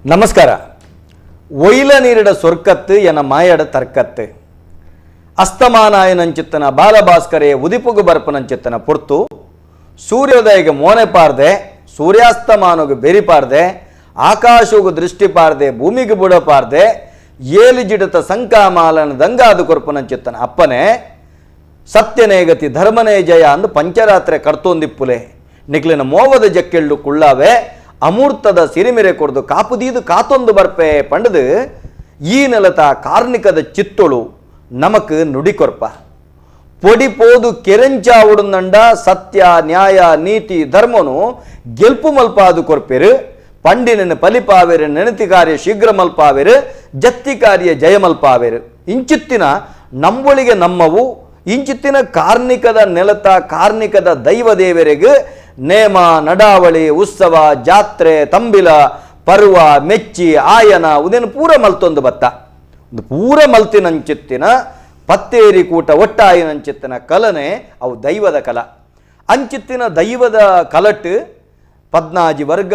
ನಮಸ್ಕಾರ. ಒಯ್ಲ ನೀರಿಡ ಸೊರ್ಕತ್ತು ಎನ ಮಾಯಡ ತರ್ಕತ್ತು ಅಸ್ತಮಾನಾಯನಂಚಿತ್ತನ ಬಾಲಭಾಸ್ಕರೇ ಉದಿಪುಗು ಬರ್ಪನಂಚಿತ್ತನ ಪುರ್ತು ಸೂರ್ಯೋದಯಗೆ ಮೋನೆ ಪಾರ್ದೆ ಸೂರ್ಯಾಸ್ತಮಾನಗು ಬೆರಿಪಾರ್ದೆ ಆಕಾಶಗು ದೃಷ್ಟಿ ಪಾರ್ದೆ ಭೂಮಿಗೆ ಬುಡಪಾರ್ದೆ ಏಲು ಜಿಡತ ಸಂಕಾಮಾಲನ ದಂಗಾದು ಕೊರ್ಪನಂಚಿತ್ತನ ಅಪ್ಪನೇ ಸತ್ಯನೇ ಗತಿ ಧರ್ಮನೇ ಜಯ ಅಂದು ಪಂಚರಾತ್ರೆ ಕರ್ತೊಂದಿಪ್ಪುಲೆ ನಿಕ್ಲಿನ ಮೋವದ ಜಕ್ಕೆಳ್ಳು ಕುಳ್ಳಾವೆ ಅಮೂರ್ತದ ಸಿರಿಮಿರೆ ಕೊರ್ದು ಕಾಪುದೀದು ಕಾತೊಂದು ಬರ್ಪೆ ಪಂಡದು ಈ ನೆಲತ ಕಾರ್ಣಿಕದ ಚಿತ್ತೊಳು ನಮಕ್ ನುಡಿಕೊರ್ಪ ಪೊಡಿ ಪೋದು ಕೆರೆಂಚಾವುಡುಂದಂಡ ಸತ್ಯ ನ್ಯಾಯ ನೀತಿ ಧರ್ಮನು ಗೆಲ್ಪು ಮಲ್ಪಾದು ಕೊರ್ಪೆರು ಪಂಡಿನ ಪಲಿಪಾವೆರು ನೆನತಿ ಕಾರ್ಯ ಶೀಘ್ರ ಮಲ್ಪಾವೆರು ಜತ್ತಿ ಕಾರ್ಯ ಜಯ ಮಲ್ಪಾವೆರು ಇಂಚಿತ್ತಿನ ನಂಬೊಳಿಗೆ ನಮ್ಮವು ಇಂಚಿತ್ತಿನ ಕಾರ್ಣಿಕದ ನೆಲತ ಕಾರ್ಣಿಕದ ದೈವ ದೇವರಿಗೆ ನೇಮ ನಡಾವಳಿ ಉತ್ಸವ ಜಾತ್ರೆ ತಂಬಿಲ ಪರ್ವ ಮೆಚ್ಚಿ ಆಯನ ಉದೇನು ಪೂರ ಮಲ್ತೊಂದು ಬತ್ತ ಒಂದು ಪೂರ ಮಲ್ತಿನಂಚಿತ್ತಿನ ಪತ್ತೇರಿ ಕೂಟ ಒಟ್ಟಾಯಿನಂಚಿತ್ತಿನ ಕಲನೆ ಅವು ದೈವದ ಕಲ. ಅಂಚಿತ್ತಿನ ದೈವದ ಕಲಟ್ಟು ಪದ್ನಾಜಿ ವರ್ಗ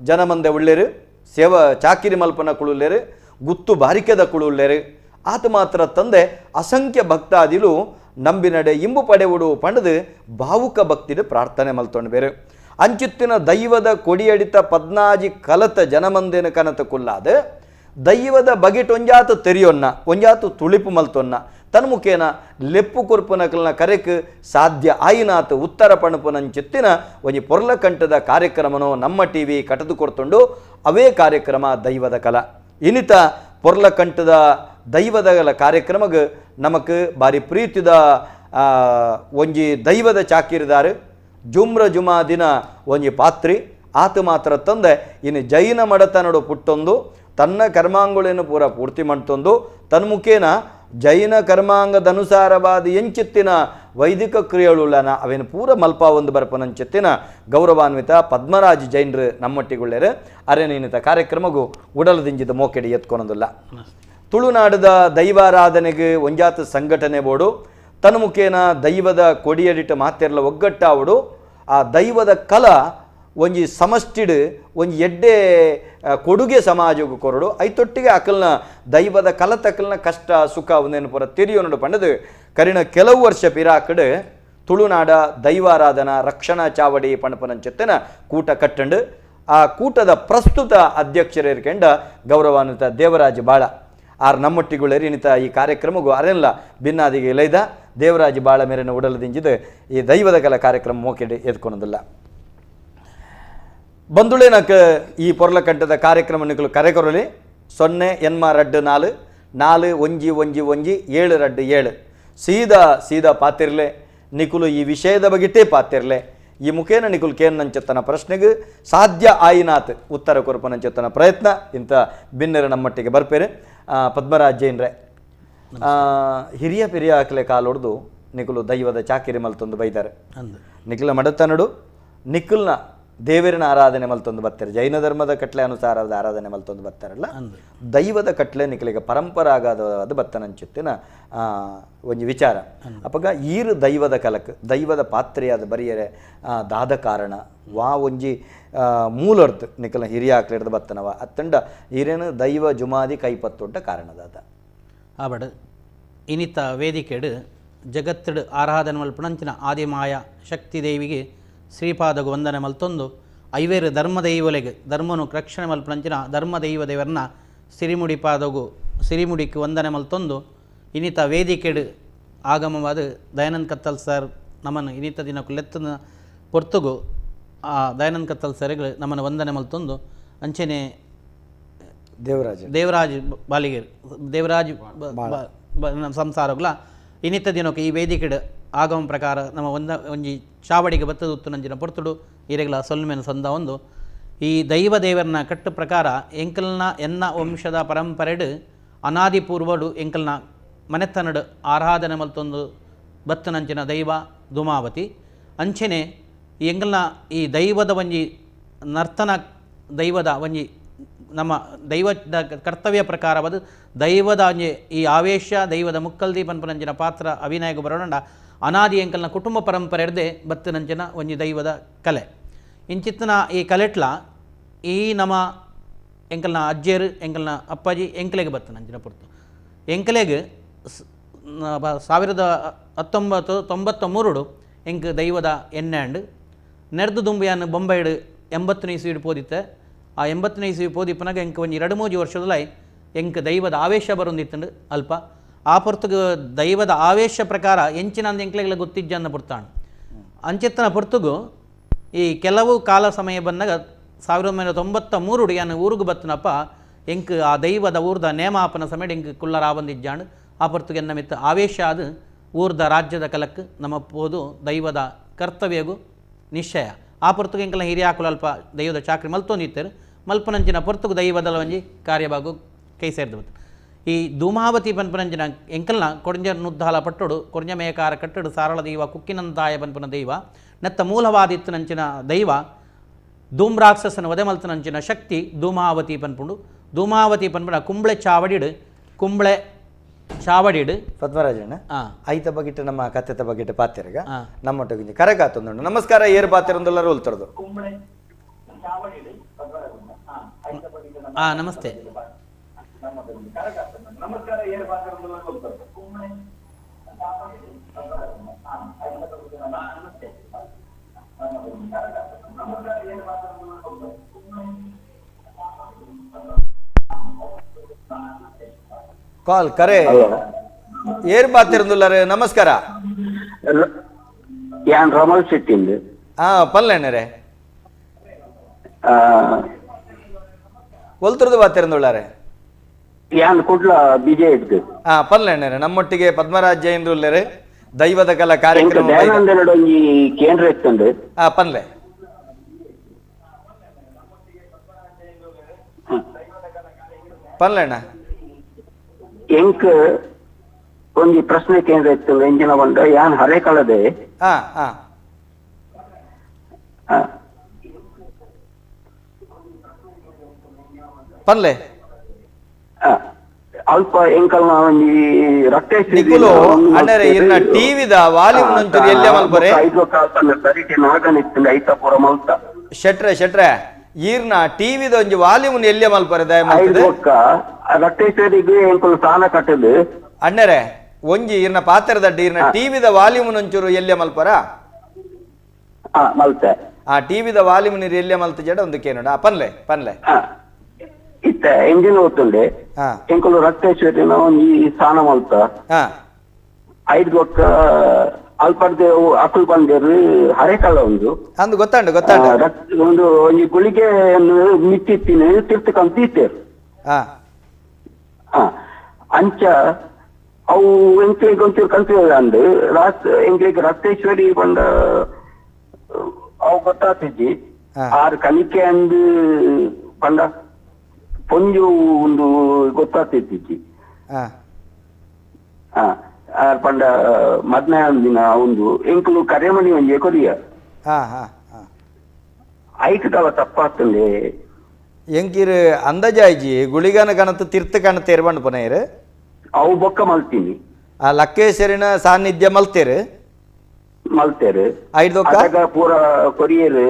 ಜನಮಂದೆ ಉಳ್ಳೇರು ಸೇವ ಚಾಕಿರಿ ಮಲ್ಪನ ಕುಳುಳ್ಳೇರು ಗುತ್ತು ಬಾರಿಕೆದ ಕುಳುಳ್ಳೇರು ಆತ ಮಾತ್ರ ತಂದೆ ಅಸಂಖ್ಯ ಭಕ್ತಾದಿಲು ನಂಬಿನಡೆ ಇಂಬು ಪಡೆವುಡು ಪಂಡದು ಭಾವುಕ ಭಕ್ತಿಡು ಪ್ರಾರ್ಥನೆ ಮಲ್ತೊಂಡು ಬೇರೆ ಅಂಚಿತ್ತಿನ ದೈವದ ಕೊಡಿಯಡಿತ ಪದ್ನಾಜಿ ಕಲತ ಜನಮಂದಿನ ಕನತ ಕುಲ್ಲಾದ ದೈವದ ಬಗೆಟ್ ಒಂಜಾತು ತೆರಿಯೊನ್ನ ಒಂಜಾತು ತುಳಿಪು ಮಲ್ತೊನ್ನ ತನ್ಮುಖೇನ ಲೆಪ್ಪು ಕೊರ್ಪುನಕಲ್ನ ಕರೆಕ್ ಸಾಧ್ಯ ಆಯಿನಾತು ಉತ್ತರ ಪಣಪುನಂಚಿತ್ತಿನ ಒಂಜಿ ಪೊರ್ಲಕಂಠದ ಕಾರ್ಯಕ್ರಮನೋ ನಮ್ಮ ಟಿ ವಿ ಕಟದು ಕೊರ್ತುಂಡು ಅವೇ ಕಾರ್ಯಕ್ರಮ ದೈವದ ಕಲ. ಇನಿತ ಪೊರ್ಲಕಂಠದ ದೈವದ ಕಾರ್ಯಕ್ರಮಗ್ ನಮಕ್ ಬಾರಿ ಪ್ರೀತಿದ ಒಂಜಿ ದೈವದ ಚಾಕಿರಿದಾರು ಜುಮ್ರ ಜುಮಾ ದಿನ ಒಂಜಿ ಪಾತ್ರಿ ಆತ ಮಾತ್ರ ತಂದೆ ಇನ್ನು ಜೈನ ಮಡತನಡು ಪುಟ್ಟೊಂದು ತನ್ನ ಕರ್ಮಾಂಗುಳೇನು ಪೂರ ಪೂರ್ತಿ ಮಾಡ್ತೊಂದು ತನ್ಮುಖೇನ ಜೈನ ಕರ್ಮಾಂಗದನುಸಾರವಾದ ಎಂಚಿತ್ತಿನ ವೈದಿಕ ಕ್ರಿಯೆಳುಳ್ಳನ ಅವೇನು ಪೂರ ಮಲ್ಪ ಒಂದು ಬರ್ಪನಂಚಿತ್ತಿನ ಗೌರವಾನ್ವಿತ ಪದ್ಮರಾಜ್ ಜೈನರು ನಮ್ಮೊಟ್ಟಿಗುಳ್ಳೇರು ಅರೆನೇನಿತ ಕಾರ್ಯಕ್ರಮಗೂ ಉಡಲದಿಂಜಿದ ಮೋಕೆಡಿ ಎತ್ಕೊಳೋದಿಲ್ಲ. ತುಳುನಾಡದ ದೈವಾರಾಧನೆಗೆ ಒಂಜಾತ ಸಂಘಟನೆ ಬೋಡು ತನ್ಮುಖೇನ ದೈವದ ಕೊಡಿಯಡಿಟ ಮಾತೆರ್ಲ ಒಗ್ಗಟ್ಟಾವಡು ಆ ದೈವದ ಕಲ ಒಂಜಿ ಸಮಷ್ಟಿಡು ಒಂಜಿ ಎಡ್ಡೆ ಕೊಡುಗೆ ಸಮಾಜಕ್ಕೆ ಕೊರಡು ಐತೊಟ್ಟಿಗೆ ಅಕಲ್ನ ದೈವದ ಕಲತಕಲ್ನ ಕಷ್ಟ ಸುಖ ಒಂದೇನು ಪೂರ ತಿರಿಯೋನಡು ಪಂಡದು ಕರಿಣ ಕೆಲವು ವರ್ಷ ಪಿರಾಕಡು ತುಳುನಾಡ ದೈವಾರಾಧನಾ ರಕ್ಷಣಾ ಚಾವಡಿ ಪಣಪನಂಚೆತ್ತನ ಕೂಟ ಕಟ್ಟಂಡು ಆ ಕೂಟದ ಪ್ರಸ್ತುತ ಅಧ್ಯಕ್ಷರಿರ್ಕೆಂಡ ಗೌರವಾನ್ವಿತ ದೇವರಾಜ್ ಬಾಳ ಆರ್ ನಮ್ಮೊಟ್ಟಿಗುಳ್ಳೇರಿ ಇನ್ನಿತ ಈ ಕಾರ್ಯಕ್ರಮಗೂ ಅರೆಲ್ಲ ಭಿನ್ನಾದಿಗೆ ಇಲೈದ ದೇವರಾಜ್ ಬಾಳ ಮೇರೆನ ಉಡಲದಿಂಜಿದು ಈ ದೈವದ ಕಲ ಕಾರ್ಯಕ್ರಮ ಮೋಕೆಡಿ ಎದ್ಕೊಳೋದಿಲ್ಲ. ಬಂದುಳೇನಕ ಈ ಪೊರ್ಲಕಂಠದ ಕಾರ್ಯಕ್ರಮ ನಿಕಲು ಕರೆಕೊರಲಿ 0 ಎನ್ಮ 2 4 4 1 1 1 7 2 7 ಸೀದಾ ಸೀದಾ ಪಾತಿರ್ಲೆ ನಿಕುಲು ಈ ವಿಷಯದ ಬಗೆಟೇ ಪಾತಿರ್ಲೆ ಈ ಮುಖೇನ ನಿಕುಲು ಕೇನಂಚೆತ್ತನ ಪ್ರಶ್ನೆಗೆ ಸಾಧ್ಯ ಆಯಿನಾತ್ ಉತ್ತರ ಕೊರಪನಂಚೆತ್ತನ ಪ್ರಯತ್ನ ಇಂಥ ಬಿನ್ನರ ನಮ್ಮಟ್ಟಿಗೆ ಬರ್ಪೇರು. ಪದ್ಮರಾಜ್ ಜೈನ್ರೆ, ಹಿರಿಯ ಪಿರಿಯ ಆಕಲೆ ಕಾಲೊಡ್ದು ನಿಕುಲು ದೈವದ ಚಾಕಿರಿ ಮಲ್ತೊಂದು ಬೈದಾರೆ. ನಿಖಲ ಮಡತನಡು ನಿಖಲ್ನ ದೇವರಿನ ಆರಾಧನೆ ಮಲ್ತೊಂದು ಬರ್ತಾರೆ, ಜೈನ ಧರ್ಮದ ಕಟ್ಲೆ ಅನುಸಾರದ ಆರಾಧನೆ ಮಲ್ತೊಂದು ಬರ್ತಾರಲ್ಲ, ದೈವದ ಕಟ್ಲೆ ನಿಖಲಿಗೆ ಪರಂಪರಾಗದ ಬತ್ತನಂಚಿತ್ತಿನ ಒಂಜಿ ವಿಚಾರ. ಅಪಗ ಈರು ದೈವದ ಕಲಕ್ ದೈವದ ಪಾತ್ರೆಯಾದ ಬರಿಯರೆ ದಾದ ಕಾರಣ ವಾ ಒಂಜಿ ಮೂಲರ್ಥ ನಿಖಲ ಹಿರಿಯ ಆಕ್ಲಿಡ್ದು ಬತ್ತನವ ಅತ್ತಂಡ ಈರೇನು ದೈವ ಜುಮಾದಿ ಕೈಪತ್ತೊಡ್ಡ ಕಾರಣದಾದ ಆಬಡ ಇನಿತ ವೇದಿಕೆಡು ಜಗತ್ತಡು ಆರಾಧನೆ ಮಲ್ಪಣಂಚಿನ ಆದಿಮಾಯ ಶಕ್ತಿ ದೇವಿಗೆ ಶ್ರೀಪಾದಗು ವಂದನೆ ಮಲ್ತೊಂದು ಐವೇರು ಧರ್ಮದೈವಲೆಗೆ ಧರ್ಮನು ರಕ್ಷಣೆ ಮಲ್ಪಣಂಚಿನ ಧರ್ಮದೈವ ದೇವರನ್ನ ಸಿರಿಮುಡಿ ಪಾದಗು ಸಿರಿಮುಡಿಗೆ ವಂದನೆ ಮಲ್ತೊಂದು ಇನ್ನಿತ ವೇದಿಕೆಡು ಆಗಮವಾದ ದಯಾನಂದ್ ಕತ್ತಲ್ ಸರ್ ನಮ್ಮನ್ನು ಇನ್ನಿತ ದಿನಕ್ಕೂ ಲೆತ್ತನ ಪೊರ್ತುಗು ಆ ದಯಾನಂದ್ ಕತ್ತಲ್ ಸರ್ಗಳು ನಮ್ಮನ್ನು ವಂದನೆ ಮಲ್ತೊಂದು ಅಂಚೆನೆ ದೇವರಾಜ್ ಬಾಲಿಗೇರ್ ದೇವರಾಜ್ ಸಂಸಾರಗಳ ಇನ್ನಿತ ದಿನಕ್ಕೆ ಈ ವೇದಿಕೆಡು ಆಗಮ ಪ್ರಕಾರ ನಮ್ಮ ಒಂದ ಒಂಜಿ ಚಾವಡಿಗೆ ಬತ್ತದ ಉತ್ತು ನಂಜಿನ ಪೊರ್ತುಡು ಇರೆಗಳ ಸೊಲ್ಮೆನ ಸಂದ ಒಂದು ಈ ದೈವ ದೇವರನ್ನ ಕಟ್ಟು ಪ್ರಕಾರ ಎಂಕಲ್ನ ಎನ್ನ ವಂಶದ ಪರಂಪರೆಡು ಅನಾದಿ ಪೂರ್ವಡು ಎಂಕಲ್ನ ಮನೆತನಡು ಆರಾಧನೆ ಮಲ್ತೊಂದು ಬತ್ತನಂಚಿನ ದೈವ ಧೂಮಾವತಿ ಅಂಚೆನೆ ಎಂಕಲ್ನ ಈ ದೈವದ ಒಂಜಿ ನರ್ತನ ದೈವದ ಒಂಜಿ ನಮ್ಮ ದೈವದ ಕರ್ತವ್ಯ ಪ್ರಕಾರವಾದ ದೈವದ ಒಂಜಿ ಈ ಆವೇಶ ದೈವದ ಮುಕ್ಕಲ್ದಿ ಪನ್ಪನಂಚಿನ ಪಾತ್ರ ಅಭಿನಯಕ್ಕೆ ಬರೋಣ ಅನಾದಿ ಎಂಕಲ್ನ ಕುಟುಂಬ ಪರಂಪರೆ ಹಿಡ್ದೆ ಬತ್ತನಂಚಿನ ಒಂಜಿ ದೈವದ ಕಲೆ ಇಂಚಿತ್ತಿನ ಈ ಕಲೆಟ್ಲ ಈ ನಮ್ಮ ಎಂಕಲ್ನ ಅಜ್ಜೇರು ಎಂಕಲ್ನ ಅಪ್ಪಾಜಿ ಎಂಕಲೆಗೆ ಬತ್ತನ ಅಂಚಿನ ಪೊರ್ತು ಎಂಕಲೆಗ್ 1993 ಎಂಕ್ ದೈವದ ಎಣ್ಣೆ ನೆರ್ದು ದುಂಬಿಯಾನ್ ಬೊಂಬೈಡ್ 80ನೇ ಇಸ್ವಿಡ್ ಪೋದಿತ್ತೆ ಆ 80ನೇ ಇಸ್ವಿ ಪೋದಿಪ್ಪನಾಗ ಎಂಕ್ ಒಂಜಿ 2-3 ವರ್ಷದಲೈ ಎಂಕ್ ದೈವದ ಆವೇಶ ಬರೊಂದಿತ್ತುಂಡು ಅಲ್ಪ ಆ ಪೊರ್ತುಗು ದೈವದ ಆವೇಶ ಪ್ರಕಾರ ಎಂಚಿನಂದು ಎಂಕ್ಲೆಗ್ಲ ಗೊತ್ತಿಜ್ಜನ್ನ ಪೊರ್ತಾಣ್ ಅಂಚೆತ್ತನ ಪೊರ್ತುಗು ಈ ಕೆಲವು ಕಾಲ ಸಮಯ ಬಂದಾಗ 1993 ಯಾನ್ ಊರುಗು ಬತ್ತನಪ್ಪ ಎಂಕ್ ಆ ದೈವದ ಊರ್ದ ನೇಮಾಪನ ಸಮಯ ಎಂಕ್ ಕುಲ್ಲರಾವಂದಿಜ್ಜಾಂಡ್ ಆ ಪೊರ್ತುಗೆ ಎನ್ನ ಮಿತ್ತ ಆವೇಶ ಅದು ಊರ್ದ ರಾಜ್ಯದ ಕಲಕ್ಕೆ ನಮ್ಮ ಪೋದು ದೈವದ ಕರ್ತವ್ಯಗು ನಿಶ್ಚಯ ಆ ಪೊರ್ತುಗೆ ಎಂಕಲ ಹಿರಿಯಾಕುಲು ಅಲ್ಪ ದೈವದ ಚಾಕ್ರಿ ಮಲ್ತೊಂದಿತ್ತರು ಮಲ್ಪನಂಚಿನ ಪೊರ್ತುಗು ದೈವದ ಒಂಜಿ ಕಾರ್ಯಭಾಗು ಕೈ ಸೇರ್ದು ಬತ್ತು ಈ ಧೂಮಾವತಿ ಪನ್ಪನಂಚಿನ ಎಂಕಲ್ನ ಕೊಡಂಜ ನುದ್ದಾಲ ಪಟ್ಟೊಡು ಕೊಡಂಜ ಮೇಕಾರ ಕಟ್ಟಡು ಸಾರಳ ದೈವ ಕುಕ್ಕಿನಂತಾಯ ಪನ್ಪನ ದೈವ ನೆತ್ತ ಮೂಲವಾದಿತ್ತನಂಚಿನ ದೈವ ಧೂಮ್ರಾಕ್ಷಸನ ವಧೆ ಮಲ್ತನಂಚಿನ ಶಕ್ತಿ ಧೂಮಾವತಿ ಪನ್ಪುಂಡು ಧೂಮಾವತಿ ಪನ್ಪುನ ಕುಂಬ್ಳೆ ಚಾವಡಿಡು ಕುಂಬ್ಳೆ ಚಾವಡಿಡು ಪದ್ಮರಾಜಣ್ಣ ಐತ ಬಗಿಟ್ಟು ನಮ್ಮ ಕತ್ತೆತ ಬಗಿಟ್ಟು ಪಾತಿರಗ ನಮ್ಮೊಟ್ಟಿಗೆ ಕರೆಕಾತೊಂದುಂಡು. ನಮಸ್ಕಾರ, ಏರು ಪಾತಿರಂದುಲ್ಲ ರೋಲ್ತರದು. ನಮಸ್ತೆ. ಕಾಲ್ ಕರೆ ಏರ್ ಪಾತಿರಂದುಲ್ಲಾರೆ. ನಮಸ್ಕಾರ. ಯಾನ್ ರಮಲ್ ಶೆಟ್ಟಿ. ಹಾ ಪಲ್ಲೆಣ್ಣರೆ ಒಲ್ತುರ್ದು ಬಾತಿರಂದುಳ್ಳಾರೆ. ಯಾನ್ ಕುಡ್ಲ ಬಿಜೆ ಇದ್ದು. ಹಾ ಪಲ್ಲೆಣ್ಣರೆ ನಮ್ಮೊಟ್ಟಿಗೆ ಪದ್ಮರಾಜ್ ಜೈನ್ರುಲ್ಲೇರೆ ದೈವದ ಕಲಾ ಕಾರ್ಯಕ್ರಮ ಒಂಜಿ ಕೇಂದ್ರ ಇತ್ತುಂಡು. ಹಾ ಪನ್ಲೆ. ಪನ್ಲೆಣ್ಣ ಎಂಕ್ ಒಂಜಿ ಪ್ರಶ್ನೆ ಕೇಂದ್ರ ಇತ್ತು ಎಂಜಿನ ಬಂದ ಯಾನ್ ಹಳೆ ಕಾಲದೆ. ಪನ್ಲೆ ಅಲ್ಪ ಎಂಕಲ್ನ ಒಂಜಿ ರಕ್ತೇಶ್ ನಿಕುಲು ಅಣ್ಣರೆ ಇರ್ನ ಟಿವಿದ ವಾಲ್ಯೂಮ್ ನಂಚೂರು ಎಲ್ಲೆ ಮಲ್ಪರೆ ನಾಗನಿತ್ತು ಐತ ಪೂರ ಮಲ್ತ. ಶೆಟ್ರೆ ಶೆಟ್ರೆ ಈರ್ನ ಟಿವಿದ ಒಂಜಿ ವಾಲ್ಯೂಮ್ ಎಲ್ಲೆ ಮಲ್ಪರೆ ದಯ ಮಲ್ತದೆ. ರಕ್ತೇಶ್ವರಿಗೆ ಎಂಕುಲು ಸ್ಥಾನ ಕಟ್ಟದು. ಅಣ್ಣರೆ ಒಂಜಿ ಈರ್ನ ಪಾತ್ರದಡ್ಡಿ ಈರ್ನ ಟಿವಿದ ವಾಲ್ಯೂಮ್ ನಂಚೂರು ಎಲ್ಲೆ ಮಲ್ಪರ. ಮಲ್ತೆ. ಆ ಟಿವಿದ ವಾಲ್ಯೂಮ್ ನೀರು ಎಲ್ಲೆ ಮಲ್ತ ಜಡ ಒಂದು ಕೇನೋಡ. ಪನ್ಲೆ ಪನ್ಲೆ. ಇತ್ತ ಎಂಜಿನ್ ಓದ್ತುಂಡೆ ಎಂಕುಲು ರಕ್ತೇಶ್ವರಿನ ಒಂಜಿ ಸ್ಥಾನ ಮಲ್ತ ಐದು ಬೊಕ್ಕ ಅಲ್ಪರ್ದೆ ಅಕುಲ್ ಬಂದೇರು ಹರೇಕಲ್ಲ ಒಂದು ಅಂದು ಗೊತ್ತಾಂಡು ಗೊತ್ತಾಂಡು ಒಂದು ಒಂಜಿ ಗುಳಿಗೆ ಮಿತ್ತಿತ್ತಿನ ತಿರ್ತಕಂತ ಇತ್ತೇರು. ಅಂಚ ಅವು ಎಂಕ್ಲಿಗೆ ಒಂಚೂರು ಕನ್ಫ್ಯೂಸ್ ಅಂದು ರಾತ್ ಎಂಕ್ಲಿಗೆ ರಕ್ತೇಶ್ವರಿ ಬಂದ ಅವು ಗೊತ್ತಾತಿಜ್ಜಿ ಆರು ಕಲಿಕೆ ಅಂದು ಬಂದ ಪೊಂಜು ಒಂದು ಗೊತ್ತಾತಿಜ್ಜಿ. ಆರ್ ಪಂಡ ಮದ್ನ ದಿನ ಒಂದು ಎಂಕುಲು ಕರೆಮಣಿ ಒಂಜಿ ಕೊರಿಯ ಐಕ್ ತವ ತಪ್ಪಾತಂದೆ ಎಂಕಿರು ಅಂದಾಜಾಯ್ಜಿ ಗುಳಿಗನ ಕಣತು ತಿರ್ತ ಕಣ ತೇರ್ಬಂಡು ಪನೇರು ಅವು ಬೊಕ್ಕ ಮಲ್ತೀನಿ. ಆ ಲಕ್ಕೇಶ್ವರಿನ ಸಾನ್ನಿಧ್ಯ ಮಲ್ತೇರು ಮಲ್ತೇರು ಐದೊಕ್ಕ ಪೂರ ಕೊರಿಯರು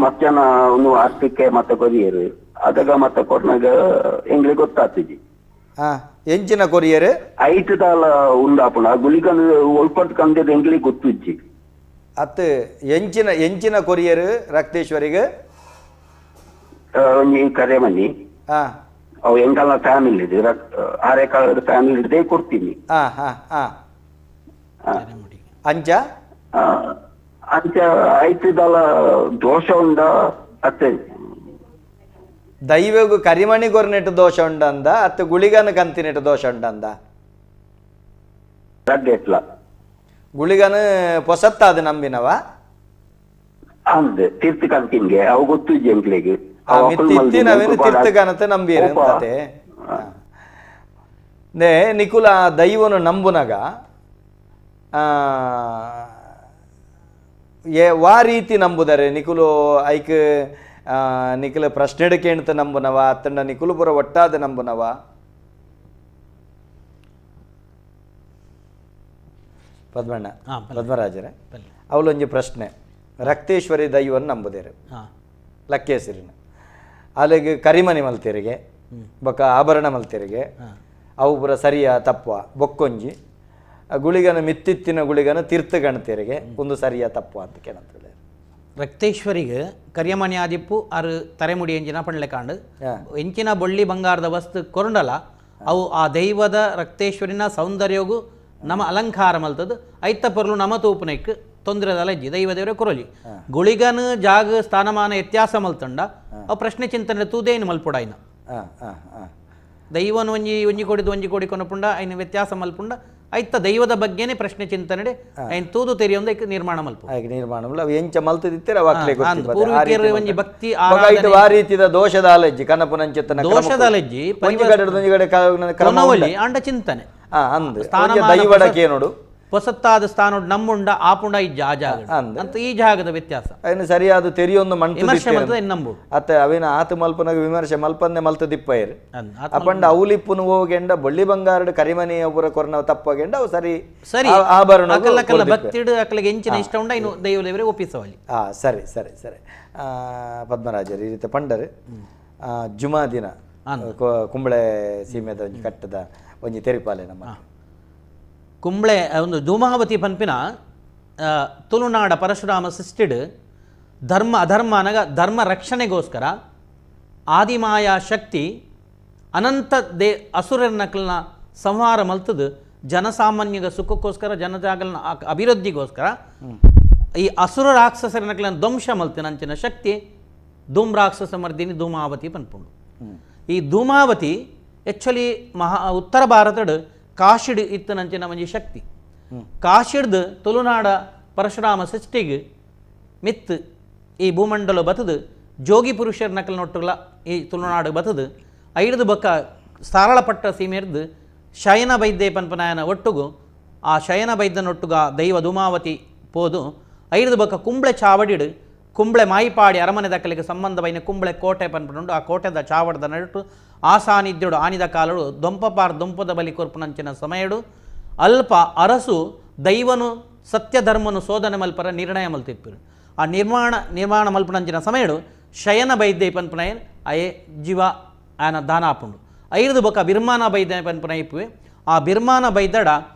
ಮಧ್ಯಾಹ್ನ ಒಂದು ಅರ್ಪಿಕೆ ಮತ್ತೆ ಕೊರಿಯರು ಅದಗ ಮತ್ತೆ ಕೊರ್ನಾಗ ಎಂಗ್ಲಿಗೆ ಗೊತ್ತಾತಿಜಿ. ಎಂಚಿನ ಕೊರಿಯರು ಐತು ತಾಲ ಉಂಡಾಪುಣ ಗುಳಿಗನ್ ಒಲ್ಪಟ್ಟು ಕಂದದ ಎಂಗ್ಲಿಗೆ ಗೊತ್ತಿಜ್ಜಿ. ಅತ್ತು ಎಂಚಿನ ಎಂಚಿನ ಕೊರಿಯರು ರಕ್ತೇಶ್ವರಿಗೆ ಒಂಜಿ ಕರೆಮನಿ ಅವು ಎಂಕಲ್ನ ಫ್ಯಾಮಿಲಿ ಇದೆ ಆರೆಕಾಳದ ಫ್ಯಾಮಿಲಿ ಇದೆ ಕೊಡ್ತೀನಿ. ಅಂಚ ಅಂಚ ಐತುದಾಲ ದೋಷ ಉಂಡ ಅತ್ತೆ ದೈವಗು ಕರಿಮಣಿ ಕೊರ್ನೆಟ್ಟು ದೋಷ ಉಂಡಂದ ಅತ್ತು ಗುಳಿಗನ ಕಂತಿನೆಟ್ಟು ದೋಷ ಉಂಡಂದ ಗುಳಿಗನ ಪೊಸತ್ತಾದ ನಂಬಿನವ ಅಂದ್ ತೀರ್ಥ ಕಂತಿನ್ಗೆ ಅವು ಗೊತ್ತು ಎಂಕ್ಲೆಗ್ ಮಿತ್ತಿನವೇನು ತೀರ್ಥಗಾನತೆ ನಂಬಿಯರು ಅಂತೆ. ನೇ ನಿಕುಲ ದೈವನು ನಂಬುನಗ ವಾ ರೀತಿ ನಂಬುದಾರೆ ನಿಕುಲು ಐಕ್ ನಿಕುಲ ಪ್ರಶ್ನೆ ಅಂತ ನಂಬುನವ ಅತ್ತಂಡ ನಿಕುಲು ಪುರ ಒಟ್ಟಾದ ನಂಬುನವ? ಪದ್ಮಣ್ಣ ಪದ್ಮರಾಜರೇ ಅವಳೊಂಜಿ ಪ್ರಶ್ನೆ, ರಕ್ತೇಶ್ವರಿ ದೈವನ್ ನಂಬುದೇರು ಲಕ್ಕೇಶ್ವರಿನ ಅಲೆಗ್ ಕರಿಮನಿ ಮಲ್ತೆರಿಗೆ ಬೊಕ್ಕ ಆಭರಣ ಮಲ್ತೆರಿಗೆ ಅವು ಪೂರ ಸರಿಯ ತಪ್ಪುವ ಬೊಕ್ಕೊಂಜಿ ಗುಳಿಗನ ಮಿತ್ತಿತ್ತಿನ ಗುಳಿಗನ ತೀರ್ಥ ಗಣತೆರಿಗೆ ಒಂದು ಸರಿಯ ತಪ್ಪು ಅಂತ ಕೇಳಂತೇಳಿ. ರಕ್ತೇಶ್ವರಿಗೆ ಕರಿಯಮನಿ ಆದಿಪ್ಪು ಆರು ತರೆಮುಡಿ ಎಂಜಿನ ಪಂಡ್ಲೆ ಕಾಂಡು ಎಂಚಿನ ಬೊಳ್ಳಿ ಬಂಗಾರದ ವಸ್ತು ಕೊರಂಡಲ ಅವು ಆ ದೈವದ ರಕ್ತೇಶ್ವರಿನ ಸೌಂದರ್ಯಗೂ ನಮ್ಮ ಅಲಂಕಾರ ಮಲ್ತದ್ದು ಐತ ಪೊರ್ಲು ನಮ್ಮ ತೂಪುನೈಕ್ ತೊಂದರೆದಲ್ಲ ಇಜ್ಜಿ ದೈವ ದೇವರೇ ಕೊರಲಿ. ಗುಳಿಗನ ಜಾಗ ಸ್ಥಾನಮಾನ ವ್ಯತ್ಯಾಸ ಮಲ್ತಂಡ ಅವು ಪ್ರಶ್ನೆ ಚಿಂತನೆ ತೂದೇನು ಮಲ್ಪುಡಾಯ್ನ ದೈವನ ಒಂಜಿ ಒಂಜಿ ಕೋಡಿದ ಒಂಜಿ ಕೋಡಿ ಕೊನಪುಂಡ ಐನ ವ್ಯತ್ಯಾಸ ಮಲ್ಪುಂಡ ಐತ ದೈವದ ಬಗ್ಗೆನೇ ಪ್ರಶ್ನೆ ಚಿಂತನೆ ಐನ್ ತೂದು ತೆರಿಯೊಂದು ಐಕ್ ನಿರ್ಮಾಣ ಮಲ್ಪ ನಿರ್ಮಾಣ ಎಂಚ ಮಲ್ತದಿತ್ತರ ಒಂಜಿ ಭಕ್ತಿ ಆ ರೀತಿದ ದೋಷದ ಅಲೆಜ್ಜಿ ಕನಪುನಂಚಿತ್ತನ ದೋಷದ ಅಲೆಜ್ಜಿ ಆಂಡ ಚಿಂತನೆ ದೈವಡಕ್ಕೆ ನೋಡು ಹೊಸತ್ತಾದ ಸ್ಥಾನ ನಮ್ಮುಂಡ ಆಪುಂಡ ಈ ಜಾಗ ಅಂತ ಈ ಜಾಗದ ವ್ಯತ್ಯಾಸ ಸರಿಯಾದ ತೆರಿಯೊಂದು ವಿಮರ್ಶೆ ನಂಬು ಅತ್ತ ಅವಿನ ಆತ ಮಲ್ಪನಾಗ ವಿಮರ್ಶೆ ಮಲ್ಪನ್ನೆ ಮಲ್ತ ದಿಪ್ಪೈರ್ ಅಪಂಡ ಅವಲಿಪ್ಪುನು ಹೋಗೆಂಡ ಬಳ್ಳಿ ಬಂಗಾರಡು ಕರಿಮನಿ ಒಬ್ಬರ ಕೊರನ ತಪ್ಪಗೆಂಡ ಅವು ಸರಿ ಸರಿ ಆಭರಣ ಅಕಲ ಭಕ್ತಿಡು ಅಕಲಗೆ ಎಂಚಿನ ಇಷ್ಟ ಉಂಡ ಇನ್ನು ದೈವ ದೇವರೇ ಒಪ್ಪಿಸವಲ್ಲಿ. ಸರಿ ಸರಿ ಸರಿ. ಪದ್ಮರಾಜರು ಈ ರೀತಿ ಪಂಡರು ಜುಮಾ ದಿನ ಕುಂಬಳೆ ಸೀಮೆದ ಒಂಜಿ ಕಟ್ಟದ ಒಂಜಿ ತೆರಿಪಾಲೆ ನಮ್ಮ ಕುಂಬಳೆ ಒಂದು ಧೂಮಾವತಿ ಪನ್ಪಿನ ತುಳುನಾಡ ಪರಶುರಾಮ ಸೃಷ್ಟಿಡ್ ಧರ್ಮ ಅಧರ್ಮ ಅನಗ ಧರ್ಮ ರಕ್ಷಣೆಗೋಸ್ಕರ ಆದಿಮಾಯಾ ಶಕ್ತಿ ಅನಂತ ಅಸುರನಕಲ್ನ ಸಂಹಾರ ಮಲ್ತದು ಜನಸಾಮಾನ್ಯಗ ಸುಖಕ್ಕೋಸ್ಕರ ಜನಜಾಗಲ್ನ ಅಭಿವೃದ್ಧಿಗೋಸ್ಕರ ಈ ಅಸುರ ರಾಕ್ಷಸರನಕಲ್ನ ಧ್ವಂಸ ಮಲ್ತಿನ ಅಂಚಿನ ಶಕ್ತಿ ಧೂಮ್ ರಾಕ್ಷಸ ಮರ್ದಿನಿ ಧೂಮಾವತಿ ಪನ್ಪುಂಡು. ಈ ಧೂಮಾವತಿ ಆ್ಯಕ್ಚುಲಿ ಉತ್ತರ ಭಾರತದ ಕಾಶಿಡ್ ಇತ್ತನಂಚಿನ ಒಂಜಿ ಶಕ್ತಿ ಕಾಶಿಡ್ದು ತುಳುನಾಡ ಪರಶುರಾಮ ಸೃಷ್ಟಿಗೆ ಮಿತ್ ಈ ಭೂಮಂಡಲ ಬತದು ಜೋಗಿ ಪುರುಷರ ನಕಲ್ ನೊಟ್ಟುಲ ಈ ತುಳುನಾಡು ಬತದು ಐದು ಬಕ್ಕ ಸಾರಳಪಟ್ಟ ಸೀಮೆರ್ದು ಶಯನ ವೈದ್ಯ ಪನ್ಪನಾಯನ ಒಟ್ಟುಗು ಆ ಶಯನ ವೈದ್ಯನೊಟ್ಟುಗ ದೈವ ಧೂಮಾವತಿ ಪೋದು ಐದು ಬಕ್ಕ ಕುಂಬ್ಳೆ ಚಾವಡಿಡು ಕುಂಬ್ಳೆ ಮಾಯಿಪಾಡಿ ಅರಮನೆ ದಕ್ಕಲಿಗೆ ಸಂಬಂಧವೈನ ಕುಂಬ್ಳೆ ಕೋಟೆ ಪನ್ಪನುಂಡು ಆ ಕೋಟೆದ ಚಾವಡದ ನಡುಟು ಆ ಸಾನ್ನಿಧ್ಯುಡು ಆನಿದ ಕಾಲಡು ದೊಂಪಪಾರ್ ದೊಂಪದ ಬಲಿ ಕೊರ್ಪುನಂಚಿನ ಸಮಯಡು ಅಲ್ಪ ಅರಸು ದೈವನು ಸತ್ಯಧರ್ಮನು ಶೋಧನೆ ಮಲ್ಪರ ನಿರ್ಣಯ ಮಲ್ತಿಪ್ಪರು. ಆ ನಿರ್ಮಾಣ ಮಲ್ಪನಂಚಿನ ಸಮಯಡು ಶಯನ ಬೈದ್ಯ ಪನ್ಪನಯನ್ ಅಯೇ ಜೀವ ಆಯನ ದಾನ ಆಪುಂಡು. ಐದು ಬೊಕ ಬಿರ್ಮಾನ ಬೈದ್ಯ ಪನ್ಪನ ಇಪ್ಪುವೆ ಆ ಬಿರ್ಮಾನ ಬೈದಡ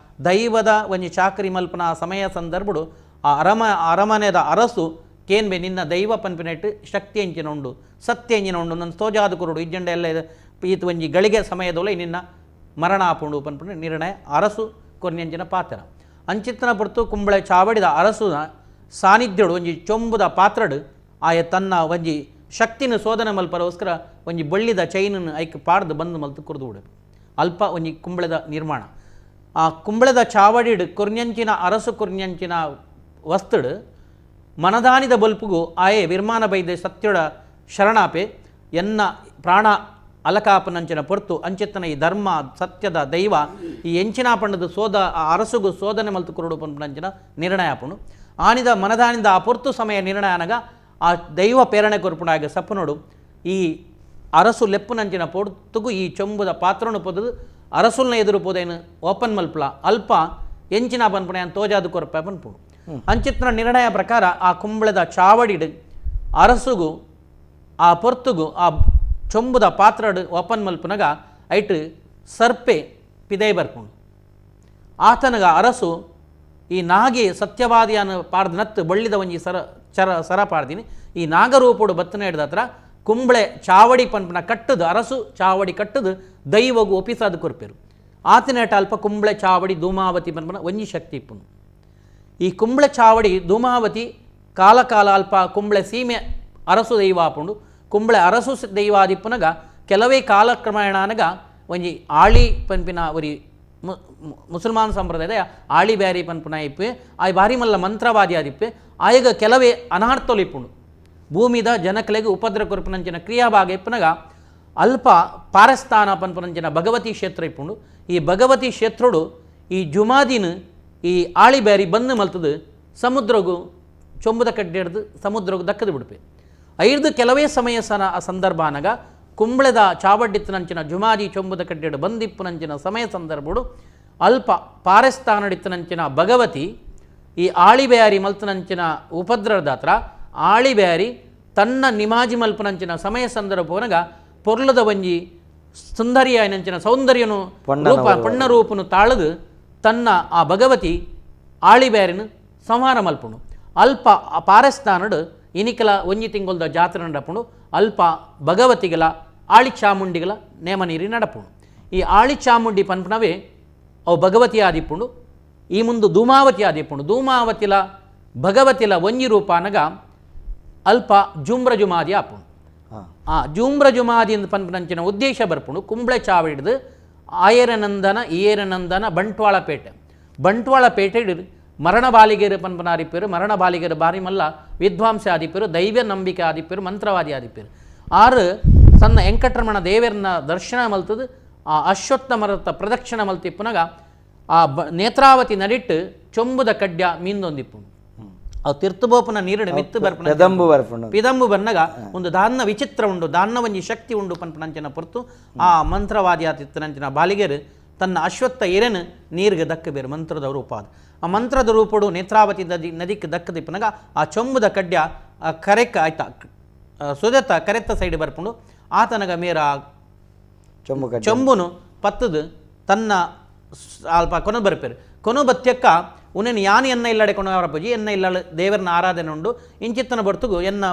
ದೈವದ ಒಂಜಿ ಚಾಕರಿ ಮಲ್ಪನ ಆ ಸಮಯ ಸಂದರ್ಭಡು ಆ ಅರಮನೆದ ಅರಸು ಕೇನ್ಬೆ ನಿನ್ನ ದೈವ ಪನ್ಪಿನೆಟ್ಟು ಶಕ್ತಿ ಎಂಚಿನ ಉಂಡು ಸತ್ಯ ಎಂಜಿನ ಉಂಡು ನನ್ನ ತೋಜಾದ ಕುರುಡು ಇಜ್ಜಂಡ ಎಲ್ಲ ಈತ ಒಂಜಿ ಗಳಿಗೆ ಸಮಯದೊಳೆ ನಿನ್ನ ಮರಣ ಆಪುಂಡು ಪನ್ಪಿನ ನಿರ್ಣಯ ಅರಸು ಕೊರ್ನೆಂಚಿನ ಪಾತ್ರ ಅಂಚಿತ್ತನ ಪುರ್ತು ಕುಂಬಳೆ ಚಾವಡಿದ ಅರಸುನ ಸಾನ್ನಿಧ್ಯಡು ಒಂಜಿ ಚೊಂಬುದ ಪಾತ್ರಡು ಆಯ ತನ್ನ ಒಂಜಿ ಶಕ್ತಿನ ಶೋಧನೆ ಮಲ್ಪರೋಸ್ಕರ ಒಂಜಿ ಬಳ್ಳಿದ ಚೈನನ್ನು ಐಕ್ ಪಾಡ್ದು ಬಂದು ಮಲ್ತು ಕುರಿದು ಬಿಡು ಅಲ್ಪ ಒಂಜಿ ಕುಂಬಳೆದ ನಿರ್ಮಾಣ. ಆ ಕುಂಬಳೆದ ಚಾವಡಿಡು ಕೊರ್ನೆಂಚಿನ ಅರಸು ಕೊರ್ನೆಂಚಿನ ವಸ್ತುಡು ಮನದಾನಿದ ಬಲ್ಪುಗು ಆಯೆ ವಿರ್ಮಾನ ಬೈದೆ ಸತ್ಯಡ ಶರಣಾಪೆ ಎನ್ನ ಪ್ರಾಣ ಅಲಕಾಪನಂಚಿನ ಪೊರ್ತು ಅಂಚಿತ್ತನ ಈ ಧರ್ಮ ಸತ್ಯದ ದೈವ ಈ ಎಂಚಿನ ಪಂಡದ ಸೋದ ಆ ಅರಸುಗು ಶೋಧನೆ ಮಲ್ತು ಕುರುಡು ಪಂಪನಂಚಿನ ನಿರ್ಣಯ ಆಪುಂಡು. ಆನಿದ ಮನದಾನಿದ ಆ ಪೊರ್ತು ಸಮಯ ನಿರ್ಣಯ ಅನಗ ಆ ದೈವ ಪ್ರೇರಣೆ ಕೊರ್ಪುಂಡಾಗ ಸಪ್ಪನೋಡು ಈ ಅರಸು ಲೆಪ್ಪುನಂಚಿನ ಪೊರ್ತುಗು ಈ ಚೊಂಬುದ ಪಾತ್ರನು ಪೊದದು ಅರಸುಲ್ನ ಎದುರು ಪೋದೇನು ಓಪನ್ ಮಲ್ಪಲ ಅಲ್ಪ ಎಂಚಿನ ಪನ್ಪುಣ ತೋಜಾದು ಕೊರಪ ಪನ್ಪುಂಡು. ಅಂಚಿತ್ತನ ನಿರ್ಣಯ ಪ್ರಕಾರ ಆ ಕುಂಬಳದ ಚಾವಡಿಡು ಅರಸುಗು ಆ ಪೊರ್ತುಗು ಆ ಚೊಂಬುದ ಪಾತ್ರಡು ಓಪನ್ ಮಲ್ಪನಗ ಐಟ್ ಸರ್ಪೆ ಪಿದೈ ಬರ್ಪುಂಡು. ಆತನಗ ಅರಸು ಈ ನಾಗಿ ಸತ್ಯವಾದಿಯನ್ನು ಪಾರ್ದ ನತ್ತು ಬಳ್ಳಿದ ಒಂಜಿ ಸರ ಚರ ಸರ ಪಾಡ್ದಿನಿ ಈ ನಾಗರೂಪುಡು ಬತ್ತನ ಹಿಡ್ದ ಹತ್ರ ಕುಂಬಳೆ ಚಾವಡಿ ಪನ್ಪನ ಕಟ್ಟದು ಅರಸು ಚಾವಡಿ ಕಟ್ಟದು ದೈವಗು ಒಪಿಸಾದ ಕೊರ್ಪೆರು. ಆತನೇಟ ಅಲ್ಪ ಕುಂಬಳೆ ಚಾವಡಿ ಧೂಮಾವತಿ ಪನ್ಪನ ಒಂಜಿ ಶಕ್ತಿ ಇಪ್ಪುನು. ಈ ಕುಂಬಳೆ ಚಾವಡಿ ಧೂಮಾವತಿ ಕಾಲ ಕಾಲ ಅಲ್ಪ ಕುಂಬಳೆ ಸೀಮೆ ಅರಸು ದೈವ ಆಪುಂಡು. ಕುಂಬಳೆ ಅರಸು ದೈವಾದಿಪ್ಪನಗ ಕೆಲವೇ ಕಾಲಕ್ರಮೇಣ ಅನಗ ಒಂಜಿ ಆಳಿ ಪನ್ಪಿನ ಒರಿ ಮುಸಲ್ಮಾನ್ ಸಂಪ್ರದಾಯದ ಆಳಿ ಬ್ಯಾರಿ ಪನ್ಪುನ ಇಪ್ಪೆ ಆಯ್ ಬಾರಿ ಮಲ್ಲ ಮಂತ್ರವಾದಿ ಆದಿಪ್ಪೆ ಆಯಗ ಕೆಲವೇ ಅನಾರ್ಥೊಲಿಪ್ಪುಂಡು. ಭೂಮಿದ ಜನಕಲೆಗೆ ಉಪದ್ರ ಕೊರ್ಪುನಂಚಿನ ಕ್ರಿಯಾಭಾಗ ಇಪ್ಪನಗ ಅಲ್ಪ ಪಾರಸ್ಥಾನ ಪನ್ಪುನಂಚಿನ ಭಗವತಿ ಕ್ಷೇತ್ರ ಇಪ್ಪುಂಡು. ಈ ಭಗವತಿ ಕ್ಷೇತ್ರಡು ಈ ಜುಮಾದಿನ ಈ ಆಳಿ ಬ್ಯಾರಿ ಬಂದು ಮಲ್ತದು ಸಮುದ್ರಗು ಚೊಂಬುದ ಕಡ್ಡೆ ಹಿಡ್ದು ಸಮುದ್ರಗು ದಕ್ಕದು ಬಿಡ್ಪೆ. ಐದು ಕೆಲವೇ ಸಮಯ ಸನ ಆ ಸಂದರ್ಭ ಅನಗ ಕುಂಬಳೆದ ಚಾವಡ್ಡಿತ್ತನಂಚಿನ ಜುಮಾದಿ ಚೊಂಬುದ ಕಡ್ಡೆಡು ಬಂದಿಪ್ಪುನಂಚಿನ ಸಮಯ ಸಂದರ್ಭಡು ಅಲ್ಪ ಪಾರಸ್ಥಾನಡಿತ್ತನಂಚಿನ ಭಗವತಿ ಈ ಆಳಿಬ್ಯಾರಿ ಮಲ್ತನಂಚಿನ ಉಪದ್ರವದ ಹತ್ರ ಆಳಿಬ್ಯಾರಿ ತನ್ನ ನಿಮಾಜಿ ಮಲ್ಪನಂಚಿನ ಸಮಯ ಸಂದರ್ಭವನಗ ಪೊರ್ಲದ ಒಂಜಿ ಸುಂದರಿಯಾಯನಂಚಿನ ಸೌಂದರ್ಯನು ರೂಪ ಪಣ್ಣ ರೂಪನು ತಾಳದು ತನ್ನ ಆ ಭಗವತಿ ಆಳಿಬೇರಿನ ಸಂಹಾರ ಮಲ್ಪುಂಡು. ಅಲ್ಪ ಪಾರಸ್ಥಾನಡು ಇನಿಕಲ ಒಂಜಿ ತಿಂಗೊಲ್ದ ಜಾತ್ರೆ ನಡಪುಂಡು. ಅಲ್ಪ ಭಗವತಿಗಳ ಆಳಿ ಚಾಮುಂಡಿಗಳ ನೇಮ ನೀರಿ ನಡಪುಂಡು. ಈ ಆಳಿ ಚಾಮುಂಡಿ ಪನ್ಪನವೇ ಅವು ಭಗವತಿ ಆದಿಪ್ಪುಂಡು. ಈ ಮುಂದು ಧೂಮಾವತಿ ಆದಿಪ್ಪುಂಡು. ಧೂಮಾವತಿಲ ಭಗವತಿಲ ಒಂಜಿ ರೂಪಾನಗ ಅಲ್ಪ ಜುಮ್ರ ಜುಮಾದಿ ಆಪುಂಡು. ಆ ಜುಮ್ರ ಜುಮಾದಿ ಎಂದು ಪನ್ಪನಂಚಿನ ಉದ್ದೇಶ ಬರ್ಪುಂಡು. ಕುಂಬ್ಳೆ ಚಾವಿಡ್ದು ಆಯರನಂದನ ಈಯರನಂದನ ಬಂಟ್ವಾಳ ಪೇಟೆ, ಬಂಟ್ವಾಳ ಪೇಟೆ ಮರಣ ಬಾಲಿಗೆರು ಪನ್ಪನಾರಿಪೇರು. ಮರಣ ಬಾಲಿಗೆರು ಬಾರಿ ಮಲ್ಲ ವಿದ್ವಾಂಸ ಆದಿಪ್ಪೇರು, ದೈವ ನಂಬಿಕೆ ಆದಿಪ್ಪೇರು, ಮಂತ್ರವಾದಿ ಆದಿಪ್ಪೇರು. ಆರು ಸಣ್ಣ ವೆಂಕಟರಮಣ ದೇವರನ್ನ ದರ್ಶನ ಮಲ್ತದು ಆ ಅಶ್ವತ್ಥ ಮರತ ಪ್ರದಕ್ಷಿಣ ಮಲ್ತಿಪ್ಪುನಗ ಆ ನೇತ್ರಾವತಿ ನಡಿಟ್ಟು ಚೊಂಬುದ ಕಡ್ಯ ಮೀಂದೊಂದಿಪ್ಪು. ಅವು ತಿರ್ತುಬೋಪನ ನೀರಿಡು ಮಿತ್ತು ಬರ್ಪುನ ಪಿದಂಬು ಬರ್ಪುಂಡು. ಪಿದಂಬು ಬನ್ನಗ ಒಂದು ದಾನ್ನ ವಿಚಿತ್ರ ಉಂಡು, ದಾನ್ನ ಒಂಜಿ ಶಕ್ತಿ ಉಂಡು ಪನ್ಪನಂಚಿನ ಪೊರ್ತು ಆ ಮಂತ್ರವಾದಿ ಆತಿತ್ತನಂಚಿನ ಬಾಲಿಗೆರು ತನ್ನ ಅಶ್ವತ್ಥ ಎರೆನು ನೀರಿಗೆ ದಕ್ಕ ಬೇರು ಮಂತ್ರದ ರೂಪ. ಅದು ಆ ಮಂತ್ರದ ರೂಪಡು ನೇತ್ರಾವತಿ ನದಿ ನದಿಗೆ ದಕ್ಕದಿಪ್ಪನಗ ಆ ಚೊಂಬುದ ಕಡ್ಯ ಆ ಕರೆಕ್ಕ ಆಯ್ತಾ ಸುದೆತ್ತ ಕರೆತ್ತ ಸೈಡ್ ಬರ್ಪುಂಡು. ಆತನಗ ಮೇರ ಚೊಂಬುನು ಪತ್ತದು ತನ್ನ ಅಲ್ಪ ಕೊನ ಬರ್ಪೇರು. ಕೊನು ಬತ್ಯಕ್ಕ ಉನೇನು ಯಾನು ಎನ್ನ ಇಲ್ಲಡೆ ಕೊಣ ಅವರಪ್ಪಜಿ ಎನ್ನ ಇಲ್ಲಳು ದೇವರನ್ನ ಆರಾಧನೆ ಉಂಡು ಇಂಚಿತ್ತನ ಬರ್ತುಗು ಎನ್ನ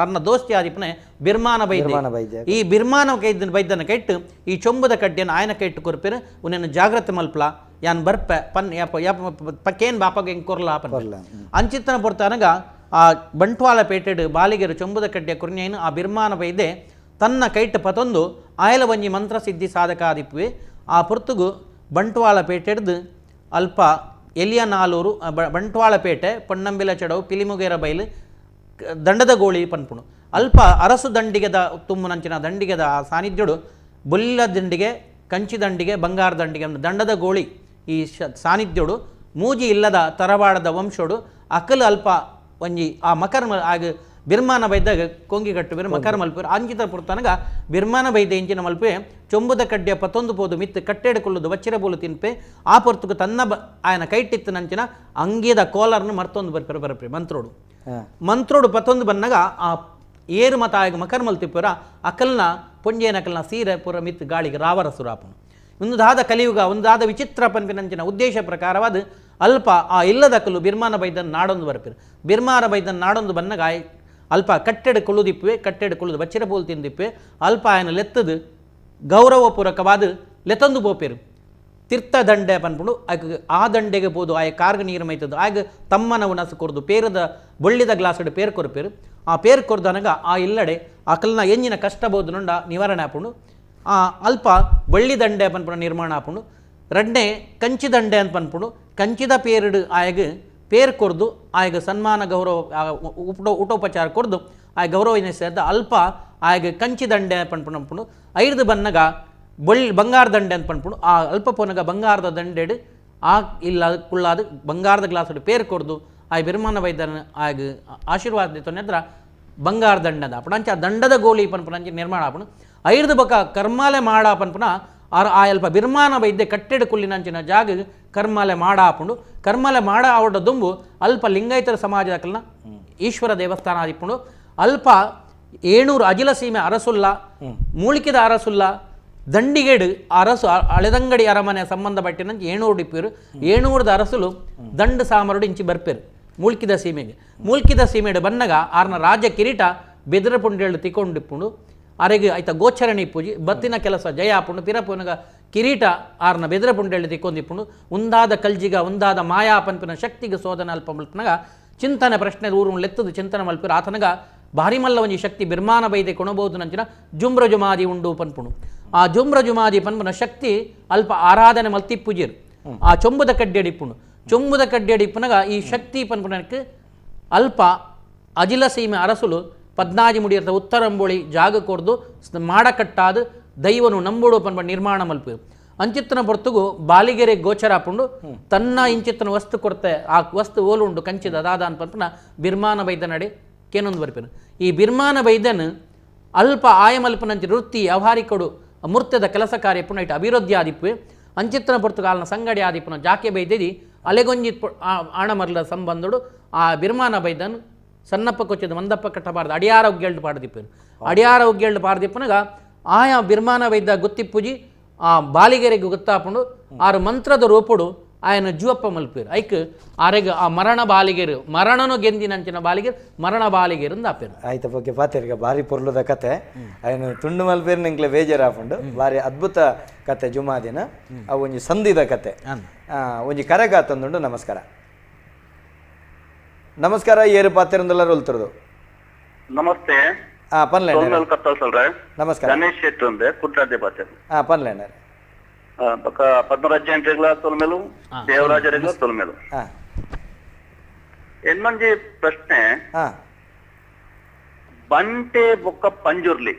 ಅನ್ನ ದೋಸ್ತಿ ಆದಿಪ್ಪನೆ ಬಿರ್ಮಾನ ಬೈದ್ಯ. ಈ ಬಿರ್ಮಾನ ಕೈದ ಬೈದ್ದನ ಕೈಟ್ಟು ಈ ಚೊಂಬುದ ಕಡ್ಡಿಯನ್ನು ಆಯನ ಕೈಟ್ಟು ಕೊರ್ಪೇರು. ಉನೇನು ಜಾಗ್ರತೆ ಮಲ್ಪಲ ಯಾನ್ ಬರ್ಪೆ ಪನ್ ಯಾಪ ಯಾಪ ಪಕ್ಕೇನು ಬಾಪಗೆ ಹೆಂಗೆ ಕೊರ್ಲ ಪನ್ ಅಂಚಿತ್ತನ ಪೊರ್ತಾನಗ ಆ ಬಂಟ್ವಾಳ ಪೇಟೆಡು ಬಾಲಿಗೆರು ಚೊಂಬುದ ಕಡ್ಡಿಯ ಕುರ್ನ್ಯನು ಆ ಬಿರ್ಮಾನ ಬೈದೆ ತನ್ನ ಕೈಟ್ಟು ಪತೊಂದು ಆಯಲ ಒಂಜಿ ಮಂತ್ರ ಸಿದ್ಧಿ ಸಾಧಕ ಆದಿಪ್ಪುವೆ. ಆ ಪೊರ್ತುಗು ಬಂಟ್ವಾಳ ಪೇಟೆಡ್ದು ಅಲ್ಪ ಎಲಿಯ ನಾಲೂರು ಬಂಟ್ವಾಳಪೇಟೆ ಪೊನ್ನಂಬಿಲ ಚಡವು ಪಿಲಿಮುಗೇರ ಬೈಲು ದಂಡದ ಗೋಳಿ ಪನ್ಪುಣು. ಅಲ್ಪ ಅರಸು ದಂಡಿಗೆದ ತುಮ್ಮುನಂಚಿನ ದಂಡಿಗೆದ ಆ ಸಾನ್ನಿಧ್ಯಡು ಬೊಲ್ಲ ದಂಡಿಗೆ ಕಂಚಿ ದಂಡಿಗೆ ಬಂಗಾರ ದಂಡಿಗೆ ದಂಡದ ಗೋಳಿ ಈ ಸಾನ್ನಿಧ್ಯಡು ಮೂಜಿ ಇಲ್ಲದ ತರವಾಡದ ವಂಶೋಡು ಅಕಲ್ ಅಲ್ಪ ಒಂಜಿ ಆ ಮಕರ್ ಆಗ ಬಿರ್ಮಾನ ಬೈದಾಗ ಕೊಂಗಿ ಕಟ್ಟುಬೇರು ಮಕರ್ ಮಲ್ಪೇರು ಅಂಚಿತ ಪುರ್ತನಗ ಬಿರ್ಮಾನ ಬೈದ ಇಂಚಿನ ಮಲ್ಪೆ ಚೊಂಬುದ ಕಡ್ಡಿಯ ಪತ್ತೊಂದು ಪೋದು ಮಿತ್ತು ಕಟ್ಟೆಡು ಕೊಲ್ಲುದು ವಚ್ಚಿರ ಬೋಲು ತಿನ್ಪೆ ಆ ಪೊರ್ತುಗು ತನ್ನ ಆಯನ ಕೈಟಿತ್ತು ನಂಚಿನ ಅಂಗಿದ ಕೋಲರ್ನು ಮರ್ತೊಂದು ಬರ್ಪೇರು ಬರಪೆ ಮಂತ್ರೋಡು ಮಂತ್ರೋಡು ಪತ್ತೊಂದು ಬನ್ನಗ ಆ ಏರು ಮತ ಆಗ ಮಕರ್ ಮಲ್ತಿಪ್ಪರ ಅಕಲ್ನ ಪೊಂಜೇನ ಅಕಲ್ನ ಸೀರೆ ಪುರ ಮಿತ್ತು ಗಾಳಿಗೆ ರಾವರ ಸುರಾಪನು. ಒಂದಾದ ಕಲಿಯುಗ ಒಂದಾದ ವಿಚಿತ್ರ ಪನ್ಪಿನಂಚಿನ ಉದ್ದೇಶ ಪ್ರಕಾರವಾದ ಅಲ್ಪ ಆ ಇಲ್ಲದಕಲು ಬಿರ್ಮಾನ ಬೈದನ್ ನಾಡೊಂದು ಬರ್ಪಿರು. ಬಿರ್ಮಾನ ಬೈದನ್ ನಾಡೊಂದು ಬನ್ನಗ ಅಲ್ಪ ಕಟ್ಟೆಡು ಕೊಲ್ಲುದಿಪ್ಪೆ ಕಟ್ಟೆಡು ಕೊಲ್ಲುದು ಬಚ್ಚಿರ ಬೋಲ್ ತಿಂದಿಪ್ಪೆ ಅಲ್ಪ ಆಯನ ಲೆತ್ತದು ಗೌರವಪೂರ್ವಕವಾದ ಲೆತ್ತೊಂದು ಪೋಪೇರು. ತೀರ್ಥ ದಂಡೆ ಪನ್ಪುಂಡು ಆಗ ಆ ದಂಡೆಗೆ ಪೋದು ಆಯ ಕಾರ್ಗ ನೀರು ಮೈತದ್ದು ಆಗ ತಮ್ಮನ ಉಣಸು ಕೊರ್ದು ಪೇರದ ಬೊಳ್ಳಿದ ಗ್ಲಾಸ್ಡ್ ಪೇರು ಕೊರ್ಪೇರು. ಆ ಪೇರು ಕೊರ್ದನಗ ಆ ಇಲ್ಲಡೆ ಅಕಲ್ನ ಎಂಜಿನ ಕಷ್ಟ ಬೋದು ನೊಂಡ ನಿವಾರಣೆ ಆಪುಂಡು. ಆ ಅಲ್ಪ ಬಳ್ಳಿ ದಂಡೆ ಪನ್ಪುಣ ನಿರ್ಮಾಣ ಆಪುಂಡು. ರಡ್ಡೆ ಕಂಚಿ ದಂಡೆ ಅಂತ ಪನ್ಪುಂಡು. ಕಂಚಿದ ಪೇರುಡು ಆಯಗ ಪೇರು ಕೊರ್ದು ಆಯಗ ಸನ್ಮಾನ ಗೌರವ ಊಟೋಪಚಾರ ಕೊರ್ದು ಆಯ ಗೌರವ ಸೇರ್ದ ಅಲ್ಪ ಆಯಗ ಕಂಚಿ ದಂಡೆ ಪನ್ಪುಣಂಪುಂಡು. ಐದು ಬನ್ನಗ ಬೊಳ್ಳಿ ಬಂಗಾರ ದಂಡೆ ಅಂತ ಪನ್ಪುಂಡು. ಆ ಅಲ್ಪ ಪೋನಗ ಬಂಗಾರದ ದಂಡೆಡು ಆ ಇಲ್ಲ ಕುಳ್ಳಾದ ಬಂಗಾರದ ಗ್ಲಾಸಡು ಪೇರು ಕೊರ್ದು ಆಯ ಬಿರ್ಮಾನ ವೈದ್ಯನ ಆಯಗ ಆಶೀರ್ವಾದ ತೊಂದ್ರೆ ಬಂಗಾರ ದಂಡದ ಅಪಣ ಅಂಚ ಆ ದಂಡದ ಗೋಳಿ ಪನ್ಪುಣ ಅಂಚೆ ನಿರ್ಮಾಣ ಆಪುಂಡು. ಐದು ಬಕ ಕರ್ಮಾಲೆ ಮಾಡ ಪನ್ಪುಣ ಆ ಅಲ್ಪ ಬಿರ್ಮಾನ ವೈದ್ಯ ಕಟ್ಟೆಡು ಕುಲ್ಲಿನಂಚಿನ ಜಾಗ ಕರ್ಮಾಲೆ ಮಾಡ ಆಪುಂಡು. ಕರ್ಮಾಲೆ ಮಾಡ ಆವಡ ದುಂಬು ಅಲ್ಪ ಲಿಂಗಾಯತರ ಸಮಾಜದ ಕಲ್ನ ಈಶ್ವರ ದೇವಸ್ಥಾನ ಆದಿಪ್ಪುಂಡು. ಅಲ್ಪ ಏಣೂರು ಅಜಿಲ ಸೀಮೆ ಅರಸುಲ್ಲ ಮೂಳಿಕೆದ ಅರಸುಲ್ಲ ದಂಡಿಗೇಡು ಅರಸು ಅಳೆದಂಗಡಿ ಅರಮನೆ ಸಂಬಂಧಪಟ್ಟಿನಂಚೆ ಏಣೂರು ಇಪ್ಪೇರು. ಏಣೂರದ ಅರಸುಲು ದಂಡು ಸಾಮರುಡು ಇಂಚಿ ಬರ್ಪೇರು ಮೂಳ್ಕಿದ ಸೀಮೆಗೆ. ಮೂಳ್ಕಿದ ಸೀಮೆಡು ಬನ್ನಗ ಆರ್ನ ರಾಜ ಕಿರೀಟ ಬೆದರ ಪುಂಡೇಳು ತಿಕೊಂಡಿಪ್ಪುಂಡು. ಅರೆಗೆ ಆಯ್ತ ಗೋಚರಣಿ ಪೂಜಿ ಬತ್ತಿನ ಕೆಲಸ ಜಯ ಆಪುಂಡು. ಪಿರಪುನಗ ಕಿರೀಟ ಆರ್ನ ಬೆದರ ಪುಂಡೇಳು ತಿಕ್ಕೊಂದಿಪ್ಪುಂಡು. ಉಂದಾದ ಕಲ್ಜಿಗ ಉಂದಾದ ಮಾಯಾ ಪನ್ಪಿನ ಶಕ್ತಿಗೆ ಸೋದನ ಅಲ್ಪ ಮಲ್ಪನಗ ಚಿಂತನೆ ಪ್ರಶ್ನೆ ಊರು ಲೆತ್ತದು ಚಿಂತನೆ ಮಲ್ಪಿರ ಆತನಗ ಭಾರಿ ಮಲ್ಲ ಒಂಜಿ ಶಕ್ತಿ ಬಿರ್ಮಾನ ಬೈದೆ ಕೊಣಬಹುದು ನಂಚಿನ ಜುಮ್ರ ಜುಮಾದಿ ಉಂಡು ಪನ್ಪುಣು. ಆ ಜುಮ್ರ ಜುಮಾದಿ ಪನ್ಪುನ ಶಕ್ತಿ ಅಲ್ಪ ಆರಾಧನೆ ಮಲ್ತಿಪ್ಪುಜಿರ್ ಆ ಚೊಂಬುದ ಕಡ್ಡಿ ಅಡಿಪ್ಪುಂಡು. ಚೊಂಬುದ ಕಡ್ಡಿ ಅಡಿಪ್ಪುನಗ ಈ ಶಕ್ತಿ ಪನ್ಪುನಕ್ಕೆ ಅಲ್ಪ ಅಜಿಲ ಸೀಮೆ ಅರಸುಲು ಪದ್ನಾಜಿ ಮುಡಿಯರ್ತ ಉತ್ತರಂಬೋಳಿ ಜಾಗ ಕೊರ್ದು ಮಾಡಕಟ್ಟಾದ ದೈವನು ನಂಬುಡು ಪನ್ಪ ನಿರ್ಮಾಣ ಮಲ್ಪು. ಅಂಚಿತ್ತನ ಪೊರ್ತುಗು ಬಾಲಿಗೆರೆ ಗೋಚರ ಆಪುಂಡು. ತನ್ನ ಇಂಚಿತ್ತನ ವಸ್ತು ಕೊರ್ತೆ ಆ ವಸ್ತು ಓಲುಂಡು ಕಂಚಿದ ದಾದ ಅನ್ಪನ್ಪುನ ಬಿರ್ಮಾನ ಬೈದನಡೆ ಕೇನೊಂದು ಬರ್ಪೇನು. ಈ ಬಿರ್ಮಾನ ಬೈದನ್ ಅಲ್ಪ ಆಯಮಲ್ಪನಂಚಿ ವೃತ್ತಿ ವ್ಯವಹಾರಿಕಡು ಮೂರ್ತದ ಕೆಲಸ ಕಾರ್ಯ ಪುನ ಇಟ್ಟು ಅಭಿವೃದ್ಧಿ ಆದಿಪ್ಪು. ಅಂಚಿತ್ತನ ಪೊರ್ತುಗಾಲನ ಸಂಗಡಿ ಆದಿಪ್ಪುನ ಜಾಕೆ ಬೈದಿದಿ ಅಲೆಗೊಂಜಿ ಆಣಮರ್ಲ ಸಂಬಂಧಡು ಆ ಬಿರ್ಮಾನ ಬೈದನ್ ಸನ್ನಪ್ಪ ಕೊಚ್ಚದ ಮಂದಪ್ಪ ಕಟ್ಟಬಾರ್ದು ಅಡಿಯಾರ ಉಗ್ಗೆಳ್ದು ಪಾಡ್ದಿಪ್ಪೇರು ಅಡಿಯಾರ ಉಗ್ಗೆಳ್ದು ಪಾಡ್ದಿಪ್ಪನಾಗ ಆಯಾ ಬಿರ್ಮಾನ ವೈದ್ಯ ಗುತ್ತಿಪ್ಪುಜಿ ಆ ಬಾಲಿಗೆರೆಗೆ ಗೊತ್ತಾಪುಂಡು ಆರು ಮಂತ್ರದ ರೂಪುಡು ಆಯನ ಜುವಪ್ಪ ಮಲ್ಪೇರು ಐಕ್ ಆರೆಗ್ ಆ ಮರಣ ಬಾಲಿಗೆರು ಮರಣನು ಗೆಂದಿನಂಚಿನ ಬಾಲಿಗೆರು ಮರಣ ಬಾಲಿಗೆರು ಆಪೇರು. ಆಯ್ತು ಬಗ್ಗೆ ಪಾತೇರಿಗ ಭಾರಿ ಪೊರ್ಲುದ ಕತೆ ಆಯನ ತುಂಡು ಮಲ್ಪೇರು ನಿಂಕ್ಲೆ ಬೇಜಾರಾಪುಂಡು ಭಾರಿ ಅದ್ಭುತ ಕತೆ ಜುಮಾದಿನ ಅವು ಒಂಜಿ ಸಂಧಿದ ಕತೆ ಒಂಜಿ ಕರೆಗಾತಂದುಂಡು. ನಮಸ್ಕಾರ ನಮಸ್ಕಾರ ಏರು ಪಾತಿರಂದೆಲ್ಲ ರೋಲ್ತಿರೋದು. ನಮಸ್ತೆ. ಪನ್ಲೆ ನಮಸ್ಕಾರ. ಗಣೇಶ್ ಶೆಟ್ಟಿ ಅಂದೆ ಕುಟ್ಲಾದೆ ಪಾತೇರು. ಪನ್ಲೆ ಬೊಕ್ಕ ಪದ್ಮರಾಜ ತೊಲ್ಮೇಲು ದೇವರಾಜರಿಗ್ಲ ತೊಲ್ಮೇಲು. ಎನ್ಮಂಜಿ ಪ್ರಶ್ನೆ, ಬಂಟೆ ಬೊಕ್ಕ ಪಂಜುರ್ಲಿ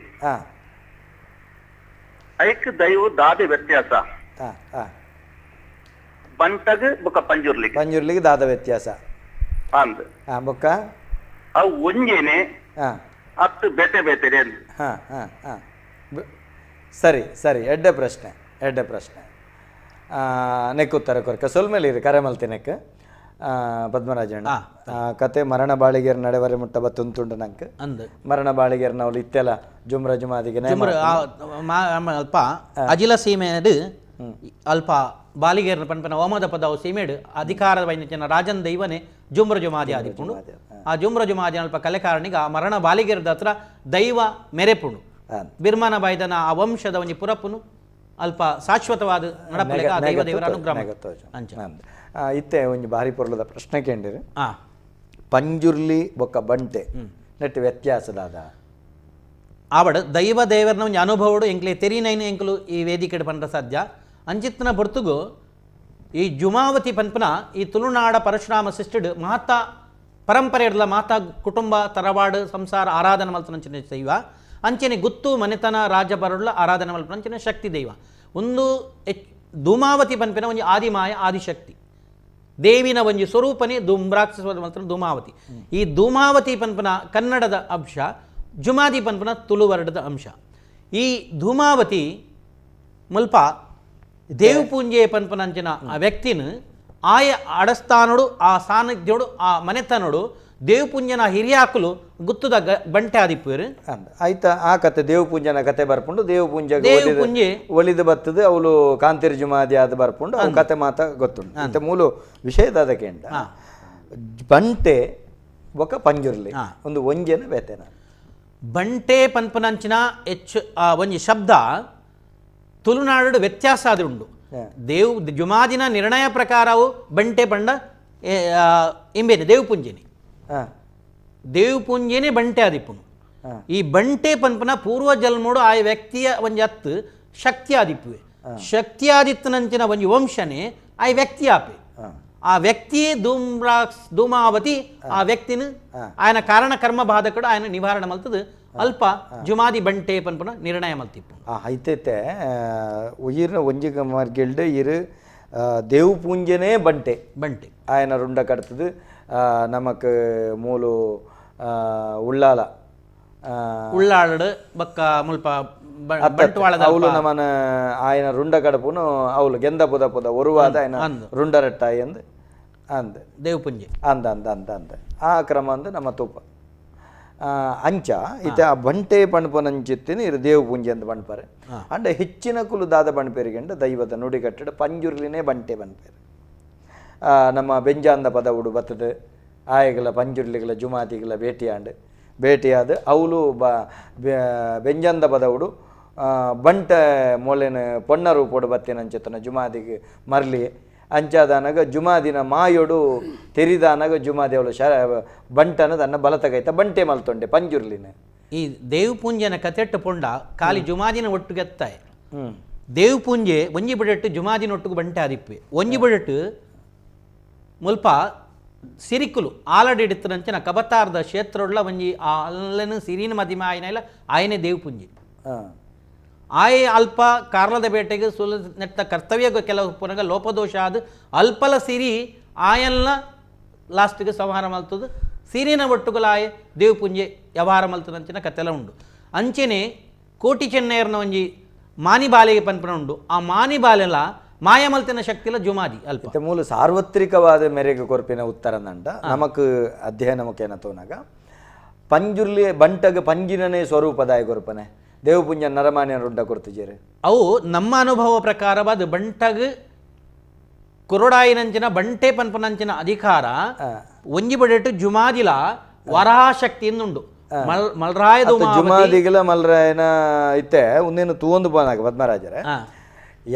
ಐಕ್ ದೈವ ದಾದೆ ವ್ಯತ್ಯಾಸ? ಬಂಟಗ್ ಬೊಕ್ಕ ಪಂಜುರ್ಲಿ ಪಂಜುರ್ಲಿಗೆ ದಾದ ವ್ಯತ್ಯಾಸ ಅಂದ್ ಬೊಕ್ಕ ಅವು ಒಂಜೇನೆ ಅತ್ತು ಬೇತೆ ಬೇತೆ. ಸರಿ ಸರಿ, ಎಡ್ಡೆ ಪ್ರಶ್ನೆ ಎಡ್ಡೆ ಪ್ರಶ್ನೆ. ನೆಕ್ ಉತ್ತರ ಕೊರಕ ಸೊಲ್ಮೇಲೆ ಇರು ಕರೆ ಮಲ್ತಿನೆಕ್ ಪದ್ಮರಾಜಣ್ಣ. ಕತೆ ಮರಣ ಬಾಳಿಗೆರ್ ನಡೆವರೆ ಮುಟ್ಟ ಬತ್ತುಂಟು ನಂಗೆ ಅಂದ್ ಮರಣ ಬಾಳಿಗೆರ್ ನಾವು ಇತ್ತೆಲ್ಲ ಜುಮ್ರ ಜುಮಾದಿಗೆ ಅಲ್ಪ ಅಜಿಲ ಸೀಮೆಡು ಅಲ್ಪ ಬಾಲಿಗೇರ್ನ ಪನ್ಪನ ಓಮದ ಪದವು ಸೀಮೆಡು ಅಧಿಕಾರದ ವೈದ್ಯನ ರಾಜನ್ ದೈವನೇ ಜುಮ್ರ ಜುಮಾದಿ ಆದಿಪುಂಡು. ಆ ಜುಮ್ರ ಜುಮಾದಿ ಅಲ್ಪ ಕಲೆಕಾರಣಿಗ ಆ ಮರಣ ಬಾಲಿಗೇರ್ದ ಹತ್ರ ದೈವ ಮೆರೆಪುಂಡು ಬಿರ್ಮಾನ ಬಾಯ್ದನ ಆ ವಂಶದ ಒಂಜಿ ಪುರಪುನು ಅಲ್ಪ ಶಾಶ್ವತವಾದ ನಡಪಲೆಗ ದೈವ ದೇವರ ಅನುಗ್ರಹ ಅಂಚ. ಇತ್ತೆ ಒಂಜಿ ಭಾರಿ ಪೊರ್ಲದ ಪ್ರಶ್ನೆ ಕೇಂದಿರು. ಪಂಜುರ್ಲಿ ಬೊಕ್ಕ ಬಂಟೆ ನೆಟ್ ವ್ಯತ್ಯಾಸದಾದ ಆವಡ ದೈವ ದೇವರನ ಒಂಜಿ ಅನುಭವಡು ಎಂಕ್ಲೆ ತೆರಿನೈನು ಎಂಕುಲು ಈ ವೇದಿಕೆ ಪಂಡ ಸಾಧ್ಯ. ಅಂಚಿತ್ನ ಬರ್ತುಗು ಈ ಜುಮಾವತಿ ಪನ್ಪನ ಈ ತುಳುನಾಡ ಪರಶುರಾಮ ಸಿಸ್ಟಡ್ ಮಾತಾ ಪರಂಪರೆ ಇರಲ ಮಾತಾ ಕುಟುಂಬ ತರವಾಡು ಸಂಸಾರ ಆರಾಧನೆ ಮಲ್ತನಂಚಿನ ದೈವ ಅಂಚನೆ ಗುತ್ತು ಮನೆತನ ರಾಜ ಬರುಳ್ಳ ಆರಾಧನೆ ಮಲ್ಪನಂಚಿನ ಶಕ್ತಿ ದೈವ. ಒಂದು ಧೂಮಾವತಿ ಪನ್ಪಿನ ಒಂಜಿ ಆದಿಮಾಯ ಆದಿಶಕ್ತಿ ದೇವಿನ ಒಂಜಿ ಸ್ವರೂಪನೇ ಧೂಮ್ರಾಕ್ಷಸ ಮಲ್ತನ ಧೂಮಾವತಿ. ಈ ಧೂಮಾವತಿ ಪನ್ಪನ ಕನ್ನಡದ ಅಂಶ, ಜುಮಾದಿ ಪನ್ಪನ ತುಳುವರ್ಡದ ಅಂಶ. ಈ ಧೂಮಾವತಿ ಮುಲ್ಪ ದೇವಪೂಂಜೆ ಪನ್ಪನಂಚಿನ ಆ ವ್ಯಕ್ತಿನ ಆಯ ಅಡಸ್ಥಾನೋಡು ಆ ಸಾನ್ನಿಧ್ಯೋಡು ಆ ಮನೆತನೋಡು ದೇವಪುಂಜನ ಹಿರಿಯಾಕುಲು ಗುತ್ತದ ಬಂಟೆ ಆದಿಪ್ಪೇರು ಆಯ್ತಾ. ಆ ಕತೆ ದೇವಪೂಂಜನ ಕತೆ ಬರ್ಪುಂಡು. ದೇವಪೂಂಜೆ ಒಲಿದು ಬತ್ತದು ಅವಳು ಕಾಂತಿರ್ ಜುಮಾದಿ ಆದ ಬರ್ಪುಂಡು. ಅವು ಕತೆ ಮಾತ ಗೊತ್ತುಂಟು. ಮತ್ತೆ ಮೂಲ ವಿಷಯದ ಕೇಂದ್ರ ಬಂಟೆ ಬೊಕ್ಕ ಪಂಜುರ್ಲಿ ಒಂದು ಒಂಜೆನ ಬೇತೆನ ಬಂಟೆ ಪನ್ಪನಂಚಿನ ಹೆಚ್ಚು ಒಂಜಿ ಶಬ್ದ ತುಳುನಾಡು ವ್ಯತ್ಯಾಸ ಆದ್ರೆ ಉಂಡು. ದೇವ್ ಜುಮಾದಿನ ನಿರ್ಣಯ ಪ್ರಕಾರವು ಬಂಟೆ ಪಂಡ ಇಂಬೇನೆ ದೇವಪುಂಜೆನೆ ದೇವಪುಂಜೆನೆ ಬಂಟೆ ಆದಿಪ್ಪುನು. ಈ ಬಂಟೆ ಪನ್ಪನ ಪೂರ್ವ ಜನ್ಮೋಡು ಆ ವ್ಯಕ್ತಿಯ ಒಂಜಿ ಹತ್ತು ಶಕ್ತಿ ಆದಿಪ್ಪುವೆ. ಶಕ್ತಿ ಆದಿತ್ತನಂಚಿನ ಒಂಜಿ ವಂಶನೇ ಆ ವ್ಯಕ್ತಿ ಆಪೆ. ಆ ವ್ಯಕ್ತಿಯೇ ಧೂಮ್ರಾಕ್ಸ್ ಧೂಮಾವತಿ ಆ ವ್ಯಕ್ತಿನ ఆయన ಕಾರಣ ಕರ್ಮ ಬಾಧಕಡು ఆయన ನಿವಾರಣೆ ಮಲ್ತದು ಅಲ್ಪ ಜುಮಾದಿ ಬಂಟೆ ಪನ್ಪನ ನಿರ್ಣಯ ಮಲ್ತಿಪ್ಪು. ಐತೈತೆ ಉಯಿರ್ನ ಒಂಜಿ ಮಾರ್ಗಿಲ್ಡ್ ಇರು ದೇವ್ ಪೂಂಜೆನೇ ಬಂಟೆ ಬಂಟೆ ఆయన ರುಂಡ ಕಟ್ತದು ನಮಕ್ ಮೂಲು ಉಳ್ಳಾಲ ಉಳ್ಳಾಳಡು ಬಕ್ಕ ಮುಲ್ಪ ಬಂಟ್ವಾಳದ ಅವಳು ನಮನ ఆయన ರುಂಡ ಕಡಪುನು ಅವಳು ಗೆಂದ ಪುದ ಪುದ ಒರುವಾದ ఆయన ರುಂಡರಟ್ಟಾಯಿ ಅಂದ್ ಅಂದ್ ದೇವಪುಂಜೆ ಅಂದ ಅಂದ ಅಂದ ಅಂದ ಆ ಕ್ರಮ ಅಂದ ನಮ್ಮ ತೂಪ ಅಂಚ ಇತ್ತೆ ಆ ಬಂಟೆ ಪಣ್ಪನಂಚಿತ್ತಿನ ಇರು ದೇವಪುಂಜೆ ಅಂತ ಬಣ್ಪಾರೆ. ಅಂಡ ಹೆಚ್ಚಿನ ಕುಲು ದಾದ ಬಣ್ಪೇರಿಗೆಂಡ ದೈವದ ನುಡಿ ಕಟ್ಟಡ ಪಂಜುರ್ಲಿನೇ ಬಂಟೆ ಬಣ್ಪೇರು. ನಮ್ಮ ಬೆಂಜಾಂದ ಪದ ಉಡು ಬತ್ತದ ಆಯಗಲ ಪಂಜುರ್ಲಿಗಳ ಜುಮಾತಿಗಳ ಭೇಟಿಯಾಂಡು ಭೇಟಿಯಾದ ಅವಳು ಬೆಂಜಾಂದ ಪದ ಉಡು ಬಂಟ ಮೊಲೆನ ಪೊಣ್ಣ ರೂಪೋಡು ಬತ್ತಿನಂಚೆತ್ತನ ಜುಮಾದಿಗೆ ಮರ್ಲಿ ಅಂಚಾದನಗ ಜುಮಾದಿನ ಮಾಯೋಡು ತೆರಿದಾನಗ ಜುಮಾದಿ ಅವಳು ಶ ಬಂಟನ ತನ್ನ ಬಲತಗೈತ ಬಂಟೆ ಮಲ್ತೊಂಡೆ ಪಂಜುರ್ಲಿನ. ಈ ದೇವಪೂಂಜನ ಕತೆಟ್ಟು ಪೊಂಡ ಖಾಲಿ ಜುಮಾದಿನ ಒಟ್ಟುಗೆತ್ತಾಯ. ದೇವಪೂಂಜೆ ಒಂಜಿ ಬಿಡಟ್ಟು ಜುಮಾದಿನ ಒಟ್ಟಿಗೆ ಬಂಟೆ ಆದಿಪ್ಪೆ ಒಂಜಿ ಬಿಡಟ್ಟು ಮುಲ್ಪ ಸಿರಿಕುಲು ಆಲಡಿ ಹಿಡಿತನಂಚಿನ ಕಬತಾರದ ಕ್ಷೇತ್ರೊಳ್ಳ ಒಂಜಿ ಅಲ್ಲನ ಸಿರಿನ ಮದಿಮ ಆಯನ ಇಲ್ಲ ಆಯನೇ ದೇವಪುಂಜಿ. ಆಯೆ ಅಲ್ಪ ಕಾರ್ಲದ ಬೇಟೆಗೆ ಸುಲ ನೆಟ್ಟ ಕರ್ತವ್ಯ ಕೆಲವು ಪುನಗ ಲೋಪದೋಷ ಆದ ಅಲ್ಪಲ ಸಿರಿ ಆಯನ್ನ ಲಾಸ್ಟಿಗೆ ಸಂಹಾರ ಮಲ್ತದು ಸಿರಿನ ಒಟ್ಟುಗಲ ಆಯೆ ದೇವಪುಂಜೆ ವ್ಯವಹಾರ ಮಲ್ತದಂಚಿನ ಕತೆಲ್ಲ ಉಂಡು. ಅಂಚೆನೆ ಕೋಟಿ ಚೆನ್ನೈಯರ್ನ ಒಂಜಿ ಮಾನಿಬಾಲೆಗೆ ಪನ್ಪನ ಉಂಡು. ಆ ಮಾನಿಬಾಲೆಲ್ಲ ಮಾಯಮಲ್ತಿನ ಶಕ್ತಿಲ ಜುಮಾದಿ ಅಲ್ಪ. ಮೂಲ ಸಾರ್ವತ್ರಿಕವಾದ ಮೇರೆಗೆ ಕೊರ್ಪಿನ ಉತ್ತರ ನಂಡ ನಮಕ್ ಅಧ್ಯಯನ ಮುಖೇನ ತೋನಾಗ Panjurli ಬಂಟಗ ಪಂಜಿನನೇ ಸ್ವರೂಪದಾಯ ಕೊರ್ಪನೆ ದೇವಪುಂಜ ನರಮಾನ್ಯ ರುಡ್ಡ ಕೊರ್ತಿಜೇರು ಅವು ನಮ್ಮ ಅನುಭವ ಪ್ರಕಾರವಾದ ಬಂಟಗ್ ಕುರುಡಾಯಿನಂಚಿನ ಬಂಟೆ ಪನ್ಪನಂಚಿನ ಅಧಿಕಾರ ಒಂಜಿ ಬಡೆಟ್ ಜುಮಾದಿಲ ವರಾಶಕ್ತಿಯಿಂದುಂಡು ಮಲ್ರಾಯ ಜುಮಾದಿಗಲ ಮಲ್ರಾಯನ ಇತ್ತೆ ಒಂದೇನು ತೂವೊಂದು ಪೋನಾಗ ಪದ್ಮರಾಜರೇ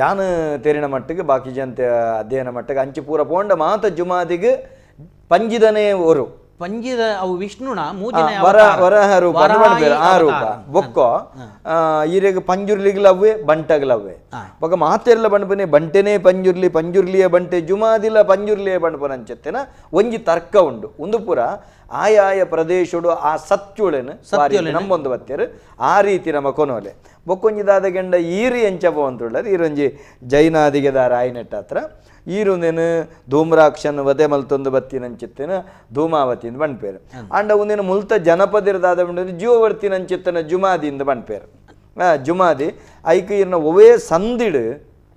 ಯಾನು ತೇರಿನ ಮಟ್ಟಿಗೆ ಬಾಕಿ ಜನತೆ ಅಧ್ಯಯನ ಮಟ್ಟಿಗೆ ಅಂಚಿ ಪೂರ ಪೋಂಡ ಮಾತ ಜುಮಾದಿಗೆ ಪಂಜಿದನೇ ಒರು ಪಂಜಿದ ಅವು ವಿಷ್ಣುನ ಮೂಜಿನ ವರಹ ರೂಪ ಆ ರೂಪ ಬೊಕ್ಕೋ ಈರೆಗ್ ಪಂಜುರ್ಲಿಗ್ಲವ್ವೆ ಬಂಟಗ್ಲವ್ವೆ ಬೊಕ್ಕ ಮಾತೆರ್ಲ ಬಂಡ್ಪನೆ ಬಂಟೆನೇ ಪಂಜುರ್ಲಿ ಪಂಜುರ್ಲಿಯ ಬಂಟೆ ಜುಮಾದಿಲ ಪಂಜುರ್ಲಿಯ ಬಂಡ್ಪನ ಅಂಚೆತ್ತೇನ ಒಂಜಿ ತರ್ಕ ಉಂಡು ಒಂದು ಪೂರ ಆಯಾಯ ಪ್ರದೇಶಡು ಆ ಸತ್ಯುಳೆನು ನಮ್ಮೊಂದು ಬತ್ತೇರು ಆ ರೀತಿ ನಮ್ಮ ಕೊನೋಲೆ ಬೊಕ್ಕೊಂಜಿದಾದ ಗೆಂಡ ಈರಿ ಎಂಚಪ ಅಂತುಳ್ಳರು ಈರೊಂಜಿ ಜೈನಾದಿಗೆದಾರ ಆಯ್ನೆಟ್ಟ ಹತ್ರ ಈರುಂದೇನು ಧೂಮ್ರಾಕ್ಷನ್ ವಧೆ ಮಲ್ತೊಂದು ಬತ್ತಿನಂಚಿತ್ತೇನು ಧೂಮಾವತಿಯಿಂದ ಬಂಡ್ಪೇರು ಅಂಡ ಒಂದೇನು ಮುಲ್ತ ಜನಪದಿರದಾದ ಜೀವವರ್ತಿನಂಚಿತ್ತನ ಜುಮಾದಿಯಿಂದ ಬಂಡ್ಪೇರು ಜುಮಾದಿ ಐಕ್ ಇರ್ನ ಒವೇ ಸಂದಿಡು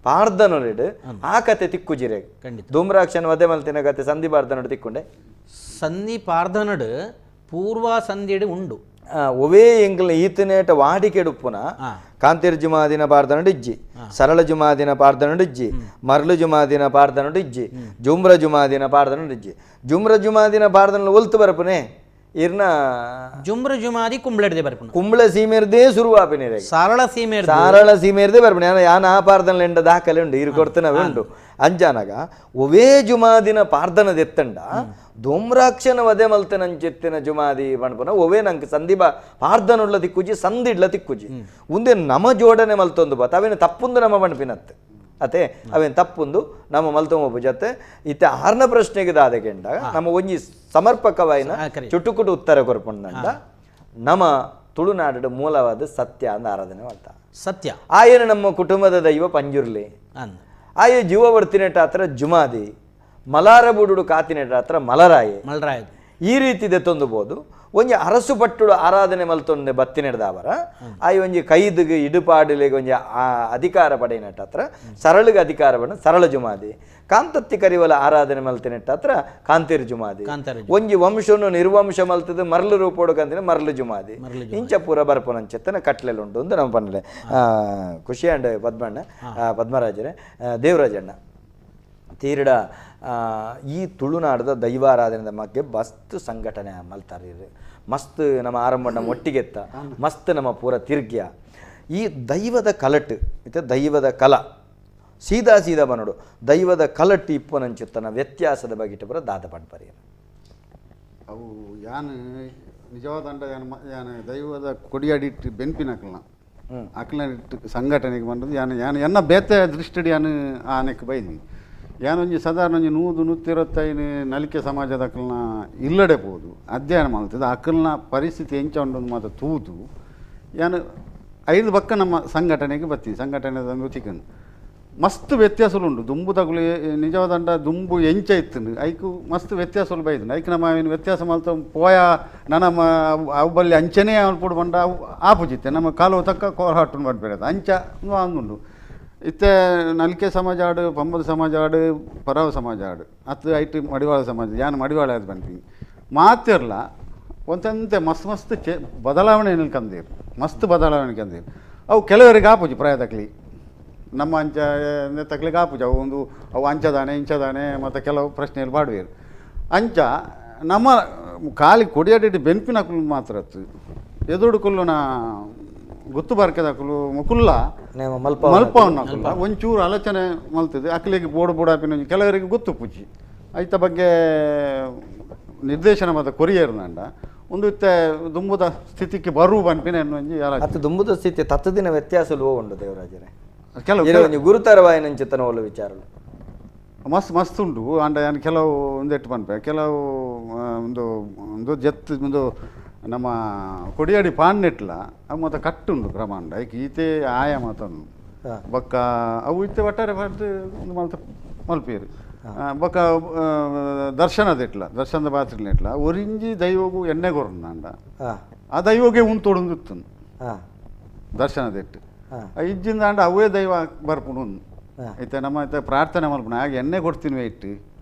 ಪಾರ್ದನೊಲಿಡು ಆ ಕತೆ ತಿಕ್ಕುಜಿರೆ ಧೂಮ್ರಾಕ್ಷನ್ ವಧೆ ಮಲ್ತಿನ ಕತೆ ಸಂಧಿ ಪಾರ್ದನೊಡು ತಿಕ್ಕೊಂಡೆ ಸಂಧಿ ಪಾರ್ದನಡು ಪೂರ್ವ ಸಂಧಿಡು ಉಂಡು ಒವೇ ಎಂಕಲ್ನ ಈತನೇಟ ವಾಡಿಕೆಡುಪ್ಪುನ ಕಾಂತೇರ್ ಜುಮಾದಿನ ಪಾರ್ದನಡು ಇಜ್ಜಿ ಸರಳ ಜುಮಾದಿನ ಪಾರ್ದನಡು ಇಜ್ಜಿ ಮರಳು ಜುಮಾದಿನ ಪಾರ್ದನಡು ಇಜ್ಜಿ ಜುಮ್ರ ಜುಮಾದಿನ ಪಾರ್ದನಡು ಇಜ್ಜಿ ಜುಮ್ರ ಜುಮಾದಿನ ಪಾರ್ದನ ಒಲ್ತು ಬರಪುನೆ ಇರ್ನ ಜುಮ್ರ ಜುಮಾದಿ ಕುಂಬ್ಳೆಡ್ದೆ ಬರ್ಪುನ ಕುಂಬ್ಳ ಸೀಮೆರ್ದೇ ಶುರುವಾಪಿನ ಸರಳ ಸೀಮೆ ಸಾರಳ ಸೀಮೆರ್ದೇ ಬರ್ಪುನೆ ಯಾನ ಆ ಪಾರ್ದನ ಎಂಡ ದಾಖಲೆ ಉಂಡು ಇರು ಕೊಡ್ತನವೇ ಉಂಡು ಅಂಜಾನಗ ಒವೇ ಜುಮಾದಿನ ಪಾರ್ದನದೆತ್ತಂಡ ಧೂಮ್ರಾಕ್ಷನ ವಧೆ ಮಲ್ತನಂಚೆತ್ತಿನ ಜುಮಾದಿ ಪಣಪುನ ಒವೇ ನಂಗೆ ಸಂಧಿ ಬಾ ಪಾರ್ದನುಳ್ಳ ತಿಕ್ಕುಜಿ ಸಂದಿಡ್ಲ ತಿಕ್ಕುಜಿ ಉಂದೆ ನಮ ಜೋಡಣೆ ಮಲ್ತೊಂದು ಬಾ ಅವೇನು ತಪ್ಪುಂದು ನಮ್ಮ ಪಣಪಿನತ್ತೆ ಅತೆ ಅವೇನು ತಪ್ಪುಂದು ನಮ್ಮ ಮಲ್ತೊಂಬ ಜೊತೆ ಇತ್ತೆ ಆರ್ನ ಪ್ರಶ್ನೆಗೆ ದಾದೆಗೆಂಡಾಗ ನಮ್ಮ ಒಂಜಿ ಸಮರ್ಪಕವಾಯಿನ ಚುಟುಕುಟು ಉತ್ತರ ಕೊರ್ಪುಂಡ ನಮ್ಮ ತುಳುನಾಡು ಮೂಲವಾದ ಸತ್ಯ ಅಂದ ಆರಾಧನೆ ಮಾಡ್ತಾ ಸತ್ಯ ಆಯನ ನಮ್ಮ ಕುಟುಂಬದ ದೈವ ಪಂಜುರ್ಲಿ ಆಯೆ ಜೀವವರ್ತಿನೆಟ ಹತ್ರ ಜುಮಾದಿ ಮಲಾರ ಬುಡುಡು ಕಾತಿನೆಟ ಹತ್ರ ಮಲರಾಯೆ ಮಲರಾಯ ಈ ರೀತಿ ದೆತ್ತೊಂದುಬೋದು ಒಂಜಿ ಅರಸು ಪಟ್ಟುಡು ಆರಾಧನೆ ಮಲ್ತೊಂದೆ ಬತ್ತಿನೆಡ್ದಾವರ ಆಯ್ ಒಂಜಿ ಕೈದಿಗೆ ಇಡುಪಾಡಲಿಗೆ ಒಂಜಿ ಅಧಿಕಾರ ಪಡೆಯಿನಟ್ಟ ಹತ್ರ ಸರಳಿಗೆ ಅಧಿಕಾರ ಪಡ ಸರಳ ಜುಮಾದಿ ಕಾಂತತ್ತಿ ಕರಿವಲ ಆರಾಧನೆ ಮಲ್ತಿನೆಟ್ಟ ಹತ್ರ ಕಾಂತೇರು ಜುಮಾದಿ ಒಂಜಿ ವಂಶನು ನಿರ್ವಂಶ ಮಲ್ತದ ಮರಳು ರೂಪೋಡು ಕಂತಿನ ಮರಳು ಜುಮಾದಿ ಇಂಚ ಪೂರ ಬರ್ಪುನಂಚೆತ್ತನ ಕಟ್ಲೆಲ್ ಉಂಟು ಒಂದು ನಮ್ಮ ಪನ್ಲೆ ಖುಷಿ ಅಂಡ್ ಪದ್ಮಣ್ಣ ಪದ್ಮರಾಜರೇ ದೇವರಾಜಣ್ಣ ತೀರ್ಡ ಈ ತುಳುನಾಡದ ದೈವಾರಾಧನೆ ಬಗ್ಗೆ ಮಸ್ತ್ ಸಂಘಟನೆ ಮಲ್ತಾರೆ ಮಸ್ತ್ ನಮ್ಮ ಆರಂಭ ನಮ್ಮ ಒಟ್ಟಿಗೆತ್ತ ಮಸ್ತ್ ನಮ್ಮ ಪೂರ ತಿರ್ಗ್ಯ ಈ ದೈವದ ಕಲಟ್ ಇತ್ತೆ ದೈವದ ಕಲ ಸೀದಾ ಸೀದಾ ಬನ್ನೋಡು ದೈವದ ಕಲಟ್ ಇಪ್ಪನಂಚುತ್ತನ ವ್ಯತ್ಯಾಸದ ಬಗ್ಗೆ ಪೂರ ದಾದ ಪಡ್ಪರಿ ಅವು ಯಾನು ನಿಜವಾದ ಯಾನು ಯಾನು ದೈವದ ಕೊಡಿಯಾಡಿಟ್ಟು ಬೆನ್ಪಿನಕಲ್ನ ಅಕ್ಲನ ಇಟ್ಟು ಸಂಘಟನೆಗೆ ಬಂದದ್ದು ಯಾನು ಯಾನು ಎನ್ನ ಬೇತೆ ದೃಷ್ಟಿಡಿ ಯಾನು ಆನೆಕ್ ಬೈದ್ವಿ ಯಾನೊಂಜಿ ಸಾಧಾರಣ ಒಂಜಿ 100-125 ನಲಿಕೆ ಸಮಾಜದ ಅಕಲ್ನ ಇಲ್ಲಡೆ ಪೋದು ಅಧ್ಯಯನ ಮಾಡ್ತದೆ ಅಕಲ್ನ ಪರಿಸ್ಥಿತಿ ಎಂಚ ಉಂಡು ಮಾತ್ರ ತೂದು ಯಾನು 5 ಬಕ್ಕ ನಮ್ಮ ಸಂಘಟನೆಗೆ ಬರ್ತೀವಿ ಸಂಘಟನೆ ಚಿಕನ್ ಮಸ್ತ್ ವ್ಯತ್ಯಾಸಲು ಉಂಡು ದುಂಬು ತಗುಲು ನಿಜವಾದಂಡ ದುಂಬು ಎಂಚ ಇತ್ತು ಐಕು ಮಸ್ತ್ ವ್ಯತ್ಯಾಸಲು ಬೈದು ಐಕ್ ನಮ್ಮ ಏನು ವ್ಯತ್ಯಾಸ ಮಲ್ತ ಪೋಯ ನನ್ನ ಅವು ಬಲ್ಲಿ ಅಂಚನೇ ಅನ್ಪುಡು ಬಂಡ ಅವು ಆಪುಜಿತ್ತೆ ನಮ್ಮ ಕಾಲು ತಕ್ಕ ಕೋರಾಟು ಮಾಡ್ಬೇಡ ಅಂಚ ಅಂದುಂಡು ಇತ್ತೆ ನಲಿಕೆ ಸಮಾಜ ಆಡು ಪಂಬದ ಸಮಾಜ ಆಡು ಪರವ ಸಮಾಜ ಆಡು ಅತ್ತು ಐಟ್ ಮಡಿವಾಳ ಸಮಾಜ ಯಾನು ಮಡಿವಾಳ ಅದು ಬಂತೀನಿ ಮಾತಿರಲ್ಲ ಒಂದಂತೆ ಮಸ್ತ್ ಮಸ್ತ್ ಚೆ ಬದಲಾವಣೆ ಕಂದೀರು ಮಸ್ತ್ ಬದಲಾವಣೆ ಕಂದೀರು ಅವು ಕೆಲವರಿಗೆ ಆಪುಜಿ ಪ್ರಾಯ ತಕ್ಲಿ ನಮ್ಮ ಅಂಚ ತಕ್ಲಿಗೆ ಆಪುಜಿ ಅವು ಒಂದು ಅವು ಅಂಚದಾನೆ ಇಂಚದಾನೆ ಮತ್ತು ಕೆಲವು ಪ್ರಶ್ನೆಯಲ್ಲಿ ಬಾಡುವೇರು ಅಂಚ ನಮ್ಮ ಖಾಲಿ ಕೊಡಿಯಾಡಿ ಬೆನ್ಪಿನ ಮಾತ್ರ ಎದುರು ಕುಲ್ಲುನ ಗೊತ್ತು ಬಾರ್ಕೆದ ಅಕುಲು ಮುಕುಲ್ಲ ಮಲ್ಪವನ್ನ ಅಕುಲ್ಲ ಒಂಚೂರು ಆಲೋಚನೆ ಮಲ್ತದೆ ಅಕ್ಲಿಗೆ ಬೋಡು ಬೋಡಾಪಿನ ಕೆಲವರಿಗೆ ಗೊತ್ತು ಪೂಜಿ ಐತ ಬಗ್ಗೆ ನಿರ್ದೇಶನ ಮತ್ತು ಕೊರಿಯರ್ ನಂಡ ಒಂದು ಇತ್ತೆ ದುಂಬುದ ಸ್ಥಿತಿಗೆ ಬರು ಬನ್ಪಿನ ಒಂಜಿ ಅತ್ತ ದುಂಬುದ ಸ್ಥಿತಿ ತತ್ತದಿನ ವ್ಯತ್ಯಾಸ ಉಂಡು ದೇವರಾಜರೇ ಕೆಲವು ಗುರುತರವಾಯಿನಂಚಿತನ ಒಳ್ಳೆ ವಿಚಾರలు ಮಸ್ತ್ ಮಸ್ತ್ ಉಂಟು ಅಂಡ ಯಾನ್ ಕೆಲವು ಒಂದೆಟ್ಟು ಪನ್ಪೆ ಕೆಲವು ಒಂದು ಒಂದು ಜತ್ ಒಂದು ನಮ್ಮ ಕೊಡಿಯಾಡಿ ಪಾಂಡೆಟ್ಲ ಅವು ಮತ್ತು ಕಟ್ಟುಂಡು ಕ್ರಮಾಂಡ ಐಕ್ ಈತೆ ಆಯ ಮಾತನ್ನು ಬೊಕ್ಕ ಅವು ಇತ್ತೆ ಒಟ್ಟಾರೆ ಪಾಡ್ದು ಒಂದು ಮಲ್ತ ಮಲ್ಪೇರು ಬೊಕ್ಕ ದರ್ಶನದ ಇಟ್ಲ ದರ್ಶನದ ಪಾತ್ರೆಟ್ಲ ಒರಿಂಜಿ ದೈವಗೂ ಎಣ್ಣೆ ಕೊರಂಡ ಆ ದೈವಗೆ ಉಂತೊಡುಂದಿತ್ತು ದರ್ಶನದೆಟ್ಟು ಇಜ್ಜಿಂದ ಅಂಡ ಅವೇ ದೈವ ಬರ್ಪುಂಡು ಐತೆ ನಮ್ಮ ಐತೆ ಪ್ರಾರ್ಥನೆ ಮಲ್ಪುಣ ಹಾಗೆ ಎಣ್ಣೆ ಕೊಡ್ತೀನಿ ಇಟ್ಟು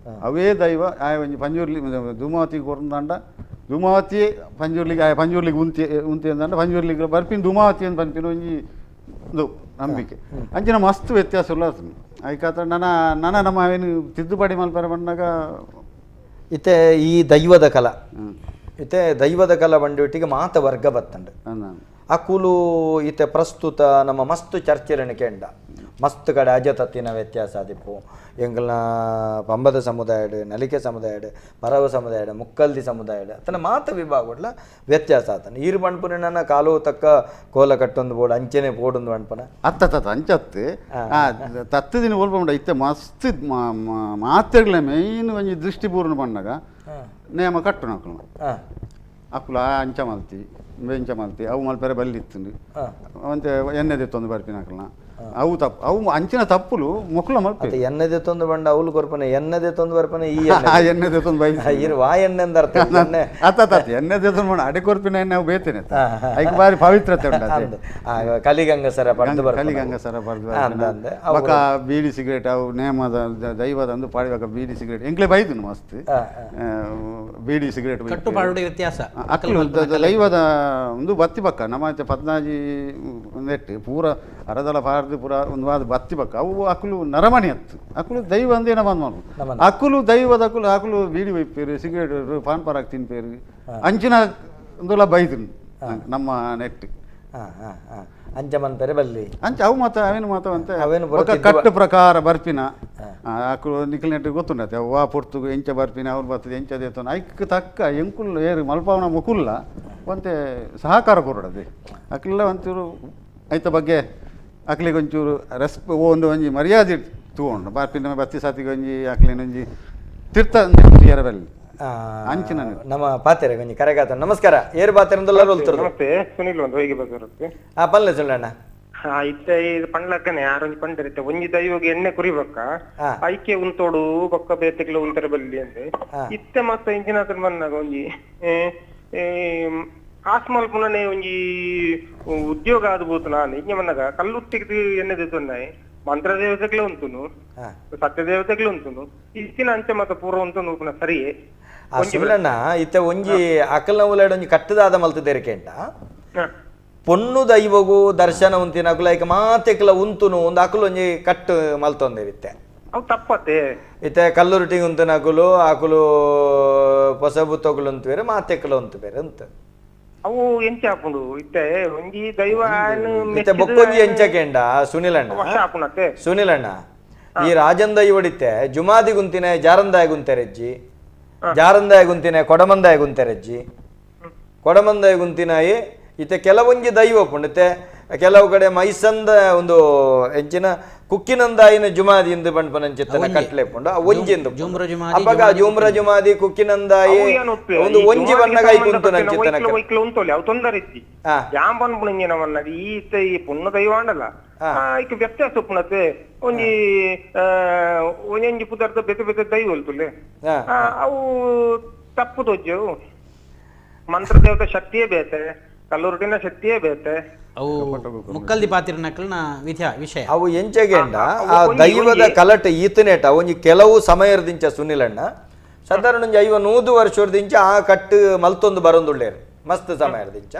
ಅವೇ ದೈವ ಆ ಒಂಜಿ ಪಂಜುರ್ಲಿ ಧೂಮಾವತಿ ಕೊರಂದಾಂಡ Dhumavati ಪಂಜುರ್ಲಿಗೆ ಪಂಜುರ್ಲಿಗೆ ಉಂತಿ ಉಂತಿ ಅಂದಂಡ ಪಂಜುರ್ಲಿಗೆ ಬರ್ಪಿನ ಧೂಮಾವತಿ ಅಂತ ಪನ್ಪಿನ ಒಂಜಿ ಒಂದು ನಂಬಿಕೆ ಅಂಚಿನ ಮಸ್ತ್ ವ್ಯತ್ಯಾಸ ಉಲ್ಲ ಐಕಾತ್ರ ನನ್ನ ನನ್ನ ನಮ್ಮ ಅವೇನು ತಿದ್ದುಪಡಿ ಮಲ್ಪರೆ ಬಂದಾಗ ಇತ್ತೆ ಈ ದೈವದ ಕಲ ಇತ್ತೆ ದೈವದ ಕಲ ಬಂಡಿಟ್ಟಿಗೆ ಮಾತ ವರ್ಗ ಬತ್ತಂಡು ಅಕುಲು ಇತ್ತೆ ಪ್ರಸ್ತುತ ನಮ್ಮ ಮಸ್ತ್ ಚರ್ಚೆಲೆನ್ ಕೆಂಡ ಮಸ್ತ್ ಕಡೆ ಅಜತತ್ತಿನ ವ್ಯತ್ಯಾಸ ಆದಿಪ್ಪು ಎಂಕಲ್ನ ಪಂಬದ ಸಮುದಾಯಡ್ ನಲಿಕೆ ಸಮುದಾಯಡ್ ಪರವ ಸಮುದಾಯಡ್ ಮುಕ್ಕಲ್ದಿ ಸಮುದಾಯಡ್ ಅತನ ಮಾತ ವಿಭಾಗಡ್ಲ ವ್ಯತ್ಯಾಸ ಆತನ ಈರು ಪಣ್ಪುನ ನನ್ನ ಕಾಲು ತಕ್ಕ ಕೋಲ ಕಟ್ಟೊಂದು ಬೋಡು ಅಂಚೆನೆ ಪೋಡೊಂದು ಪಣ್ಪನ ಅತ್ತ ಅಂಚತ್ತು ತತ್ತು ದಿನ ಓಲ್ಪ ಇತ್ತೆ ಮಸ್ತ್ ಮಾತೆಗ್ಲ ಮೇಯ್ನ್ ಒಂಜಿ ದೃಷ್ಟಿ ಪೂರ್ಣ ಪಣ್ಣಗ ನೇಮ ಕಟ್ಟು ನಕಲು ಅಕುಲ ಅಂಚ ಮಲ್ತಿ ಬೆಂಚ ಮಲ್ತಿ ಅವು ಮಲ್ಪೆರೆ ಬಲ್ಲಿತ್ತುಂಡು ಅಂತೆ ಎಣ್ಣೆ ದೆತ್ತೊಂದು ಬರ್ಪಿನ ಅಕಲ್ನ ಅವು ತಪ್ಪು ಅವು ಅಂಚಿನ ತಪ್ಪುಲು ಮೊಕ್ಕಲ ಮಲ್ಪೆ ಎಣ್ಣೆ ದೆತ್ತೊಂದು ಬಂಡ ಅವಳು ಕೊರ್ಪನೆ ಎಣ್ಣೆ ದೆತ್ತೊಂದು ಬರ್ಪನೆ ಈ ಎಣ್ಣೆ ದೆತ್ತೊಂದು ಬೈ ಇರು ವಾ ಎಣ್ಣೆ ಅಂದ ಅರ್ಥ ಎಣ್ಣೆ ಅತ್ತ ಎಣ್ಣೆ ದೆತ್ತೊಂದು ಬಂಡ ಅಡೆ ಕೊರ್ಪಿನ ಎಣ್ಣೆ ಅವು ಬೇತೇನೆ ಐಕ್ ಬಾರಿ ಪವಿತ್ರತೆ ಉಂಟು ಕಲಿಗಂಗಸರ ಪಡೆದು ಬರ್ಪ ಕಲಿಗಂಗಸರ ಪಡೆದು ಬೊಕ ಬೀಡಿ ಸಿಗರೇಟ್ ಅವು ನೇಮದ ದೈವದ ಅಂದು ಪಾಡಿವಾಗ ಬೀಡಿ ಸಿಗರೇಟ್ ಎಂಕ್ಲೆ ಬೈದುನು ಮಸ್ತ್ ಬೀಡಿ ಸಿಗರೇಟ್ ಕಟ್ಟುಪಾಡು ವ್ಯತ್ಯಾಸ ಅಕ್ಲು ದೈವದ ಒಂದು ಬತ್ತಿ ಬಕ್ಕ ನಮ್ಮ ಪದ್ನಾಜಿ ನೆಟ್ಟು ಪೂರ ಅರದಲ ಪಾರ್ದು ಪೂರ ಒಂದು ವಾದ ಬತ್ತಿ ಬಕ್ಕ ಅವು ಅಕುಲು ನರಮಣಿ ಅತ್ತು ಅಕುಲು ದೈವ ಅಂದೇನ ಬಂದ್ ಮಾಡು ಅಕುಲು ದೈವದ ಅಕುಲು ಅಕುಲು ಬೀಡಿ ಬೈಪೇರು ಸಿಗರೇಟ್ ಪಾನ್ ಪರಾಕ್ ತಿನ್ಪೇರು ಅಂಚಿನ ಒಂದುಲ ಬೈದು ನಮ್ಮ ನೆಟ್ಟು ಅಂಚ ಮನ್ಪೆರೆ ಬಲ್ಲಿ ಅಂಚ ಅವು ಮಾತ ಅವೇನು ಮಾತ ಅಂತ ಅವೇನು ಕಟ್ಟು ಪ್ರಕಾರ ಬರ್ಪಿನ ಅಕುಲು ನಿಖಲ್ ನೆಟ್ಟು ಗೊತ್ತುಂಡತೆ ಅವು ವಾ ಪೊರ್ತುಗು ಎಂಚ ಬರ್ಪಿನ ಅವ್ರು ಬರ್ತದೆ ಎಂಚ ದೇತನ ಐಕ್ ತಕ್ಕ ಎಂಕುಲ್ ಏರು ಮಲ್ಪಾವನ ಮುಕುಲ್ಲ ಒಂತೆ ಸಹಕಾರ ಕೊರಡದೆ ಅಕ್ಲೆಲ್ಲ ಒಂಚೂರು ಐತ ಬಗ್ಗೆ ಅಕ್ಲಿಗೆ ಒಂಚೂರು ರೆಸ್ಪ ಒಂದು ಒಂಜಿ ಮರ್ಯಾದೆ ತೂಂಡು ಬರ್ಪಿನ ಬತ್ತಿ ಸಾತಿಗೆ ಒಂಜಿ ಅಕ್ಲಿನ ಒಂಜಿ ತೀರ್ಥ ಬಲ್ಲಿ ಅಂಚಿನ ನಮ್ಮ ಪಾತೆರೆ ಒಂಜಿ ಕರೆಗಾತ. ನಮಸ್ಕಾರ, ಏರು ಪಾತೆರೆ ನಮಸ್ತೆ, ಸುನಿಲ್ ಒಂದು ಹೇಗೆ ಬರುತ್ತೆ ಪಲ್ಲೆ ಸುಳ್ಳಣ್ಣ. ಇತ್ತೆ ಪಂಡ್ಲಕ್ಕನೆ ಆರೊಂಜಿ ಪಂಡರಿತ್ತೆ ಒಂಜಿ ದೈವಗೆ ಎಣ್ಣೆ ಕುರಿಬಕ್ಕ ಐಕೆ ಉಂತೋಡು ಬೊಕ್ಕ ಬೇತೆಗ್ಲ ಉಂತರ ಬಲ್ಲಿ ಅಂದ್ರೆ ಇತ್ತೆ ಮತ್ತ ಇಂಚಿನ ಬಂದಾಗ ಒಂಜಿ ಕಾಸು ಮಲ್ಪುನನೆ ಒಂಜಿ ಉದ್ಯೋಗ ಆದ್ಬೋದು. ನಾನು ಇಂಜ ಬಂದಾಗ ಕಲ್ಲುಟ್ಟಿಗೆ ಎಣ್ಣೆ ದೇತೊಂದಾಯಿ ಮಂತ್ರ ದೇವತೆಗ್ಲ ಉಂಟುನು ಸತ್ಯ ದೇವತೆಗ್ಲ ಉಂಟುನು ಇತ್ತಿನ ಅಂಚೆ ಮತ್ತ ಪೂರ್ವ ಉಂಟು ಪುನಃ ಸರಿಯೇ ಸುಳ್ಳಣ್ಣ. ಇತ್ತೆ ಒಂಜಿ ಅಕಲ್ನ ಉಲಾಡ್ ಒಂಜಿ ಕಟ್ಟದಾದ ಮಲ್ತದೇರಿಕೆಂಟ ಪೊಣ್ಣು ದೈವಗು ದರ್ಶನ ಉಂತಿನ ಅಕುಲ ಐಕ ಮಾತೆಕ್ಲ ಉಂತುನು ಒಂದು ಅಕುಲು ಒಂಜಿ ಕಟ್ಟು ಮಲ್ತೊಂದೇರಿತ್ತೆ ಅವು ತಪ್ಪತ್ತೆ. ಇತ್ತೆ ಕಲ್ಲುರುಟಿ ಉಂತುನ ಅಕುಲು ಅಕುಲು ಪೊಸಬುತ್ತೊಗುಲು ಉಂತುವೇರು ಮಾತೆಕ್ಲ ಉಂತುಬೇರು ಅಂತ ಅವು ಎಂಚ ಹಾಪುಂಡು ಇತ್ತೆ ಒಂಜಿ ದೈವ ಇತ್ತೆ ಬೊಕ್ಕೊಂಜಿ ಎಂಚಕೆಂಡ ಸುನಿಲಣ್ಣ ಸುನಿಲಣ್ಣ ಈ ರಾಜನ್ ದೈವಡಿತ್ತೆ ಜುಮಾದಿ ಗುಂತಿನ ಜಾರಂದಾಯ ಗುಂತೆರೆಜ್ಜಿ ಜಾರಂದಾಯ ಗುಂತಿನ ಕೊಡಮಂದಾಯ ಗುಂತೆರೆಜ್ಜಿ ಕೊಡಮಂದಾಯ ಗುಂತಿನಾಯಿ ಇತ್ತೆ ಕೆಲವೊಂಜಿ ದೈವ ಪುಂಡಿತ್ತೆ ಕೆಲವು ಕಡೆ ಮೈಸಂದ ಒಂದು ಎಂಚಿನ ಕುಕ್ಕಿನಂದಾಯಿನ ಜುಮಾದಿ ಎಂದು ಪಂಡ್ಪನಂಚಿತ್ತನ ಕಟ್ಲೆ ಪುಂಡು ಆ ಒಂಜಿ ಅಪ್ಪಗ ಜುಮ್ರ ಜುಮಾದಿ ಕುಕ್ಕಿನಂದಾಯಿ ಒಂದು ಒಂಜಿ ಬಣ್ಣಗಾಯಿ ಕುಂತು ನಂಚಿತ್ತನ ಈ ಪುಣ್ಣ ದೈವ ಆಂಡಲ ಐಕ್ ವ್ಯತ್ಯಾಸ ಉಪ್ಪುನತೆ ಒಂಜಿ ಒಂಜೊಂಜಿ ಪುದರ್ದ ಬೇತೆ ಬೇತೆ ದೈವ ಉಲ್ತುಲೆ ಅವು ತಪ್ಪು ತೋಜವು. ಮಂತ್ರದೇವತ ಶಕ್ತಿಯೇ ಬೇತೆ, ಕಲ್ಲುರುಟಿನ ಶಕ್ತಿಯೇ ಬೇತೆ. ಅವು ಮುಕ್ಕಲ್ದಿ ಪಾತಿರನಕಲ್ನ ವಿಷಯ ಅವು ಎಂಚೆಗೆಂಡ ಆ ದೈವದ ಕಲಟೆ ಈತನೇಟ ಒಂಜಿ ಕೆಲವು ಸಮಯದಿಂಚ ಸುನಿಲಣ್ಣ ಸಾಧಾರಣ ಒಂಜಿ 50-100 ವರ್ಷದಿಂಚ ಆ ಕಟ್ಟು ಮಲ್ತೊಂದು ಬರೊಂದುಳ್ಳೇರು ಮಸ್ತ್ ಸಮಯದಿಂಚ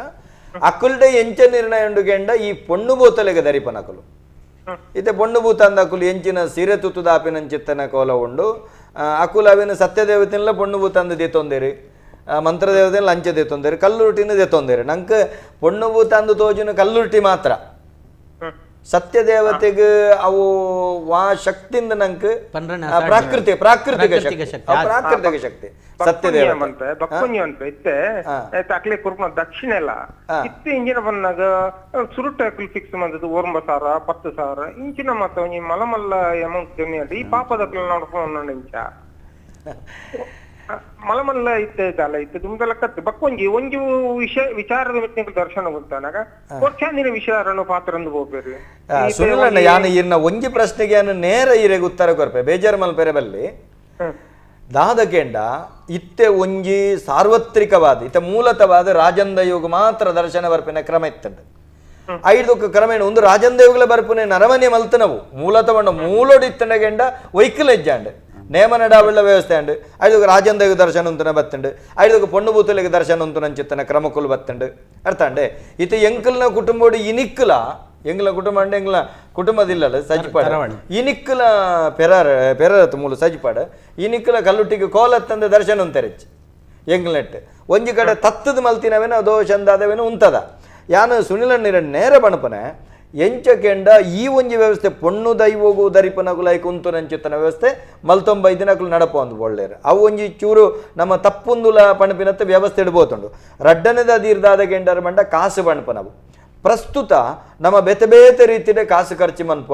ಅಕುಲ್ಡೆ ಎಂಚ ನಿರ್ಣಯ ಉಂಡುಗೆಂಡ ಈ ಪೊಣ್ಣು ಬೋತಲೆಗೆ ದರಿಪನಕುಲು ಇತ್ತೆ ಪೊಣ್ಣು ಭೂತ ಅಂದ ಅಕುಲು ಎಂಚಿನ ಸೀರೆ ತುತ್ತುದಾಪಿನಂಚಿತ್ತನ ಕೋಲ ಉಂಡು ಅಕುಲು ಅವಿನ ಸತ್ಯದೇವತೆಲ್ಲ ಪೊಣ್ಣು ಭೂತ ಅಂದ ದೇತೊಂದೇರಿ ಮಂತ್ರದೇವತೆಲ್ಲ ಅಂಚೆ ದೇತೊಂದೇರಿ ಕಲ್ಲುರುಟಿನ ದೇತೊಂದೇರಿ ನಂಗೆ ಪೊಣ್ಣು ಭೂತ ಅಂದು ತೋಜುನ ಕಲ್ಲುರುಟಿ ಮಾತ್ರ ಸತ್ಯದೇವತೆಗೆ ಅವು ವಾ ಶಕ್ತಿಯಿಂದ ನಂಗೆ ಪ್ರಾಕೃತಿಕ ಪ್ರಾಕೃತಿಕ ಶಕ್ತಿ ಪ್ರಾಕೃತಿಕ ಶಕ್ತಿ ಸತ್ಯದೇವತೆ ಇತ್ತೆ ಅಕ್ಲೆ ಕುರ್ಪುನ ದಕ್ಷಿಣ ಎಲ್ಲ ಇತ್ತೆ ಇಂಜಿನ ಬಂದಾಗ ಸುರುಟ ಫಿಕ್ಸ್ ಬಂದದ್ದು 9,000 10,000 ಇಂಚಿನ ಮತ್ತ ಒಂಜಿ ಮಲ ಮಲ್ಲ ಅಮೌಂಟ್ ಈ ಪಾಪದ ನೋಡ್ಕೊಂಡು ಇಂಚ ಮಲ ಮಲ್ಲ ಇತ್ತೆ ಇದ್ದಲ್ಲ ಇತ್ತೆ ದುಮ್ದಲ ಕತ್ತು ಬಕ್ಕೊಂಜಿ ಒಂಜಿ ವಿಷಯ ವಿಚಾರದ ಮಿತ್ತ ದರ್ಶನ ಗೊತ್ತಾನಾಗ ವರ್ಷಾಂದಿನ ವಿಚಾರನು ಪಾತ್ರ ಹೋಗ್ಬೇರಿ ಸುನಿಲಣ್ಣ. ಯಾನು ಇರ್ನ ಒಂಜಿ ಪ್ರಶ್ನೆಗೆ ಯಾನು ನೇರ ಇರೆಗೆ ಉತ್ತರ ಕೊರ್ಪೆ ಬೇಜಾರ್ ಮಲ್ಪೆರೆ ಬಲ್ಲಿ ದಾದಕೆಂಡ ಇತ್ತೆ ಒಂಜಿ ಸಾರ್ವತ್ರಿಕವಾದ ಇತ್ತೆ ಮೂಲತವಾದ ರಾಜಂದಯೋಗ ಮಾತ್ರ ದರ್ಶನ ಬರ್ಪಿನ ಕ್ರಮ ಇತ್ತಂಡ ಐದಕ್ಕೆ ಕ್ರಮೇಣ ಒಂದು ರಾಜಂದಯೋಗಲ ಬರ್ಪುನೆ ನರಮನೆ ಮಲ್ತನವು ಮೂಲತವಣ್ಣ ಮೂಲೋಡು ಇತ್ತಂಡಗೆಂಡ ವೈಕಲ್ ಹೆಜ್ಜಾಂಡ್ ನೇಮ ನಡಾವಳ್ಳ ವ್ಯವಸ್ಥೆ ಅಂಡು ಐದು ರಾಜಂದಗೆ ದರ್ಶನ ಉಂತನ ಬತ್ತಂಡು ಐದು ಪೊಣ್ಣು ಬೂತಲಿಗೆ ದರ್ಶನ ಉಂತುನಂಚಿತ್ತನ ಕ್ರಮಕ್ಕುಲು ಬತ್ತಂಡು ಅರ್ಥಂಡೆ ಇತ್ತೆ ಎಂಕಲ್ನ ಕುಟುಂಬೋಡು ಇನಿಕ್ಕಲ ಎಂಗ್ಲ ಕುಟುಂಬ ಅಂಡ ಎಂಗ್ಲ ಕುಟುಂಬದಿಲ್ಲಲ್ಲ ಸಜ್ಜಿಪಾಡ ಇನಿಕ್ಕಲ ಪೆರಾರ ಪೆರರತ್ತು ಮೂಲು ಸಜ್ಜಿಪಾಡ ಇನಿಕ್ಕಲ ಕಲ್ಲುಟ್ಟಿಗೆ ಕೋಲತ್ತಂದ ದರ್ಶನ ಉಂತೆರೆಚ್ಚು ಎಂಗ್ಲನೆಟ್ ಒಂಜಿ ಕಡೆ ತತ್ತದ ಮಲ್ತಿನವೇನೋ ದೋಷಂದಾದವೇನೋ ಉಂತದ ಯಾನು ಸುನಿಲಣ್ಣಿರ ನೇರ ಬಣಪನೆ ಎಂಚ ಕೆಂಡ ಈ ಒಂಜಿ ವ್ಯವಸ್ಥೆ ಪೊಣ್ಣು ದೈವೋಗು ದರಿಪನಗುಲೈಕ್ ಉಂತು ನಂಚಿತ್ತನ ವ್ಯವಸ್ಥೆ ಮಲ್ತೊಂಬೈ ದಿನಕ್ಕಲು ನಡಪ ಒಂದು ಒಳ್ಳೇರು ಅವು ಒಂಜಿ ಚೂರು ನಮ್ಮ ತಪ್ಪುಂದುಲ ಪಣಪಿನತ್ತ ವ್ಯವಸ್ಥೆ ಇಡ್ಬೋತುಂಡು ರಡ್ಡನೆದ ದೀರ್ದಾದ ಕೆಂಡರ ಮಂಡ ಕಾಸು ಬಣಪನವು ಪ್ರಸ್ತುತ ನಮ್ಮ ಬೇತೆ ಬೇತೆ ರೀತಿಯ ಕಾಸು ಖರ್ಚು ಮನ್ಪ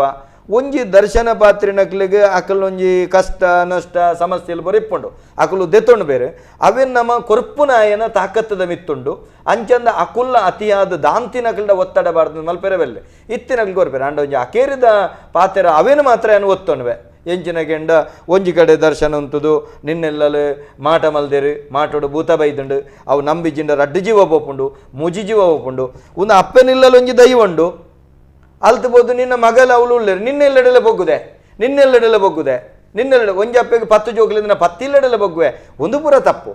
ಒಂಜಿ ದರ್ಶನ ಪಾತ್ರಿನಕ್ಲಿಗೆ ಅಕಲ್ ಒಂಜಿ ಕಷ್ಟ ನಷ್ಟ ಸಮಸ್ಯೆಲು ಬರ ಇಪ್ಪುಂಡು ಅಕಲು ದೆತ್ತೊಂಡು ಬೇರೆ ಅವೇನು ನಮ್ಮ ಕೊರ್ಪುನಾಯನ ತಾಕತ್ತದ ಮಿತ್ತುಂಡು ಅಂಚಂದ ಅಕುಲ್ಲ ಅತಿಯಾದ ದಾಂತಿನಕಲ್ಡ ಒತ್ತಡ ಬಾರ್ದು ಮಲ್ಪೆರೆ ಬೆಲ್ಲೆ ಇತ್ತಿನಕ್ಲು ಕೊರ್ಪೆರೆ ಅಂಡ ಒಂಜಿ ಅಕೇರಿದ ಪಾತೆರ ಅವೇನು ಮಾತ್ರ ಏನು ಒತ್ತೊಂಡ್ವೆ ಎಂಚಿನ ಕೆಂಡ ಒಂಜಿ ಕಡೆ ದರ್ಶನ ಉಂಟುದು ನಿನ್ನೆಲ್ಲಲು ಮಾಟ ಮಲ್ದೇರು ಮಾಟೋಡು ಭೂತ ಬೈದುಂಡು ಅವು ನಂಬಿಜಿಂಡ ರಡ್ಡು ಜೀವ ಪೋಪುಂಡು ಮುಜಿ ಜೀವ ಪೋಪುಂಡು ಒಂದು ಅಪ್ಪನಿಲ್ಲಲು ಒಂಜಿ ದೈವ ಉಂಡು ಅಲ್ತಬೋದು ನಿನ್ನ ಮಗಲ ಅವಳು ಉಳ್ಳೇರು ನಿನ್ನೆಲ್ಲೆಡೆಲೆ ಬೊಗ್ಗುದೆ ನಿನ್ನೆಲ್ಲೆಡೆಲೆ ಬೊಗ್ಗುದೆ ನಿನ್ನೆಲ್ಲೆಡೆ ಒಂಜಿ ಅಪ್ಪಗೆ 10 ಜೋಗ್ಲಿಂದ ಪತ್ತಿಲ್ಲೆಡೆಲೆ ಬೊಗ್ಗುವೆ ಒಂದು ಪೂರ ತಪ್ಪು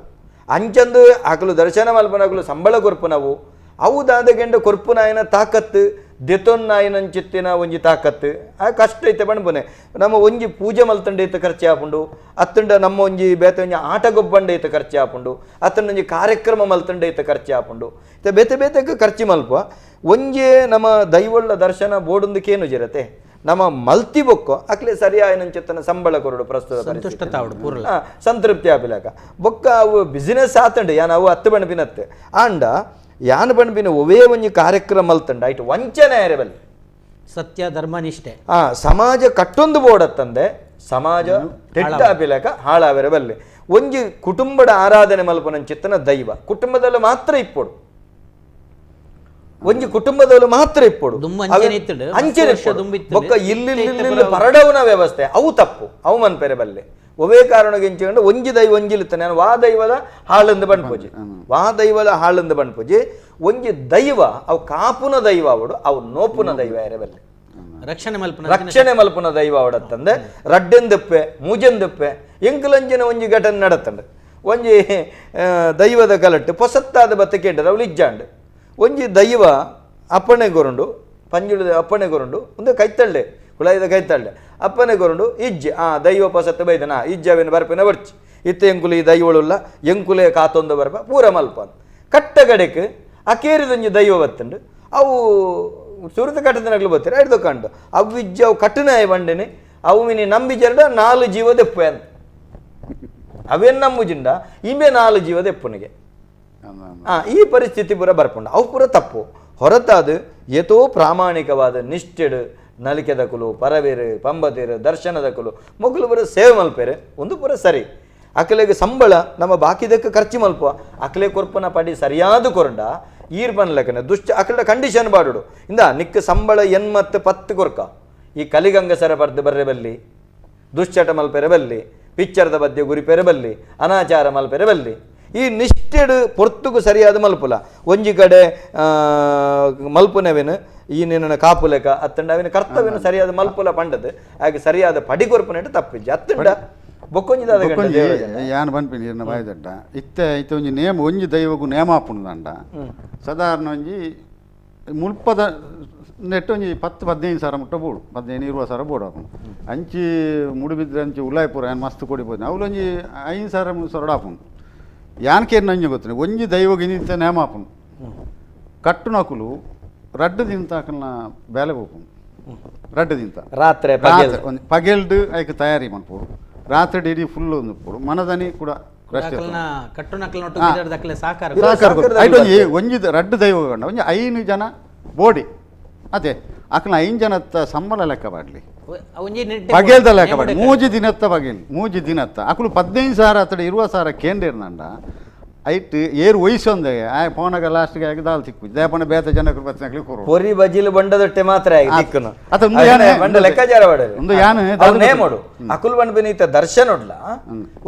ಅಂಚಂದು ಆಕಲು ದರ್ಶನ ಮಲ್ಪನಕಲು ಸಂಬಳ ಕೊರ್ಪುನವು ಅವು ದಾದಗೆಂಡ ಕೊರ್ಪುನಾಯನ ತಾಕತ್ತು ದೆತೊನ್ನಾಯನಂಚಿತ್ತಿನ ಒಂಜಿ ತಾಕತ್ತು ಆ ಕಷ್ಟ ಐತೆ ಬಣ್ಬನೆ ನಮ್ಮ ಒಂಜಿ ಪೂಜೆ ಮಲ್ತಂಡ ಐತೆ ಖರ್ಚು ಆಪುಂಡು ಅತ್ತಂಡ ನಮ್ಮ ಒಂಜಿ ಬೇತೆ ಒಂಜಿ ಆಟ ಗೊಬ್ಬಂಡ ಐತೆ ಖರ್ಚು ಆಪುಂಡು ಅತ್ತಂಡ ಒಂಜಿ ಕಾರ್ಯಕ್ರಮ ಮಲ್ತಂಡ ಐತೆ ಖರ್ಚು ಆಪುಂಡು ಇತ್ತೆ ಬೇತೆ ಬೇತೆಗೆ ಖರ್ಚು ಮಲ್ಪ ಒಂಜಿ ನಮ್ಮ ದೈವಳ್ಳ ದರ್ಶನ ಬೋಡೊಂದಕ್ಕೇನು ಜಿರತೆ ನಮ್ಮ ಮಲ್ತಿ ಬೊಕ್ಕೋ ಅಕ್ಲೆ ಸರಿಯಾಯನಂಚಿತ್ತನ ಸಂಬಳ ಕೊರಡು ಪ್ರಸ್ತುತ ಸಂತೃಪ್ತಿ ಆಪಿಲಾಕ ಬೊಕ್ಕ ಅವು ಬಿಸಿನೆಸ್ ಆತಂಡು ಯಾನ್ ಅವು ಹತ್ತು ಬಣ್ಪಿನತ್ತೆ ಆಂಡ ಯಾನ್ ಬಣ್ಪಿನ ಒವೇ ಒಂಜಿ ಕಾರ್ಯಕ್ರಮ ಮಲ್ತಂಡ ಐಟ್ ವಂಚನೆ ಆರೆಬಲ್ ಸತ್ಯ ಧರ್ಮ ನಿಷ್ಠೆ ಆ ಸಮಾಜ ಕಟ್ಟೊಂದು ಬೋಡತ್ತಂದೆ ಸಮಾಜ ತೆಟ್ಟ ಆಪಿಲಾಕ ಹಾಳಾವೆರೆ ಬಲ್ಲೆ ಒಂಜಿ ಕುಟುಂಬದ ಆರಾಧನೆ ಮಲ್ಪನಂಚಿತ್ತನ ದೈವ ಕುಟುಂಬದಲ್ಲಿ ಮಾತ್ರ ಇಪ್ಪೊಡು ಒಂಜಿ ಕುಟುಂಬದವರು ಮಾತ್ರ ಇಪ್ಪೊಡು ಅಂಚನೆ ಬೊಕ್ಕ ಇಲ್ಲಿ ಇಲ್ಲಿ ಪರಡವನ ವ್ಯವಸ್ಥೆ ಅವು ತಪ್ಪು ಅವು ಮನ್ಪೆರೆ ಬಲ್ಲೆ ಒವೇ ಕಾರಣಕ್ಕೆ ಎಂಚಿಕೊಂಡು ಒಂಜಿ ದೈವ ಒಂಜಿಲಿತ್ತ ನಾನು ವಾ ದೈವದ ಹಾಳಂದು ಬಣ್ಪೂಜೆ ವಾ ದೈವದ ಹಾಳಂದು ಬಣ್ಪೂಜೆ ಒಂಜಿ ದೈವ ಅವು ಕಾಪುನ ದೈವ ಅವಡು ಅವು ನೋಪುನ ದೈವ ಯಾರೇ ಬಲ್ಲೆ ರಕ್ಷಣೆ ಮಲ್ಪುನ ರಕ್ಷಣೆ ಮಲ್ಪುನ ದೈವ ಅವಡತ್ತಂದೆ ರಡ್ಡೆಂದಪ್ಪೆ ಮೂಜೆಂದಪ್ಪೆ ಎಂಕುಲಂಜಿನ ಒಂಜಿ ಘಟನೆ ನಡತ್ತಂಡು ಒಂಜಿ ದೈವದ ಕಲಟ್ಟು ಪೊಸತ್ತಾದ ಬತ್ತಕೇಂಡರ ಅವಳು ಇಜ್ಜಾಂಡು ಒಂಜಿ ದೈವ ಅಪ್ಪಣೆ ಗೊರುಂಡು ಪಂಜುಳಿದ ಅಪ್ಪಣೆ ಗೊರುಂಡು ಒಂದು ಕೈತಳ್ಳೆ ಕುಳಾಯಿದ ಕೈತಳ್ಳೆ ಅಪ್ಪಣೆ ಗೊರುಂಡು ಇಜ್ಜಿ ಆ ದೈವ ಪೊಸತ್ತು ಬೈದನ ಇಜ್ಜಿ ಅವೇನು ಬರ್ಪಿನ ಬರ್ಚಿ ಇತ್ತ ಎಂಕುಲು ಈ ದೈವಳುಲ್ಲ ಎಂಕುಲೆ ಕಾತೊಂದು ಬರ್ಪ ಪೂರ ಮಲ್ಪ ಕಟ್ಟ ಕಡೆಕ್ ಅಕೇರಿದೊಂಜಿ ದೈವ ಬತ್ತುಂಡು ಅವು ಸುರಿತ ಕಟ್ಟದನಗ್ಲು ಬತ್ತಾರೆ ಹಿಡ್ದು ಕಂಡು ಅವು ಇಜ್ಜಿ ಅವು ಕಟ್ಟನಾಯ ಬಂಡೆನೆ ಅವು ಮಿನಿ ನಂಬಿ ಜರಡ 4 ಜೀವ ದೆಪ್ಪೆ ಅಂತ ಅವೇನು ನಂಬುಜಿಂಡ ಇಂಬೆ 4 ಜೀವ ದೆಪ್ಪನಿಗೆ ಈ ಪರಿಸ್ಥಿತಿ ಪೂರ ಬರ್ಪುಂಡು ಅವು ಪೂರ ತಪ್ಪು ಹೊರತಾದ ಏತೋ ಪ್ರಾಮಾಣಿಕವಾದ ನಿಷ್ಠೆಡು ನಲಿಕೆದಕುಲು ಪರವೇರು ಪಂಬತೇರು ದರ್ಶನದಕುಲು ಮೊಗಲು ಪೂರ ಸೇವೆ ಮಲ್ಪೇರು ಒಂದು ಪೂರ ಸರಿ ಅಕಲೆಗೆ ಸಂಬಳ ನಮ್ಮ ಬಾಕಿದಕ್ಕೆ ಖರ್ಚು ಮಲ್ಪ ಅಕಲೆ ಕೊರ್ಪನ ಪಡಿ ಸರಿಯಾದ ಕೊರಂಡ ಈರ್ ಬನ್ಲಕನೆ ದುಷ್ಟ ಅಕಲ ಕಂಡೀಷನ್ ಬಾಡುಡು ಇಂದ ನಿಕ್ಕ ಸಂಬಳ 80 10 ಕೊರ್ಕ ಈ ಕಲಿಗಂಗಸರ ಬರ್ದು ಬರ್ರೆ ಬಲ್ಲಿ ದುಶ್ಚಟ ಮಲ್ಪೆರೆ ಬಲ್ಲಿ ಪಿಚ್ಚರದ ಬದ್ಯ ಗುರಿಪೆರೆ ಬಲ್ಲಿ ಅನಾಚಾರ ಮಲ್ಪೆರೆ ಬಲ್ಲಿ ಈ ನಿಷ್ಠೆಡು ಪೊರ್ತುಗು ಸರಿಯಾದ ಮಲ್ಪುಲ ಒಂಜಿ ಕಡೆ ಮಲ್ಪುನವೇನು ಈ ನಿನ್ನ ಕಾಪುಲೆಕ ಅತ್ತಂಡ ಅವಿನ ಕರ್ತವ್ಯನ ಸರಿಯಾದ ಮಲ್ಪುಲ ಪಂಡದು ಹಾಗೆ ಸರಿಯಾದ ಪಡಿ ಕೊರ್ಪುನೆಟ್ಟು ತಪ್ಪಿಜ್ಜಿ ಅತ್ತಂಡ ಬೊಕ್ಕೊಂಜಿದಾದ ಯಾನ್ ಪನ್ಪಿನಿ ಇರ್ನ ಬಾಯಿ ದಡ್ಡ ಇತ್ತೆ ಇತ್ತೆ ಒಂಜಿ ನೇಮ ಒಂಜಿ ದೈವಗು ನೇಮ ಆಪುಂಡು ಸಾಧಾರಣ ಒಂಜಿ ಮುಲ್ಪದ ನೆಟ್ ಒಂಜಿ 10 15 ಸಾವಿರ ಮುಟ್ಟ ಬೋಡು 15 20 ಸಾವಿರ ಬೋಡು ಆಪುಂಡು ಅಂಚಿ ಮುಡುಬಿದ್ರೆ ಅಂಚಿ ಉಲಾಯ್ಪುರ ಯಾನ್ ಮಸ್ತ್ ಕೊಡಿಬೋದು ಅವ್ಲು ಒಂಜಿ 5 ಸಾವಿರ 3 ಸಾವಿರ ಆಪುಂಡು ಯಾನ್ ಕೇರ್ ನಂಜು ಗೊತ್ತಿಲ್ಲ ಒಂಜಿ ದೈವಗೆ ಇನ್ನಿಂತ ನೇಮ ಆಪುಂಡು ಕಟ್ಟುನಕುಲು ರಡ್ಡು ದಿನ ಬೇಲೆ ಹೋಪುಂಡು ರಡ್ಡು ದಿನ ರಾತ್ರಿ ಒಂದು ಪಗೆಲ್ಡು ಐಕ್ ತಯಾರಿ ಮನ್ಪೋಡು ರಾತ್ರಿ ಇಡೀ ಫುಲ್ ಒಂದು ಪೋಡು ಮನದನಿ ಕೂಡ ಒಂಜಿ ರಡ್ಡು ದೈವ ಕಂಡ ಒಂಜಿ 5 ಜನ ಬೋಡಿ ಅದೇ ಅಕಲ 5 ಜನತ್ತ ಸಂಬಳ ಲೆಕ್ಕ ಮಾಡಲಿ ಪಗೆಲ್ದ ಲೆಕ್ಕ ಮಾಡಿ 3 ದಿನತ್ತ ಪಗೆಲ್ 3 ದಿನತ್ತ ಅಕಲು 15 ಸಾವಿರ ಅತ್ತಡ 20 ಸಾವಿರ ಕೇಂದ್ರ ಐಟ್ ಏರು ವಯಸ್ಸೊಂದೆ ಆ ಫೋನಾಗ ಲಾಸ್ಟ್ಗೆ ಆಗಿ ದಾಲ್ ತಿಕ್ಕು ದೇಪಣ ಬೇತ ಜನಕರು ಬತ್ತಿನಕ್ಲಿ ಕೊರು ಪೊರಿ ಬಜಿಲು ಬಂಡದೊಟ್ಟೆ ಮಾತ್ರ ಆಗಿ ದಿಕ್ಕುನು ಅತ ಒಂದು ಯಾನೆ ಬಂಡ ಲೆಕ್ಕಾಚಾರ ಮಾಡರು ಒಂದು ಯಾನೆ ಅವ್ರು ನೇಮೋಡು ಅಕುಲ್ ಬಂಡ ಬೆನೀತ ದರ್ಶನ ಉಡ್ಲ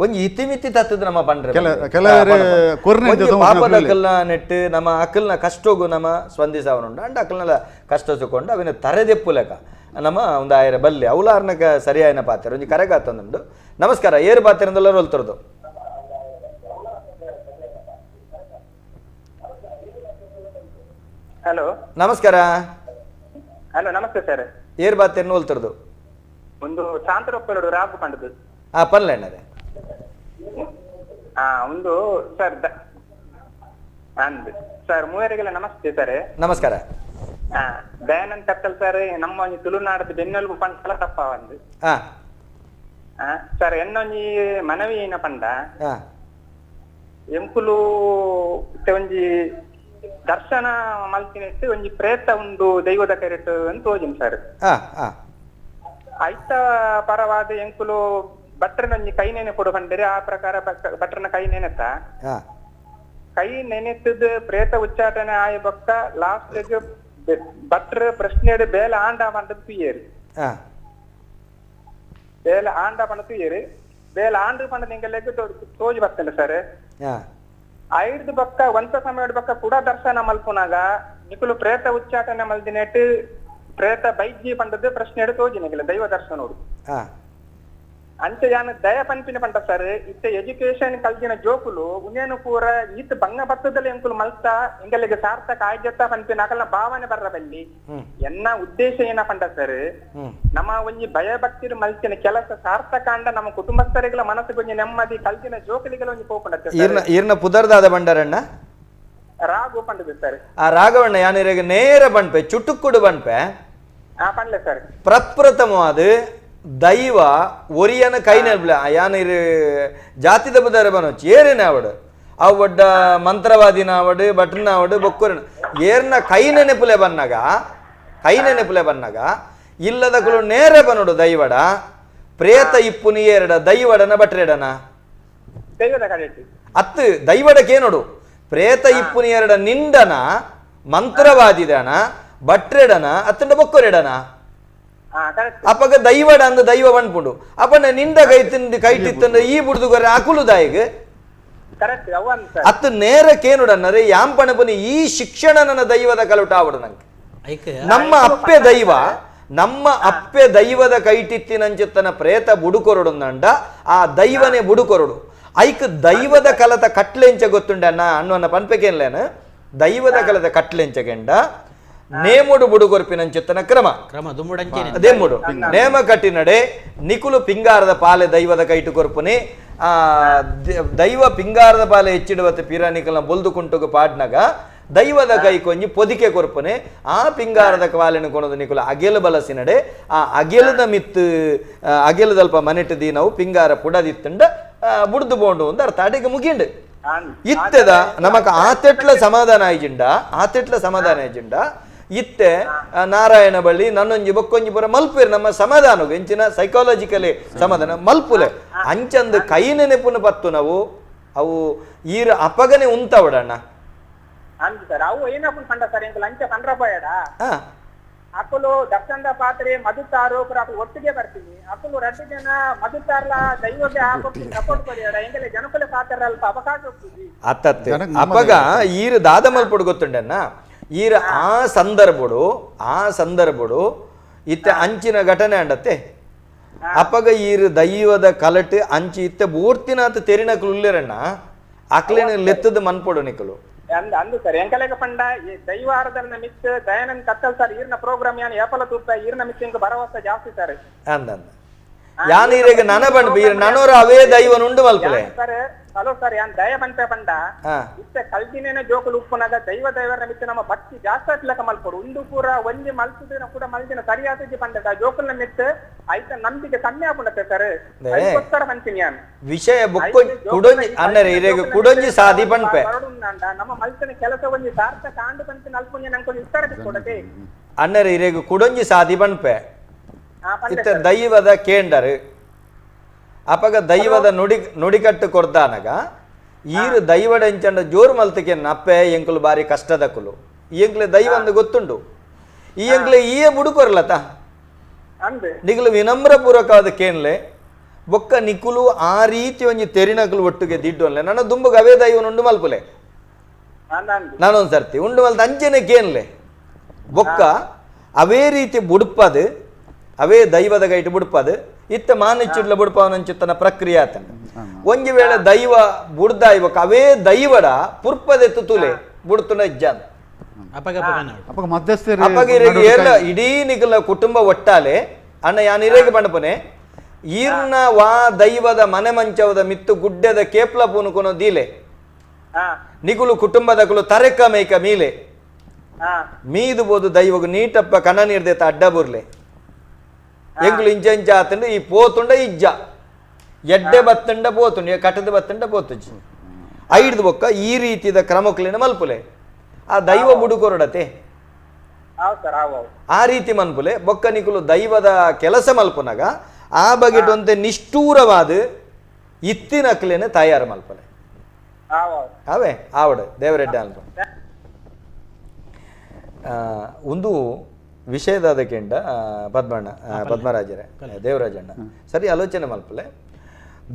ಒಂಜಿ ಇತಿಮಿತಿ ತತ್ತದ ನಮ್ಮ ಪಂಡ್ರೆ ಕೆಲವರು ಕೊರ್ನೆ ಪಾಪದ ಅಕಲ್ನ ನೆಟ್ಟು ನಮ್ಮ ಅಕಲ್ನ ಕಷ್ಟೋಗು ನಮ್ಮ ಸ್ಪಂದಿಸವನುಂಡು ಅಂಡ ಅಕಲ್ನೆಲ್ಲ ಕಷ್ಟ ಸುಕೊಂಡು ಅವಿನ ತರೆದೆಪ್ಪು ಲೆಕ್ಕ ನಮ್ಮ ಒಂದು ಆಯರ ಬಲ್ಲಿ ಅವಲಾರ್ನಕ ಸರಿಯಾಯನ ಪಾತ್ರ ಒಂಜಿ ಕರೆಗಾತಂದುಂಡು. ನಮಸ್ಕಾರ, ಏರು ಪಾತ್ರ ಒಲ್ತರದು? ಹಲೋ, ನಮಸ್ಕಾರ. Hello, namaste sir. ಏರ್ ಬಾತೇರ್ನ ಒಲ್ತರದು? ಒಂದು ಶಾಂತರೊಪ್ಪಲೋಡು ರಾಗು ಪಂಡದು. ಆ ಪನ್ಲೆಣ್ಣದೆ ಒಂದು ಸರ್ ಅಂದ್ ಸರ್ ಮೂವರಿಗೆಲ್ಲ ನಮಸ್ತೆ ಸರ್. ನಮಸ್ಕಾರ. ದಯಾನಂದ್ ಕತ್ತಲ್ ಸರ್, ನಮ್ಮ ಒಂಜಿ ತುಳುನಾಡದ ಬೆನ್ನೆಲುಬು ಪಂಡಲ ತಪ್ಪ ಒಂದು ಸರ್. ಎನ್ನೊಂಜಿ ಮನವಿ ಏನ ಪಂಡ ಎಂಕುಲು ಒಂಜಿ ದರ್ಶನ ಮಲ್ತಿನೆಟ್ಟು ಒಂಜಿ ಪ್ರೇತ ಉಂಡು ದೈವದ ಕರೆಟ್ ಅಂತ ತೋಜಿನ್ ಸರ್. ಐತ ಪರವಾದ ಎಂಕುಲು ಭಟ್ರನೊಂಜಿ ಕೈ ನೆನೆ ಕೊಡು ಪಂಡರೆ ಆ ಪ್ರಕಾರ ಭಟ್ರನ ಕೈ ನೆನೆತ ಕೈ ನೆನೆತ್ತದ ಪ್ರೇತ ಉಚ್ಚಾಟನೆ ಆಯ ಬಕ್ಕ ಲಾಸ್ಟ್ ಭಟ್ರ ಪ್ರಶ್ನೆ ಬೇಲೆ ಆಂಡ ಪಂಡದ್ ತುಯ್ಯೇರು, ಬೇಲೆ ಆಂಡ ಪಂಡ ತುಯ್ಯೇರು, ಬೇಲೆ ಆಂಡು ಪಂಡ ನಿಂಗಲೆಗ್ ತೋಜಿ ಬರ್ತೇನೆ ಸರ್. ಐದು ಬಕ್ಕ ಒಂತ ಸಮಯದ ಬಕ್ಕ ಕೂಡ ದರ್ಶನ ಮಲ್ಪುನಾಗ ನಿಕುಲು ಪ್ರೇತ ಉಚ್ಚಾಟನೆ ಮಲ್ದಿನೆಟ್ ಪ್ರೇತ ಬೈಜ್ಜಿ ಪಂಡದ್ದು ಪ್ರಶ್ನೆ ತೋಜಿ ನಿಗಲ ದೈವ ದರ್ಶನೋಡು. ಅಂಚೆ ಯಾನ ದಯ ಪನ್ಪಿನ ಪಂಡ ಸರ್, ಇತ್ತ ಎಜುಕೇಶನ್ ಕಲ್ದಿನ ಜೋಕುಲು ಉನೇನು ಪೂರ ಈತ ಬಂಗ ಬತ್ತದಲ್ಲಿ ಎಂಕುಲು ಮಲ್ತ ಎಂಗಲಿಗೆ ಸಾರ್ಥಕ ಆಯ್ಜತ್ತ ಪನ್ಪಿನ ಅಕಲ್ನ ಭಾವನೆ ಬರ್ರ ಬಲ್ಲಿ. ಎನ್ನ ಉದ್ದೇಶ ಏನ ಪಂಡ ಸರ್, ನಮ್ಮ ಒಂಜಿ ಭಯ ಭಕ್ತಿರು ಮಲ್ತಿನ ಕೆಲಸ ಸಾರ್ಥಕ ಅಂಡ ನಮ್ಮ ಕುಟುಂಬಸ್ಥರಿಗಳ ಮನಸ್ಸಿಗೆ ಒಂಜಿ ನೆಮ್ಮದಿ, ಕಲ್ದಿನ ಜೋಕುಲಿಗಳ ಒಂಜಿ ಪೋಪುಂಡ. ಈರ್ನ ಪುದರ್ದಾದ ಬಂಡರಣ್ಣ ರಾಘು ಪಂಡದು ಸರ್. ಆ ರಾಘವಣ್ಣ ಯಾನಿರಗ ನೇರ ಬಣ್ಪೆ ಚುಟುಕ್ಕುಡು ಬಣ್ಪೆ ಪಂಡ್ಲೆ ಸರ್. ಪ್ರಪ್ರಥಮವಾದ ದೈವ ಒರಿಯನ ಕೈ ನೆನಪು ಯಾನಿರು ಜಾತಿದ ಬುದರ ಬನೋಚ್ ಏರಿನ ಅವಡು ಅವು ಒಡ್ಡ ಮಂತ್ರವಾದಿನ ಅವಡು ಭಟ್ರನ ಅವಡು ಬೊಕ್ಕೂರಿನ ಏರ್ನ ಕೈ ನೆನಪುಲೆ ಬನ್ನಾಗ, ಕೈ ನೆನಪುಲೆ ಬನ್ನಾಗ ಇಲ್ಲದ ಕುಲು ನೇರ ಬನ್ನೋಡು ದೈವಡ ಪ್ರೇತ ಇಪ್ಪುನಿ ಏರಡ ದೈವಡನ ಬಟ್ರೆಡನ ಅತ್ತು ದೈವಡಕ್ಕೇನೋಡು ಪ್ರೇತ ಇಪ್ಪುನಿ ಎರಡ ನಿಂಡನ ಮಂತ್ರವಾದಿದನ ಬಟ್ರೆಡನ ಅತ್ತಂಡ ಬೊಕ್ಕರೆಡನ ಅಪ್ಪಗ ದೈವಡ ಅಂದ ದೈವ ಬಂದ್ಪುಂಡು ಅಪ್ಪನ ನಿಂದ ಕೈ ತಿಂದು ಕೈ ತಿತ್ತಂದ್ರೆ ಈ ಬುಡ್ದುಗೊರೆ ಅಕುಲು ದಾಯಿಗ್ ಅತ್ತು ನೇರಕ್ಕೇನುಡನ್ನರೆ ಯಾಂಪಣಪನಿ ಈ ಶಿಕ್ಷಣ ನನ್ನ ದೈವದ ಕಲುಟ ಆವಡು ನಂಗೆ. ನಮ್ಮ ಅಪ್ಪೆ ದೈವ, ನಮ್ಮ ಅಪ್ಪೆ ದೈವದ ಕೈಟಿತ್ತಿನಂಚಿತ್ತನ ಪ್ರೇತ ಬುಡುಕೊರಡು ಅಂಡ ಆ ದೈವನೇ ಬುಡುಕೊರಡು ಐಕ್ ದೈವದ ಕಲತ ಕಟ್ಲೆಂಚ ಗೊತ್ತುಂಡ ಅಣ್ಣ ಅಣ್ಣವನ್ನ ಪನ್ಪೆಕೇನ್ಲೇನು ದೈವದ ಕಲತ ಕಟ್ಲೆಂಚಗೆಂಡ ನೇಮುಡು ಬುಡುಗೊರ್ಪಿನಂಚಿತ್ತನ ಕ್ರಮ ಕ್ರಮ ದೇಮುಡು ನೇಮ ಕಟ್ಟಿನಡೆ ನಿಕುಲು ಪಿಂಗಾರದ ಪಾಲೆ ದೈವದ ಕೈಟು ಕೊರ್ಪುನಿ ಆ ದೈವ ಪಿಂಗಾರದ ಪಾಲೆ ಹೆಚ್ಚಿಡುವತ್ತೆ ಪೀರ ನಿಕಲ್ನ ಬೊಲ್ದು ಕುಂಟುಗು ಪಾಡ್ನಾಗ ದೈವದ ಕೈ ಕೊಂಜಿ ಪೊದಿಕೆ ಕೊರ್ಪುನೆ ಆ ಪಿಂಗಾರದ ಪಾಲೆನು ಕೊನದು ನಿಕುಲು ಅಗೆಲು ಬಲಸಿನಡೆ ಆ ಅಗೆಲದ ಮಿತ್ತು ಅಗೆಲದಲ್ಪ ಮನೆಟ್ಟು ದೀನವು ಪಿಂಗಾರ ಪುಡದಿತ್ತಂಡ ಬುಡ್ದು ಬೋಂಡು ಅಂತ ಅರ್ಥ ಅಡಿಗೆ ಮುಗಿಂಡು. ಇತ್ತೆದ ನಮಕ್ ಆತೆಟ್ಲ ಸಮಾಧಾನ ಆಯ್ಜಿಂಡ, ಆತೆಟ್ಲ ಸಮಾಧಾನ ಆಯ್ಜಿಂಡ ಇತ್ತೆ ನಾರಾಯಣ ಬಳ್ಳಿ ನನ್ನೊಂಜಿ ಬೊಕ್ಕೊಂಜಿ ಪೂರ ಮಲ್ಪೇರು ನಮ್ಮ ಸಮಾಧಾನ ಎಂಚಿನ ಸೈಕಾಲಜಿಕಲಿ ಸಮಾಧಾನ ಮಲ್ಪುಲೆ ಅಂಚಂದು ಕೈ ನೆನಪುನ ಪತ್ತು ನಾವು ಅವು ಈರ ಅಪಗನೆ ಉಂತವಡಣ್ಣ. ಅಕುಲು ದರ್ಶನದ ಪಾತ್ರೆ ಮಧುತಾರು ಅಕುಲು ಒಟ್ಟಿಗೆ ಬರ್ತೀನಿ ಅಕುಲು ರಡ್ಡು ಜನ ಮಧುತಾರ್ಲ ದೈವಕ್ಕೆ ಸಪೋರ್ಟ್ ಕೊರಿಯಡ ಎಂಗಲೆ ಜನಕುಲೆ ಪಾತ್ರ ಅಲ್ಪ ಅವಕಾಶ ಹೋಗ್ತೀವಿ ಅತ್ತತ್ತೆ. ಅಪಗ ಈರು ದಾದ ಮಲ್ಪುಡು ಗೊತ್ತುಂಡಣ್ಣ ಈರ ಆ ಸಂದರ್ಭಡು, ಆ ಸಂದರ್ಭಡು ಇತ್ತೆ ಅಂಚಿನ ಘಟನೆ ಅಂಡತ್ತೆ ಅಪಗ ಈರು ದೈವದ ಕಲಟು ಅಂಚಿ ಇತ್ತೆ ಬೂರ್ತಿನಾತ ತೆರಿನಕುಲು ಉಲ್ಲೇರಣ್ಣ ಅಕ್ಲೇನ ಲೆತ್ತದ ಮನ್ಪೊಡು ನಿಕಲು ಅಂದು ಸರ್. ಎಂಕಲೆಗ ಪಂಡ ಈ ದೈವಾರದನ್ನ ಮಿತ್ ದಯಾನಂದ್ ಕತ್ತಲ್ ಸರ್ ಈರ್ನ ಪ್ರೋಗ್ರಾಮ್ ಯಾನ್ ಏಪಲ ತೂಪ ಈರ್ನ ಮಿತ್ ಎಂಕ ಭರವಸೆ ಜಾಸ್ತಿ ಸರ್. ಅಂದ ಯಾನ್ ಈರೆಗೆ ನನ ಬಂಡ್ ಈರ್ ನನೋರ ಅವೇ ದೈವನ ಉಂಡು ಮಲ್ಪಲೆ sir. Hello sir, ಯಾನ್ ದಯ ಬಂತೆ ಪಂಡ ಇತ್ತೆ ಕಲ್ದಿನೇನ ಜೋಕುಲು ಉಪ್ಪುನಾಗ ದೈವ ದೈವರ ಮಿತ್ ನಮ್ಮ ಭಕ್ತಿ ಜಾಸ್ತಿ ಆತ್ಲಕ ಮಲ್ಪೊಡು ಉಂದು ಪೂರ ಒಂಜಿ ಮಲ್ತುದಿನ ಕೂಡ ಮಲ್ದಿನ ಸರಿಯಾದ ಪಂಡ ಜೋಕುಲ್ನ ಮಿತ್ ಐತ ನಂಬಿಕೆ ಕಮ್ಮಿ ಆಪುಂಡತ್ತೆ ಸರ್. ಐಕೋಸ್ಕರ ಪಂಚಿನಿ ಯಾನ್ ವಿಷಯ ಬೊಕ್ಕೊಂಜಿ ಕುಡೊಂಜಿ ಅನ್ನರೆ ಇರೆಗ್ ಕುಡೊಂಜಿ ಸಾದಿ ಪನ್ಪೆ ನಮ್ಮ ಮಲ್ತನ ಕೆಲಸ ಒಂಜಿ ಸಾರ್ಥಕ ಆಂಡು ಪಂಚಿನ ಅಲ್ಪೊಂಜಿ ನಂಕೊಂಜಿ ಉತ್ತರ ತಿಕ್ಕೊಡತೆ ಅನ್ನರೆ ಇರೆಗ್ ಕುಡೊಂಜಿ ಸಾದಿ ಪನ್ಪೆ ಇತ್ತ ದೈವದ ಕೇಂಡರು ಅಪಗ ದೈವದ ನುಡಿ ನುಡಿಕಟ್ಟು ಕೊರ್ದಾನಗ ಈರು ದೈವಡ ಎಂಚಂಡ ಜೋರು ಮಲ್ತಕ್ಕೆ ನಪ್ಪೆ ಎಂಕುಲು ಬಾರಿ ಕಷ್ಟದಕುಲು ಈ ಎಂಕ್ಲೆ ದೈವ ಅಂದು ಗೊತ್ತುಂಡು ಈ ಎಂಕ್ಲೆ ಈಯೇ ಬುಡುಕೊರ್ಲತ ನಿಕುಲು ವಿನಮ್ರ ಪೂರ್ವಕವಾದ ಕೇನ್ಲೆ ಬೊಕ್ಕ ನಿಕುಲು ಆ ರೀತಿ ಒಂಜಿ ತೆರಿನಕುಲು ಒಟ್ಟಿಗೆ ದಿಡ್ಡು ಅನ್ಲೆ ನನ್ನ ದುಂಬುಗ ಅವೇ ದೈವನ ಉಂಡು ಮಲ್ಪುಲೆ ನಾನೊಂದು ಸರ್ತಿ ಉಂಡು ಮಲ್ತ ಅಂಚೆನೆ ಕೇನ್ಲೆ ಬೊಕ್ಕ ಅವೇ ರೀತಿ ಬುಡುಪದು ಅವೇ ದೈವದ ಗೈಟ್ ಬುಡ್ಪದು ಇತ್ತ ಮಾನಿಚ್ಚಿಡ್ಲ ಬುಡ್ಪವನಂಚಿತ್ತನ ಪ್ರಕ್ರಿಯೆ ಆತನ. ಒಂಜಿ ವೇಳೆ ದೈವ ಬುಡ್ದ ಇವಾಗ ಅವೇ ದೈವಡ ಪುರ್ಪದೆತ್ತು ತುಲೆ ಬುಡ್ತುನ ಇಜ್ಜಾನ್ ಅಪಗ ಎಲ್ಲ ಇಡೀ ನಿಗಲ ಕುಟುಂಬ ಒಟ್ಟಾಲೆ ಅಣ್ಣ ಯಾನ್ ಇರೇಗೆ ಪಂಡಪನೆ ಈರ್ನ ವಾ ದೈವದ ಮನೆ ಮಂಚವದ ಮಿತ್ತು ಗುಡ್ಡೆದ ಕೇಪ್ಲ ಪೂನುಕೊನೋ ದೀಲೆ ನಿಗುಲು ಕುಟುಂಬದಕುಲು ತರೆಕ ಮೇಕ ಮೀಲೆ ಮೀದು ಬೋದು ದೈವಗು ನೀಟಪ್ಪ ಕಣ ನೀರ್ದೇತ ಅಡ್ಡ ಬುರ್ಲೆ ಎಂಗುಲು ಇಂಚ ಇಂಚ ಆತಂಡ ಈ ಪೋತುಂಡ ಇಜ್ಜ ಎಡ್ಡೆ ಬತ್ತಂಡ ಪೋತುಂಡ ಕಟ್ಟದ ಬತ್ತಂಡ ಪೋತುಜ್ಜಿ ಐಡ್ದು ಬೊಕ್ಕ ಈ ರೀತಿದ ಕ್ರಮಕ್ಲಿನ ಮಲ್ಪುಲೆ ಆ ದೈವ ಬುಡುಕೊರಡತೆ ಆ ರೀತಿ ಮನ್ಪುಲೆ ಬೊಕ್ಕ ನಿಕುಲು ದೈವದ ಕೆಲಸ ಮಲ್ಪುನಾಗ ಆ ಬಗೆಟೊಂತೆ ನಿಷ್ಠೂರವಾದ ಇತ್ತಿನಕ್ಲೇನೆ ತಯಾರು ಮಲ್ಪಲೆ ಅವೇ ಆವಡು ದೇವರೆಡ್ಡ ಅಲ್ಪ ಒಂದು ವಿಷಯದಾದ ಕೆಂಡ ಪದ್ಮಣ್ಣ ಪದ್ಮರಾಜರೇ ದೇವರಾಜಣ್ಣ ಸರಿ ಆಲೋಚನೆ ಮಲ್ಪಲೆ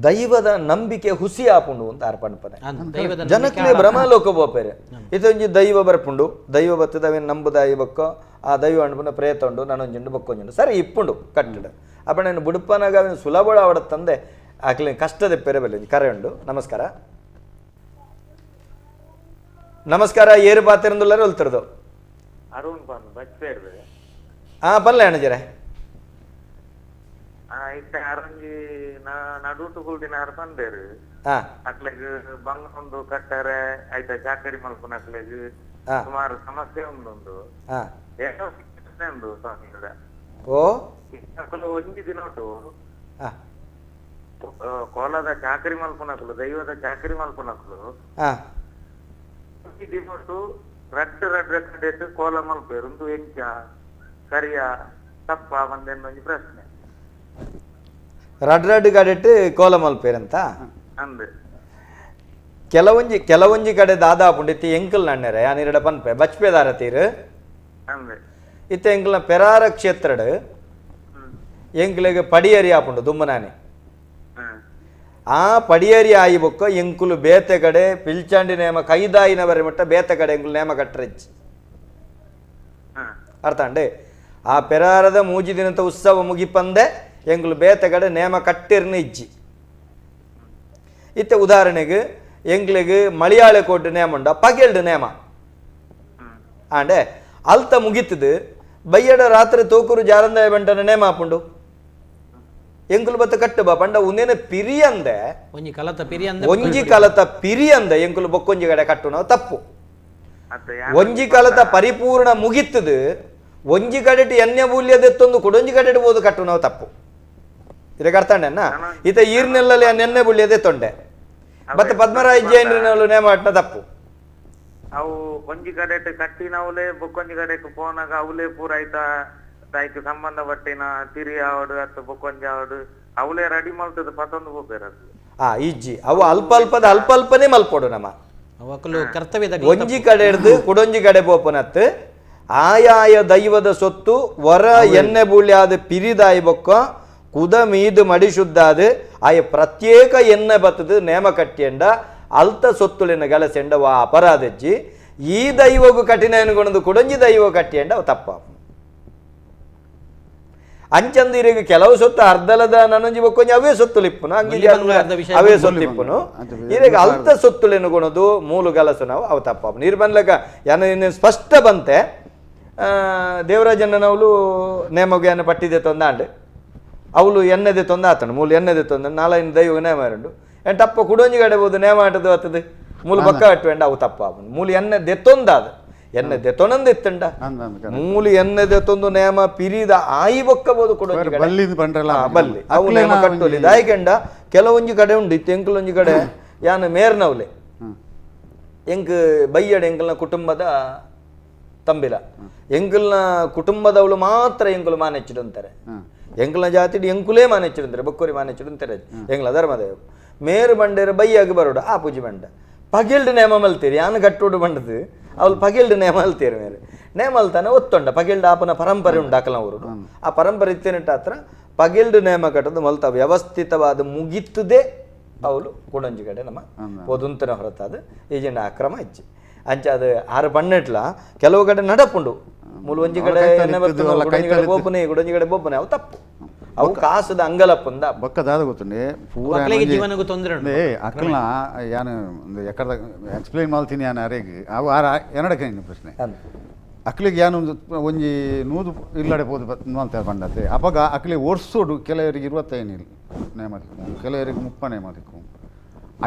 ದೈವದ ನಂಬಿಕೆ ಹುಸಿ ಆಪುಂಡು ಅಂತ ಅರ್ಪಣಪನೆ ಜನಕ್ಕೆ ಭ್ರಮಲೋಕ ಬೋಪೇರೆ ಇದೊಂಜಿ ದೈವ ಬರ್ಪುಂಡು ದೈವ ಬತ್ತದ ಅವೇನು ನಂಬುದಾಯಿ ಬೊಕ್ಕ ಆ ದೈವ ಅಣ್ಪುನ ಪ್ರೇತ ಉಂಡು ನಾನೊಂಜುಂಡು ಬೊಕ್ಕೊಂಜುಂಡು ಸರಿ ಇಪ್ಪುಂಡು ಕಟ್ಟಡ ಅಪ್ಪ ನಾನು ಬುಡುಪನಾಗ ಅವನು ಸುಲಭ ಅವಡ ತಂದೆ ಆಕಲಿ ಕಷ್ಟದ ಪೆರೆ ಬಲ್ಲೆ ಕರೆ ಉಂಡು. ನಮಸ್ಕಾರ ನಮಸ್ಕಾರ ಏರು ಪಾತಿರಂದುಲ್ಲರ ಒಲ್ತಿರ್ದು ಅರುಣ್ ಬನ್ ಬಚ್ಚೇರ್ ಹಾ ಬಲ್ಲೆ ಅಣ್ಣಜರೆ ಇತ್ತೆ ಅರಂಜಿ ನಡುಟು ಕುಲ್ದಿನ ಆರ್ ಬಂದೇರು ಅಕ್ಲೆಗ್ ಬಂಗ ಉಂಡು ಕಟ್ಟರೆ ಐತ ಚಾಕರಿ ಮಲ್ಪುನ ಅಕ್ಲೆಗ್ ಸುಮಾರು ಸಮಸ್ಯೆ ಉಂಡುಂಡು ಏನೋ ಪ್ರಶ್ನೆ ಉಂಡು ಸ್ವಾಮಿಗಳ. ಓ ಅಕುಲು ಒಂಜಿ ದಿನೊಟು ಕೋಲದ ಚಾಕರಿ ಮಲ್ಪುನಕುಲು ದೈವದ ಚಾಕರಿ ಮಲ್ಪುನಕುಲು ಒಂಜಿ ದಿನೊಟು ರಡ್ಡು ರಡ್ಡು ಕಡೆಟ್ ಕೋಲ ಮಲ್ಪೇರು ಉಂದು ಎಂಚ ಸರಿಯಾ ತಪ್ಪ ಒಂದೆನ್ನೊಂಜಿ ಪ್ರಶ್ನೆ. ರಡ್ ರಡ್ ಕಡೆಟ್ ಕೋಲ ಮಲ್ಪೇರಂತ ಅಂದ್ ಕೆಲವೊಂಜಿ ಕೆಲವೊಂಜಿ ಕಡೆ ದಾದಾ ಪುಂಡಿತಿ ಎಂಕಲ್ ನಣ್ಣರೆ ಯಾನಿರಡ ಪನ್ಪೆ ಬಚ್ಪೆದಾರ ತೀರು ಇತ್ತೆ ಎಂಕಲ್ನ ಪೆರಾರ ಕ್ಷೇತ್ರಡ್ ಎಂಕ್ಲೆಗ್ ಪಡಿಯರಿ ಆಪುಂಡು ದುಮ್ಮನಾನೆ ಆ ಪಡಿಯರಿ ಆಯಿ ಬೊಕ್ಕ ಎಂಕುಲು ಬೇತೆ ಕಡೆ ಪಿಲ್ಚಾಂಡಿ ನೇಮ ಕೈದಾಯಿನ ಬರೆ ಮಟ್ಟ ಬೇತೆ ಕಡೆ ಎಂಕುಲು ನೇಮ ಕಟ್ಟರೆಜ್ಜಿ ಅರ್ಥ ಅಂಡೆ ಆ ಪೆರಾರದ ಮೂಜಿ ದಿನದ ಉತ್ಸವ ಮುಗಿಪಂದೆ ಎಂಕುಲು ಬೇತೆ ಕಡೆ ನೇಮ ಕಟ್ಟಿರ್ನ ಇಜ್ಜಿ. ಇತ್ತೆ ಉದಾಹರಣೆಗೆ ಎಂಕ್ಲೆಗ್ ಮಲಯಾಳ ಕೋಟೆ ನೇಮ ಉಂಡ ಪಗೆಲ್ಡ್ ನೇಮ ಆಂಡೆ ಅಲ್ತ ಮುಗಿತದು ಬಯ್ಯಡ ರಾತ್ರಿ ತೋಕೂರು ಜಾರಂದಾಯ ಬಂಟನ ನೇಮ ಆಪುಂಡು ಎಂಕುಲು ಬತ್ತ ಕಟ್ಟು ಬಾ ಪಂಡ ಉಂದೇನೆ ಪಿರಿಯಂದೆ ಒಂಜಿ ಕಲತ ಪಿರಿಯಂದೆ ಒಂಜಿ ಕಲತ ಪಿರಿಯಂದೆ ಎಂಕುಲು ಬೊಕ್ಕೊಂಜಿ ಕಡೆ ಕಟ್ಟು ನಾವು ತಪ್ಪು. ಒಂಜಿ ಕಲತ ಪರಿಪೂರ್ಣ ಮುಗಿತದು ಒಂಜಿ ಕಡೆಟ್ ಎಣ್ಣೆ ಬೂಲ್ಯದೆತ್ತೊಂದು ಕುಡೊಂಜಿ ಕಡೆಟ್ ಬೋದು ಕಟ್ಟು ನಾವು ತಪ್ಪು. ಇದಕ್ಕೆ ಅರ್ಥಣ್ಣ ಈತ ಈರ್ನೆಲ್ಲಲ್ಲಿ ನೆನ್ನೆ ಬುಳ್ಳಿಯದೆ ತೊಂಡೆ ಮತ್ತೆ ಪದ್ಮರಾಜ್ ಜೈನರು ನೇಮ ಆಟ್ನ ತಪ್ಪು. ಅವು ಒಂಜಿ ಕಡೆಟ್ ಕಟ್ಟಿನವಲೇ ಬೊಕ್ಕೊಂಜಿ ಕಡೆಕ್ ಪೋನಾಗ ಅವಲೇ ಪೂರ ಆಯ್ತಾ ತಾಯ್ಕ್ ಸಂಬಂಧಪಟ್ಟಿನ ತಿರಿ ಆವಡು ಅತ್ತ ಬೊಕ್ಕೊಂಜಿ ಆವಡು ಅವಲೇ ರೆಡಿ ಮಲ್ತದ ಪತ್ತೊಂದು ಹೋಗ್ಬೇರ ಆ ಇಜ್ಜಿ ಅವು ಅಲ್ಪ ಅಲ್ಪದ ಅಲ್ಪ ಅಲ್ಪನೇ ಮಲ್ಪೋಡು ನಮ್ಮ ಕರ್ತವ್ಯದ ಒಂಜಿ ಕಡೆ ಹಿಡ್ದು ಕುಡೊಂಜಿ ಕಡೆ ಪೋಪನತ್ತು ಆಯಾಯ ದೈವದ ಸೊತ್ತು ವರ ಎಣ್ಣೆ ಬೂಳ್ಯಾದ ಪಿರಿದಾಯಿ ಬೊಕ್ಕ ಕುದ ಮೀದು ಮಡಿಶುದ್ಧಾದ ಆಯ ಪ್ರತ್ಯೇಕ ಎಣ್ಣೆ ಬತ್ತದು ನೇಮ ಕಟ್ಟಿಯಂಡ ಅಲ್ತ ಸೊತ್ತುಳಿನ ಗಲಸೆಂಡ ವಾ ಅಪರಾಧಜ್ಜಿ ಈ ದೈವಗೂ ಕಠಿಣ ಎನ್ಕೊಂಡು ಕುಡಂಜಿ ದೈವ ಕಟ್ಟಿಯಂಡ ಅವು ತಪ್ಪ. ಅಂಚಂದಿರಿಗೆ ಕೆಲವು ಸೊತ್ತು ಅರ್ಧಲದ ನನೊಂಜಿ ಬೊಕ್ಕೊಂಜಿ ಅವೇ ಸೊತ್ತುಲು ಇಪ್ಪುನು ಅಂಗಿ ಅವೇ ಸೊತ್ತು ಇಪ್ಪುನು ಇರಿಗೆ ಅಲ್ತ ಸೊತ್ತುಲೆನುಗೊಣದು ಮೂಲು ಗಲಸು ನಾವು ಅವು ತಪ್ಪ. ನೀರು ಬನ್ಲಕ ಯಾನ ಸ್ಪಷ್ಟ ಬಂತೆ ದೇವರಾಜಣ್ಣನವಳು ನೇಮಗು ಏನ ಪಟ್ಟಿದೆ ತೊಂದಾಂಡು ಅವಳು ಎಣ್ಣೆದೆ ತೊಂದ ಆತನು ಮೂಲು ಎಣ್ಣೆದೆ ತೊಂದ ನಾಲೈನು ದೈವ ನೇಮ ಉಂಡು ಎಂಟು ತಪ್ಪ ಕುಡೊಂಜಿ ಕಡೆ ಬೋದು ನೇಮ ಆಟದು ಆತದು ಮೂಲು ಬಕ್ಕ ಅಟ್ಟು ಅವು ತಪ್ಪ ಮೂಲು ಎಣ್ಣೆ ದೆತ್ತೊಂದ ಅದು ಎಣ್ಣೆ ದೆತ್ತೊನಂದು ಇತ್ತಂಡ ಮೂಲು ಎಣ್ಣೆ ದೆತ್ತೊಂದು ನೇಮ ಪಿರಿದ ಆಯಿ ಬೊಕ್ಕಬೋದು ಕುಡೊಂಜಿ ಬಲ್ಲಿ ಅವು ನೇಮ ಕಟ್ಟೋಲಿ ದಾಯಿಕೆಂಡ ಕೆಲವೊಂಜಿ ಕಡೆ ಉಂಡು ಇತ್ತು ಎಂಕಲೊಂಜಿ ಕಡೆ ಯಾನು ಮೇರ್ನವ್ಲೆ ಎಂಕ್ ಬೈಯಡ ಎಂಕಲ್ನ ಕುಟುಂಬದ ತಂಬಿಲ ಎಂಕಲ್ನ ಕುಟುಂಬದವಳು ಮಾತ್ರ ಎಂಕುಲು ಮಾನೆಚ್ಚಿಡುಂತಾರೆ ಎಂಕಲ್ನ ಜಾತಿ ಎಂಕುಲೇ ಮಾನೆಚ್ಚಿಡುಂತಾರೆ ಬೊಕ್ಕೋರಿ ಮಾನೆಚ್ಚಿಡುಂತಾರೆ ಎಂಗ್ಲ ಧರ್ಮದೇವ ಮೇರು ಬಂಡೇರು ಬೈಯಾಗಿ ಬರೋಡು ಆ ಪೂಜೆ ಬಂಡ ಪಗೆಲ್ಡು ನೇಮ ಮಲ್ತೀರಿ ಯಾನು ಕಟ್ಟೋಡು ಬಂಡದು ಅವಳು ಪಗೆಲ್ಡು ನೇಮ ಅಲ್ತೀರಿ ಮೇರೆ ನೇಮ ಅಲ್ತಾನೆ ಒತ್ತೊಂಡ ಪಗೆಲ್ಡು ಆಪನ ಪರಂಪರೆ ಉಂಡು ಅಕಲ್ನ ಊರು ಆ ಪರಂಪರೆ ಇತ್ತೇನಿಟ್ಟ ಹತ್ರ ಪಗೆಲ್ಡು ನೇಮ ಕಟ್ಟೋದು ಮಲ್ತ ವ್ಯವಸ್ಥಿತವಾದ ಮುಗಿತದೆ ಅವಳು ಕುಡೊಂಜಿ ಕಡೆ ನಮ್ಮ ಪೊದುಂತನ ಹೊರತಾದ ಈಜಿನ ಅಕ್ರಮ ಇಜ್ಜಿ ಅಂಚ ಅದು ಆರು ಪಣ್ಣೆಟ್ಲ ಕೆಲವು ಕಡೆ ನಡಪುಂಡು ಮೂಲು ಒಂಜಿ ಕಡೆ ಎಣ್ಣೆ ಬರ್ತದೆ, ಬೋಪನೆ ಗುಡೊಂಜಿ ಕಡೆ ಬೋಪನೆ, ಅವು ತಪ್ಪು. ಅವು ಕಾಸದ ಅಂಗಲಪ್ಪಂದ ಬೊಕ್ಕ ದಾದ ಗೊತ್ತುಂಡೆ ಪೂರ ಜೀವನಗೂ ತೊಂದರೆ ಉಂಡು. ಅಕ್ಕಲ್ನ ಯಾನು ಎಕ್ಕಡ ಎಕ್ಸ್ಪ್ಲೈನ್ ಮಾಡ್ತೀನಿ ಯಾನು ಅರೆಗ್ ಅವು ಆರ ಎನ್ನಡಕ್ಕೆ ಪ್ರಶ್ನೆ. ಅಕ್ಲಿಗೆ ಯಾನು ಒಂಜಿ ನೂದು ಇಲ್ಲಡೆ ಪೋದು ಮಲ್ತಾರೆ ಪಂಡತೆ ಅಪಗ ಅಕ್ಲಿ ಒರ್ಸೋಡು ಕೆಲವರಿಗೆ 25 ನೇಮದಿಕ್ಕು, ಕೆಲವರಿಗೆ 30 ನೇಮದಿಕ್ಕು.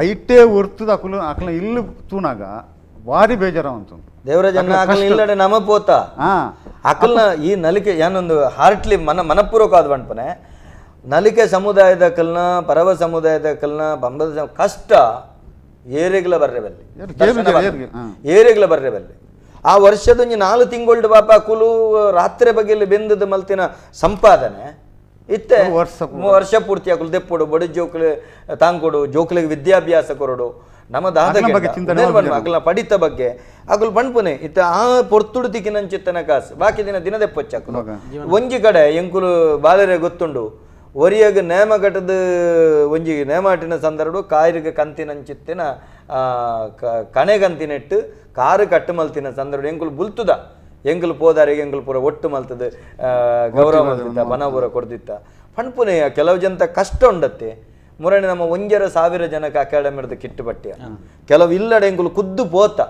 ಐಟೇ ಒರ್ತದ ಅಕುಲು ಅಕ್ಲ ಇಲ್ಲು ತೂನಾಗ ಭಾರಿ ಬೇಜಾರ ಉಂಟು. ದೇವರಾಜನ್ನ ಅಕಲ್ನ ಇಲ್ಲಡೆ ನಮ ಪೋತ ಅಕಲ್ನ ಈ ನಲಿಕೆ ಏನೊಂದು ಹಾರ್ಟ್ಲಿ ಮನಪೂರ್ವಕ ಆದ ಪನ್ಪನೆ ನಲಿಕೆ ಸಮುದಾಯದ ಕಲ್ನ, ಪರವ ಸಮುದಾಯದ ಕಲ್ನ, ಬಂಬದ ಕಷ್ಟ ಏರಿಗ್ಲ ಬರ್ರೆ ಬಲ್ಲಿ, ಏರಿಗ್ಲ ಬರ್ರೆ ಬಲ್ಲಿ. ಆ ವರ್ಷದ ಒಂಜಿ 4 ತಿಂಗಳು ಪಾಪ ಕುಲು ರಾತ್ರಿ ಬಗೆಯಲ್ಲಿ ಬೆಂದದ ಮಲ್ತಿನ ಸಂಪಾದನೆ ಇತ್ತೆ ವರ್ಷ ಪೂರ್ತಿ ಅಕುಲು ದೆಪ್ಪೊಡು, ಬಡಿ ಜೋಕ್ಲು ತಾಂಕೊಡು, ಜೋಕ್ಲಿಗೆ ವಿದ್ಯಾಭ್ಯಾಸ ಕೊರಡು, ನಮ್ಮ ದಾದ ಅಕಲ್ನ ಪಡಿತ ಬಗ್ಗೆ ಅಕುಲು ಪಣ್ಪುನೆ ಇತ್ತ ಆ ಪೊರ್ತುಡು ತಿಕ್ಕಿನಂಚಿತ್ತನ ಕಾಸು ಬಾಕಿ ದಿನ ದಿನದೆ ಪೊಚ್ಚಕುಲು. ಒಂಜಿ ಕಡೆ ಎಂಕುಲು ಬಾಲರೆ ಗೊತ್ತುಂಡು ಒರಿಯಗ ನೇಮ ಕಟ್ಟದ ಒಂಜಿ ನೇಮಾಟಿನ ಸಂದರ್ಭ ಕಾಯಿರಿಗೆ ಕಂತಿನಂಚಿತ್ತಿನ ಕಣೆಗಂತಿನೆಟ್ಟು ಕಾರು ಕಟ್ಟು ಮಲ್ತಿನ ಸಂದರ್ಭ ಎಂಕುಲು ಬುಲ್ತುದ ಎಂಕುಲು ಪೋದಾರಿಗೆ ಎಂಕುಲು ಪೂರ ಒಟ್ಟು ಮಲ್ತದ ಗೌರವ ಮಲ್ತಿತ್ತ ಬನಪುರ ಕೊಡ್ದಿತ್ತ ಪಣ್ಪುನೆ. ಕೆಲವು ಜನತ ಕಷ್ಟ ಉಂಡತ್ತೆ ಮುರಣಿ ನಮ್ಮ 1,500 ಜನಕ್ಕೆ ಅಕಾಡೆಮಿದ ಕಿಟ್ಟು ಪಟ್ಟಿಯ ಕೆಲವು ಇಲ್ಲಡೆ ಎಂಕುಲು ಕುದ್ದು ಪೋತ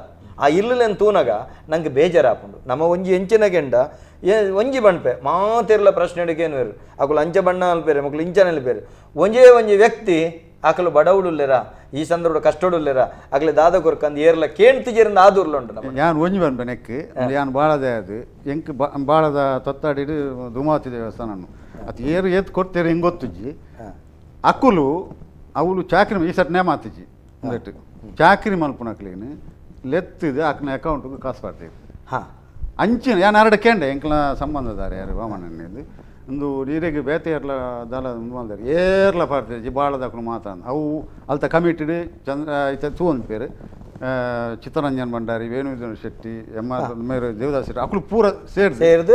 ಆ ಇಲ್ಲಲೇನು ತೂನಾಗ ನಂಗೆ ಬೇಜಾರಾಪುಂಡು. ನಮ್ಮ ಒಂಜಿ ಎಂಚಿನ ಗೆಂಡ ಒಂಜಿ ಬಣ್ಪೆ ಮಾತಿರ್ಲ ಪ್ರಶ್ನೆ ಏನು ಇರು ಅಕುಲು ಅಂಚ ಬಣ್ಣ ಅಲ್ಪೇರೆ ಮಕ್ಕಳು ಇಂಚನ ಅಲ್ಪೇರು. ಒಂಜೇ ಒಂಜಿ ವ್ಯಕ್ತಿ ಆಕಲು ಬಡವುಡುಲ್ಲೇರ ಈ ಸಂದರ್ಭ ಕಷ್ಟಡುಲ್ಲೇರ ಅಗಲೆ ದಾದ ಕೊರ್ಕಂದು ಏರ್ಲ ಕೇಣ್ತಿಜೇರಿಂದ ಆದೂರ್ಲ ಉಂಟು. ನಮ್ಮ ಯಾನ್ ಒಂಜಿ ಬಣ್ಪೆ ನೆಕ್ ಯಾನ್ ಬಾಳದ ಅದು ಎಂಕ್ ಬಾಳದ ತೊತ್ತಾಡಿಡು ಧೂಮಾವತಿ ದೇವಸ್ಥಾನ ಅದು ಏರು ಏತ್ ಕೊಡ್ತೇರೆ ಹಿಂಗೆ ಗೊತ್ತುಜ್ಜಿ. ಅಕುಲು ಅವಳು ಚಾಕ್ರಿ ಈ ಸಟ್ ನೇಮ ಆತಿಜಿ ಒಂದೆಟ್ಟು ಚಾಕ್ರಿ ಮಲ್ಪುನಕ್ಲೇನು ಲೆತ್ತಿದೆ ಅಕ್ನ ಅಕೌಂಟ್ಗೆ ಕಾಸು ಪಾಡ್ತೇವೆ. ಹಾಂ ಅಂಚಿನ ಯಾನ್ ಅರಡ ಕೇಂಡೆ ಎಂಕ್ಲ ಸಂಬಂಧದಾರೆ ಯಾರು ವಾಮಣ್ಣದು ಒಂದು ನೀರಿಗೆ ಬೇತೆ ಏರ್ಲ ದಲ ಮಲ್ದಾರೆ ಏರ್ಲ ಪಾಡ್ತೇಜಿ ಬಾಳದಕ್ಕೂ ಮಾತ್ರ ಅವು ಅಲ್ತ ಕಮಿಟಿಡ್ ಚಂದ್ರ ಐತ ತೂವೊಂದು ಪೇರು ಚಿತ್ತರಂಜನ್ ಭಂಡಾರಿ, ವೇಣುಧರ ಶೆಟ್ಟಿ, ಎಂ ಆರ್ ಮೇರು ದೇವದಾಸ್ ಶೆಟ್ಟಿ ಅಕುಲು ಪೂರ ಸೇರ್ದು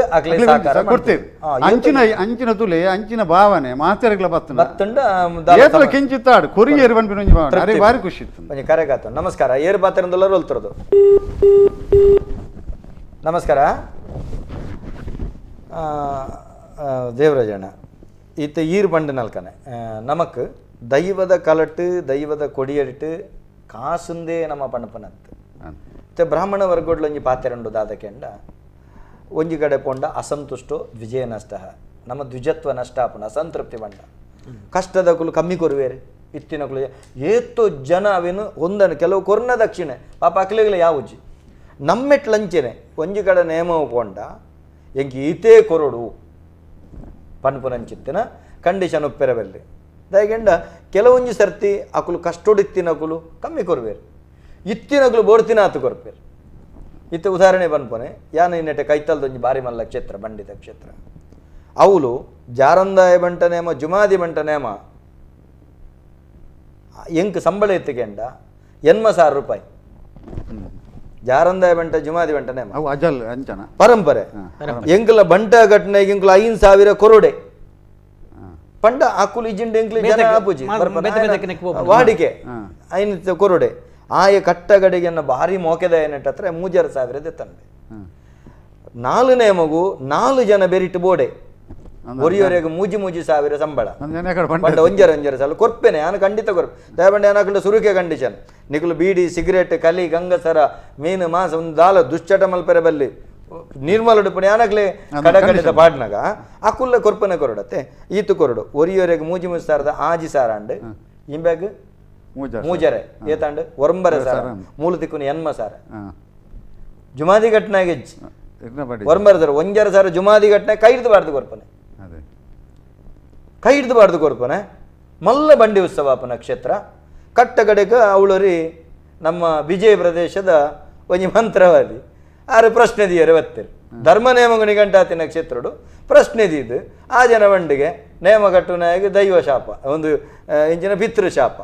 ಕೊಡ್ತೇವೆ. ಅಂಚಿನ ಅಂಚಿನ ತುಲೆ ಅಂಚಿನ ಭಾವನೆ ಮಾತೆರೆಗ್ಲ ಬತ್ತುಂಡ ಏತ್ಲ ಕಿಂಚಿತ್ತಾಡು ಕೊರಿಯೇರು ಪನ್ಪಿನ ಒಂಜಿ ಭಾವನೆ ಅರೆ ಭಾರಿ ಖುಷಿ ಇತ್ತು. ಒಂಜಿ ಕರೆಗಾತು. ನಮಸ್ಕಾರ. ಏರು ಪಾತ್ರೆಂದುಲ್ಲರು ಒಲ್ತರದು. ನಮಸ್ಕಾರ ದೇವರಾಜಣ್ಣ. ಇತ್ತ ಈರು ಪಂಡು ನಾಲ್ಕನೆ ನಮಕ್ ದೈವದ ಕಲಟ್ಟು ದೈವದ ಕೊಡಿಯಡಿಟ್ಟು ಕಾಸುಂದೇ ನಮ್ಮ ಪಣಪನತ್ತು. ಮತ್ತೆ ಬ್ರಾಹ್ಮಣ ವರ್ಗೋಡ್ಲ ಒಂಜಿ ಪಾತೆರಂಡು ದಾದಕೆಂಡ ಒಂಜಿ ಕಡೆ ಪೊಂಡ ಅಸಂತುಷ್ಟೋ ದ್ವಿಜಯ ನಷ್ಟ, ನಮ್ಮ ದ್ವಿಜತ್ವ ನಷ್ಟ ಆಪುಂಡು, ಅಸಂತೃಪ್ತಿ ಬಂಡ ಕಷ್ಟದ ಕುಲು ಕಮ್ಮಿ ಕೊರುವೇರು ಇತ್ತಿನ ಕುಲು ಏತೋ ಜನ ಅವೇನು ಒಂದನ್ನು ಕೆಲವು ಕೊರ್ನ ದಕ್ಷಿಣೆ ಪಾಪ ಅಕ್ಲೆಗಳ ಯಾವುಜಿ ನಮ್ಮೆಟ್ಲಂಚೆನೆ ಒಂಜಿ ಕಡೆ ನೇಮವು ಪೊಂಡ ಎಂಕಿ ಈತೇ ಕೊರಡು ಪನ್ಪುನಂಚಿತ್ತಿನ ಕಂಡೀಷನ್ ಉಪ್ಪೆರಬಲ್ಲಿ ದಯಗೆಂಡ ಕೆಲವೊಂಜಿ ಸರ್ತಿ ಅಕುಲು ಕಷ್ಟೊಡಿತ್ತಿನಕುಲು ಕಮ್ಮಿ ಕೊರುವೇರು ಇತ್ತಿನಕುಲು ಬೋಡ್ತಿನ ಆತು ಕೊರ್ಪೇರು. ಇತ್ತ ಉದಾಹರಣೆ ಪನ್ಪುನೆ ಯಾನ ಇನ್ನೆಟೆ ಕೈತಲ್ದೊಂಜಿ ಬಾರಿ ಮಲ್ಲ ಕ್ಷೇತ್ರ ಬಂಡಿತ ಕ್ಷೇತ್ರ ಅವಳು ಜಾರಂದಾಯ ಬಂಟ ನೇಮ ಜುಮಾದಿ ಬಂಟ ನೇಮ ಎಂಕ್ ಸಂಬಳ ಎತ್ತಿಗೆಂಡ 80,000 ರೂಪಾಯಿ ಜಾರಂದಾಯ ಬಂಟ ಜುಮಾದಿ ಬಂಟ ನೇಮ ಅಜಲ್ ಅಂಚನ ಪರಂಪರೆ ಎಂಕುಲ ಬಂಟ ಘಟನೆ ಎಂಕುಲ 5,000 ಕೊರೋಡೆ ಪಂಡ ಅಕುಲು ಇಜಿಂಡ ಎಂಕ್ಲು ಜನ ಆಪುಜಿ ವಾಡಿಕೆ ಐನ್ ಕೊರೋಡೆ ಆಯ ಕಟ್ಟಗಡೆಗೆ ಭಾರಿ ಮೋಕೆದ ಏನಿಟ್ಟ ಹತ್ರ 3,500 ದೆತ್ತಂಡೆ 4 ನೇಮಗು 4 ಜನ ಬೆರಿಟ್ಟು ಬೋಡೆ ಒರಿಯೋರೆಗೆ 3,000 ಸಂಬಳ ಪಂಡ 1.5 ಸಲ ಕೊರ್ಪೇನೆ ನಾನು ಖಂಡಿತ ಕೊರ್ಪೆ ದಯಬಂಡೆ ಏನಾಕಂಡ ಸುರುಕೆ ಕಂಡೀಷನ್ ನಿಕುಲು ಬೀಡಿ ಸಿಗರೇಟ್ ಕಲಿ ಗಂಗಸರ ಮೀನು ಮಾಂಸ ಒಂದು ದಾಲ ದುಶ್ಚಟ ಮಲ್ಪೆರೆ ಬಲ್ಲಿ ನಿರ್ಮಲ ಉಡುಪಣೆ ಆನಾಗ್ಲೇ ಕಡ ಪಾಡ್ನಾಗ ಅಕುಲ್ಲ ಕೊರ್ಪನೆ ಕೊರಡತ್ತೆ ಈತು ಕೊರಡು ಒರಿಯೋರೆಗೆ 3,000 6 ಇಂಬ್ಯಾಗ್ 3.5 ಏತಾಂಡು 9,000 ಮೂಲ ತಿಕ್ಕುನು 80,000 ಜುಮಾದಿ ಘಟನೆಗೆ 9,000 1,500 ಜುಮಾದಿ ಘಟನೆ ಕೈ ಹಿಡಿದು ಬಾರ್ದು ಕೊರ್ಪನೆ ಕೈ ಹಿಡಿದು ಬಾರ್ದು ಕೊರ್ಪನೆ ಮಲ್ಲ ಬಂಡಿ ಉತ್ಸವ ಅಪ್ಪನ ಕ್ಷೇತ್ರ ಕಟ್ಟಗಡೆಗೆ ಅವಳರಿ ನಮ್ಮ ವಿಜಯ ಪ್ರದೇಶದ ಒಂಜಿ ಮಂತ್ರವಾದಿ ಆರು ಪ್ರಶ್ನೆ ದಿಯರೆ ಬತ್ತೀರಿ ಧರ್ಮ ನೇಮಗು ನಿಘಂಟಾತಿನ ಕ್ಷೇತ್ರಡು ಪ್ರಶ್ನೆ ದೀದು ಆ ಜನ ಬಂಡಿಗೆ ನೇಮ ಕಟ್ಟುನಾಯಗೆ ದೈವ ಶಾಪ ಒಂದು ಇಂಚಿನ ಪಿತೃಶಾಪ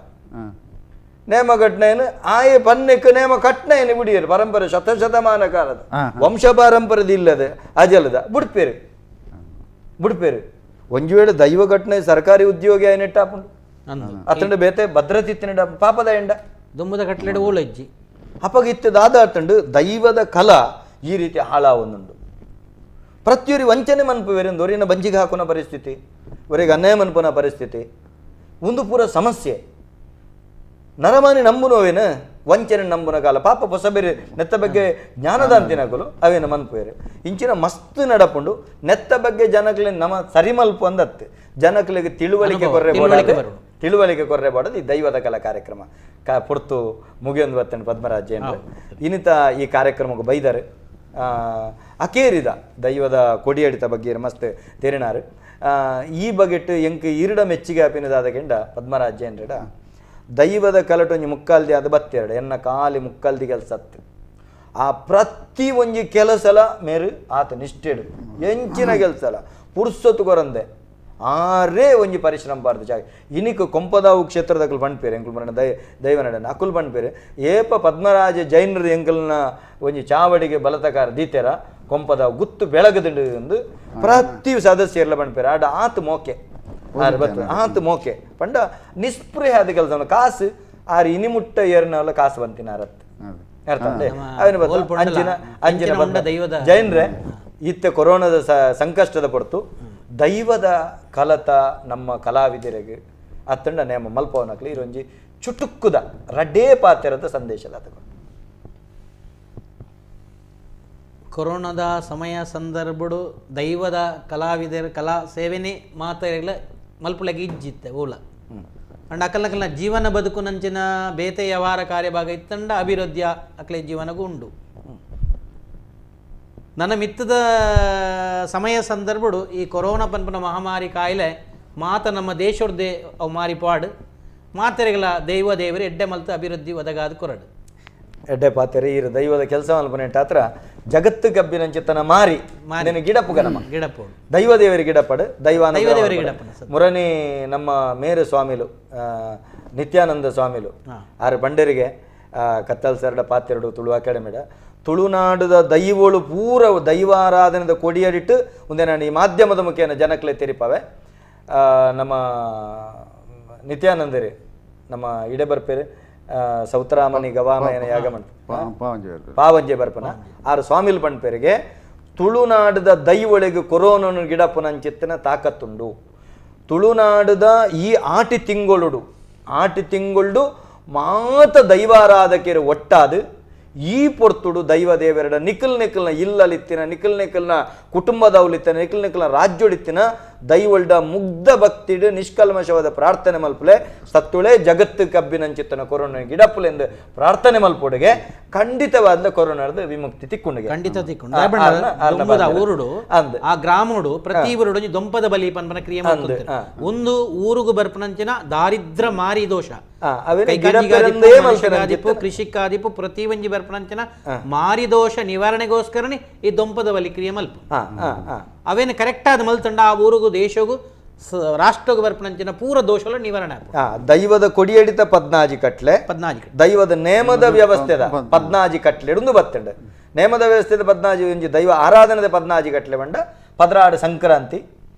ನೇಮ ಕಟ್ಟನೇನು ಆಯೆ ಪನ್ನೆಕ್ ನೇಮ ಕಟ್ಟನೇನು ಬಿಡಿಯರು ಪರಂಪರೆ ಶತಶತಮಾನ ಕಾಲದ ವಂಶ ಪಾರಂಪರೆದ ಇಲ್ಲದೆ ಅಜಲದ ಬುಡ್ಪೇರು ಬುಡ್ಪೇರು ಒಂಜು ವೇಳೆ ದೈವ ಘಟನೆ ಸರ್ಕಾರಿ ಉದ್ಯೋಗಿ ಆಯ್ನೆಟ್ಟಾಪುಂಡು ಅತಂಡ ಬೇತೆ ಭದ್ರತೆ ಇತ್ತಿನ ಪಾಪದ ಎಂಡ ದುಂಬದ ಕಟ್ಲೆಡ್ ಓಲಜ್ಜಿ ಅಪಗ ಇತ್ತು ದಾದಾತಂಡು ದೈವದ ಕಲಾ ಈ ರೀತಿ ಹಾಳಾವೊಂದುಂಡು. ಪ್ರತಿಯೊರಿ ವಂಚನೆ ಮನ್ಪುವೆರ್ ಒರಿನ ಬಂಜಿಗೆ ಹಾಕುನ ಪರಿಸ್ಥಿತಿ, ಒರಿಗೆ ಅನ್ಯಾಯ ಮನ್ಪುನ ಪರಿಸ್ಥಿತಿ, ಒಂದು ಪೂರ ಸಮಸ್ಯೆ. ನರಮಾನಿ ನಂಬುನವೇನು ವಂಚನೆ ನಂಬುನ ಕಾಲ ಪಾಪ ಹೊಸಬೇರೆ ನೆತ್ತ ಬಗ್ಗೆ ಜ್ಞಾನದ ಅಂತಿನಕಲು ಅವೇನ ಮನ್ಪುವೇರು ಇಂಚಿನ ಮಸ್ತ್ ನಡಪುಂಡು. ನೆತ್ತ ಬಗ್ಗೆ ಜನಕ್ಲೆ ನಮ ಸರಿಮಲ್ಪು ಅಂದತ್ತು ಜನಕ್ಲೆಗೆ ತಿಳುವಳಿಕೆ ಕೊರ್ರೆ ಬೋಡಾದ, ತಿಳುವಳಿಕೆ ಕೊರ್ರೆ ಬೋಡದು ಈ ದೈವದ ಕಲಾ ಕಾರ್ಯಕ್ರಮ ಪೊರ್ತು ಮುಗಿಯೊಂದು ಬತ್ತಂಡು ಪದ್ಮರಾಜ್ ಜೈನರು ಇನ್ನಿತ ಈ ಕಾರ್ಯಕ್ರಮಕ್ಕೆ ಬೈದರು. ಅಕೇರಿದ ದೈವದ ಕೊಡಿಯಡಿತ ಬಗ್ಗೆ ಮಸ್ತ್ ತೆರಿನಾರು. ಈ ಬಗೆಟ್ ಎಂಕ್ ಈರಡ ಮೆಚ್ಚಿಗೆ ಆಪಿನದಾದ ಕೆಂಡ ಪದ್ಮರಾಜ್ ಜೈನರಡ ದೈವದ ಕಲಟೊಂಜಿ ಮುಕ್ಕಾಲ್ದಿ ಅದು ಬತ್ತೆರಡು ಎನ್ನ ಕಾಲಿ ಮುಕ್ಕಾಲ್ದಿ ಕೆಲಸ ಅತ್ತು ಆ ಪ್ರತಿ ಒಂಜಿ ಕೆಲಸಲ ಮೇರು ಆತ ನಿಷ್ಠೆಡು ಎಂಚಿನ ಕೆಲಸಲ ಪುರ್ಸೊತ್ತು ಕೊರಂದೆ ಆರೇ ಒಂಜಿ ಪರಿಶ್ರಮ ಪಾರ್ದು ಜಾಗ ಇನಿಕ್ ಕೊಂಪದಾವು ಕ್ಷೇತ್ರದ ಅಕುಲು ಪಣ್ಪೇರು ಎಂಕುಲು ಮರಣ ದೈವನಡ ಅಕುಲು ಪಣ್ಪೇರು ಏಪ ಪದ್ಮರಾಜ ಜೈನರು ಎಂಕಲ್ನ ಒಂಜಿ ಚಾವಡಿಗೆ ಬಲತಕಾರ ದೀತೆರ ಕೊಂಪದಾವು ಗುತ್ತು ಬೆಳಗದಿಂಡು ಎಂದು ಪ್ರತಿ ಸದಸ್ಯರ್ಲ ಪಣ್ಪೇರು ಆಡ ಆತ ಮೋಕೆ ಆರು ಬತ್ತು ಆತು ಮೋಕೆ ಪಂಡ ನಿಸ್ಪೃಹ ಆದ ಕೆಲಸ ಕಾಸು ಆರು ಇನಿ ಮುಟ್ಟ ಏರ್ನವಲ್ಲ ಕಾಸು ಬಂತಿನ ಅರತ್ತು ಅರ್ಥ ಅವನು ಅಂಚಿನ ಅಂಚಿನ ಬಂದ ಜೈನ್ರೆ ಇತ್ತ ಕೊರೋನಾದ ಸಂಕಷ್ಟದ ಪೊರ್ತು ದೈವದ ಕಲತ ನಮ್ಮ ಕಲಾವಿದರಿಗೆ ಅತ್ತಂಡ ನೇಮ ಮಲ್ಪವನಕ್ಲಿ ಇರೊಂಜಿ ಚುಟುಕ್ಕುದ ರಡ್ಡೇ ಪಾತ್ರದ ಸಂದೇಶದ ತಗೊಂಡು. ಕೊರೋನಾದ ಸಮಯ ಸಂದರ್ಭಡು ದೈವದ ಕಲಾವಿದರ ಕಲಾ ಸೇವೆನೇ ಮಾತಾಡಲ ಮಲ್ಪುಲಗೆ ಇಜ್ಜಿತ್ತೆ ಓಲ ಅಂಡ್ ಅಕಲಕಲ್ನ ಜೀವನ ಬದುಕು ನಂಚಿನ ಬೇತೆ ವ್ಯವಹಾರ ಕಾರ್ಯಭಾಗ ಇತ್ತಂಡ ಅಭಿವೃದ್ಧಿಯ ಅಕ್ಲೆ ಜೀವನಗೂ ಉಂಡು. ನನ್ನ ಮಿತ್ತದ ಸಮಯ ಸಂದರ್ಭಡು ಈ ಕೊರೋನಾ ಪನ್ಪನ ಮಹಾಮಾರಿ ಕಾಯಿಲೆ ಮಾತ ನಮ್ಮ ದೇಶದ ಅವು ಮಾರಿ ಪಾಡು ಮಾತೆರೆಗಳ ದೈವ ದೇವರು ಎಡ್ಡೆ ಮಲ್ತು ಅಭಿವೃದ್ಧಿ ಒದಗಾದ ಕೊರಡು ಎಡ್ಡೆ ಪಾತೆರೆ ಈ ದೈವದ ಕೆಲಸ ಮಲ್ಪನೆಟ್ಟ ಹತ್ರ ಜಗತ್ತು ಕಬ್ಬಿನಂಚಿತನ ಮಾರಿ ಮಾರಿನ ಗಿಡಪ್ಪು ನಮ್ಮ ಗಿಡಪ್ಪು ದೈವ ದೇವರಿ ಗಿಡಪ್ಪಡು ದೈವ ಮುರನಿ ನಮ್ಮ ಮೇರು ಸ್ವಾಮಿಲು ನಿತ್ಯಾನಂದ ಸ್ವಾಮಿಲು ಆರು ಬಂಡರಿಗೆ ಕತ್ತಲ್ ಸರಡ ಪಾತೆರಡು ತುಳು ಅಕಾಡೆಮಿಡ ತುಳುನಾಡದ ದೈವಳು ಪೂರ ದೈವಾರಾಧನೆದ ಕೊಡಿಯಡಿಟ್ಟು ಒಂದೇ ನಾನು ಈ ಮಾಧ್ಯಮದ ಮುಖೇನ ಜನಕ್ಲೆ ತೆರಿಪವೆ. ನಮ್ಮ ನಿತ್ಯಾನಂದರೆ ನಮ್ಮ ಇಡೆ ಬರ್ಪೇರು ಸೌತರಾಮನಿ ಗವಾಮಯನ ಯಾಗ ಪಾವಂಜೆ ಬರ್ಪನ ಆರು ಸ್ವಾಮಿಲ್ ಪಣ್ಪೇರಿಗೆ ತುಳುನಾಡದ ದೈವಳಿಗೆ ಕೊರೋನನು ಗಿಡಪ್ಪನಂಚಿತ್ತನ ತಾಕತ್ತುಂಡು. ತುಳುನಾಡದ ಈ ಆಟಿ ತಿಂಗಳು ಆಟಿ ತಿಂಗಳು ಮಾತ ದೈವಾರಾಧಕರು ಒಟ್ಟಾದು ಈ ಪೊರ್ತುಡು ದೈವ ದೇವರಡ ನಿಖಲ್ ನಿಖಲ್ನ ಇಲ್ಲಲಿತ್ತಿನ ನಿಖಲ್ ನಿಖಲ್ನ ಕುಟುಂಬದವಲಿತ್ತಿನ ನಿಖಲ್ ನಿಖಲ್ನ ರಾಜ್ಯೊಡಿತ್ತಿನ ದೈವಳ್ಡ ಮುಗ್ಧ ಭಕ್ತಿಡು ನಿಷ್ಕಲ್ಮಶವಾದ ಪ್ರಾರ್ಥನೆ ಮಲ್ಪಲೆ ಸತ್ತುಳೆ ಜಗತ್ತು ಕಬ್ಬಿನಂಚಿತ್ತನ ಕೊರೋನಾ ಗಿಡಪ್ಪಲೆಂದು ಪ್ರಾರ್ಥನೆ ಮಲ್ಪೊಡುಗೆ ಖಂಡಿತವಾದ ಕೊರೋನಾದ ವಿಮುಕ್ತಿ ತಿಕ್ಕೊಂಡುಗೆ ಖಂಡಿತ ತಿಕ್ಕೊಂಡು ಊರುಡು ಆ ಗ್ರಾಮಡು ಪ್ರತಿ ಊರುಡು ದೊಂಪದ ಬಲಿ ಪನ್ಪನ ಕ್ರಿಯೆ ಮಾಡ್ತಾರೆ. ಒಂದು ಊರುಗು ಬರ್ಪನಂಚಿನ ದಾರಿದ್ರ ಮಾರಿ ದೋಷ ಕೃಷಿಕಾದಿಪು ಪ್ರತಿ ಒಂಜಿ ಬರ್ಪನಂಚಿನ ಮಾರಿ ದೋಷ ನಿವಾರಣೆಗೋಸ್ಕರನೇ ಈ ದೊಂಪದ ಬಲಿ ಕ್ರಿಯೆ ಮಲ್ಪ ಅವೇನು ಕರೆಕ್ಟ್ ಆದ ಮಲ್ತಂಡ ಆ ಊರಿಗೂ ದೇಶಗೂ ರಾಷ್ಟ್ರಗೂ ಬರ್ಪನಂಚಿನ ಪೂರ ದೋಷಗಳ ನಿವಾರಣೆ. ದೈವದ ಕೊಡಿಯಡಿತ ಪದ್ನಾಜಿ ಕಟ್ಲೆ ಪದ್ನಾಜಿ ದೈವದ ನೇಮದ ವ್ಯವಸ್ಥೆದ ಪದ್ನಾಜಿ ಕಟ್ಲೆ ಒಂದು ಬತ್ತಂಡ ನೇಮದ ವ್ಯವಸ್ಥೆದ ಪದ್ನಾಜಿ ಒಂಜಿ ದೈವ ಆರಾಧನೆದ ಪದ್ನಾಜಿ ಕಟ್ಲೆ ಬಂಡ ಪದ್ರಾಡು ಸಂಕ್ರಾಂತಿ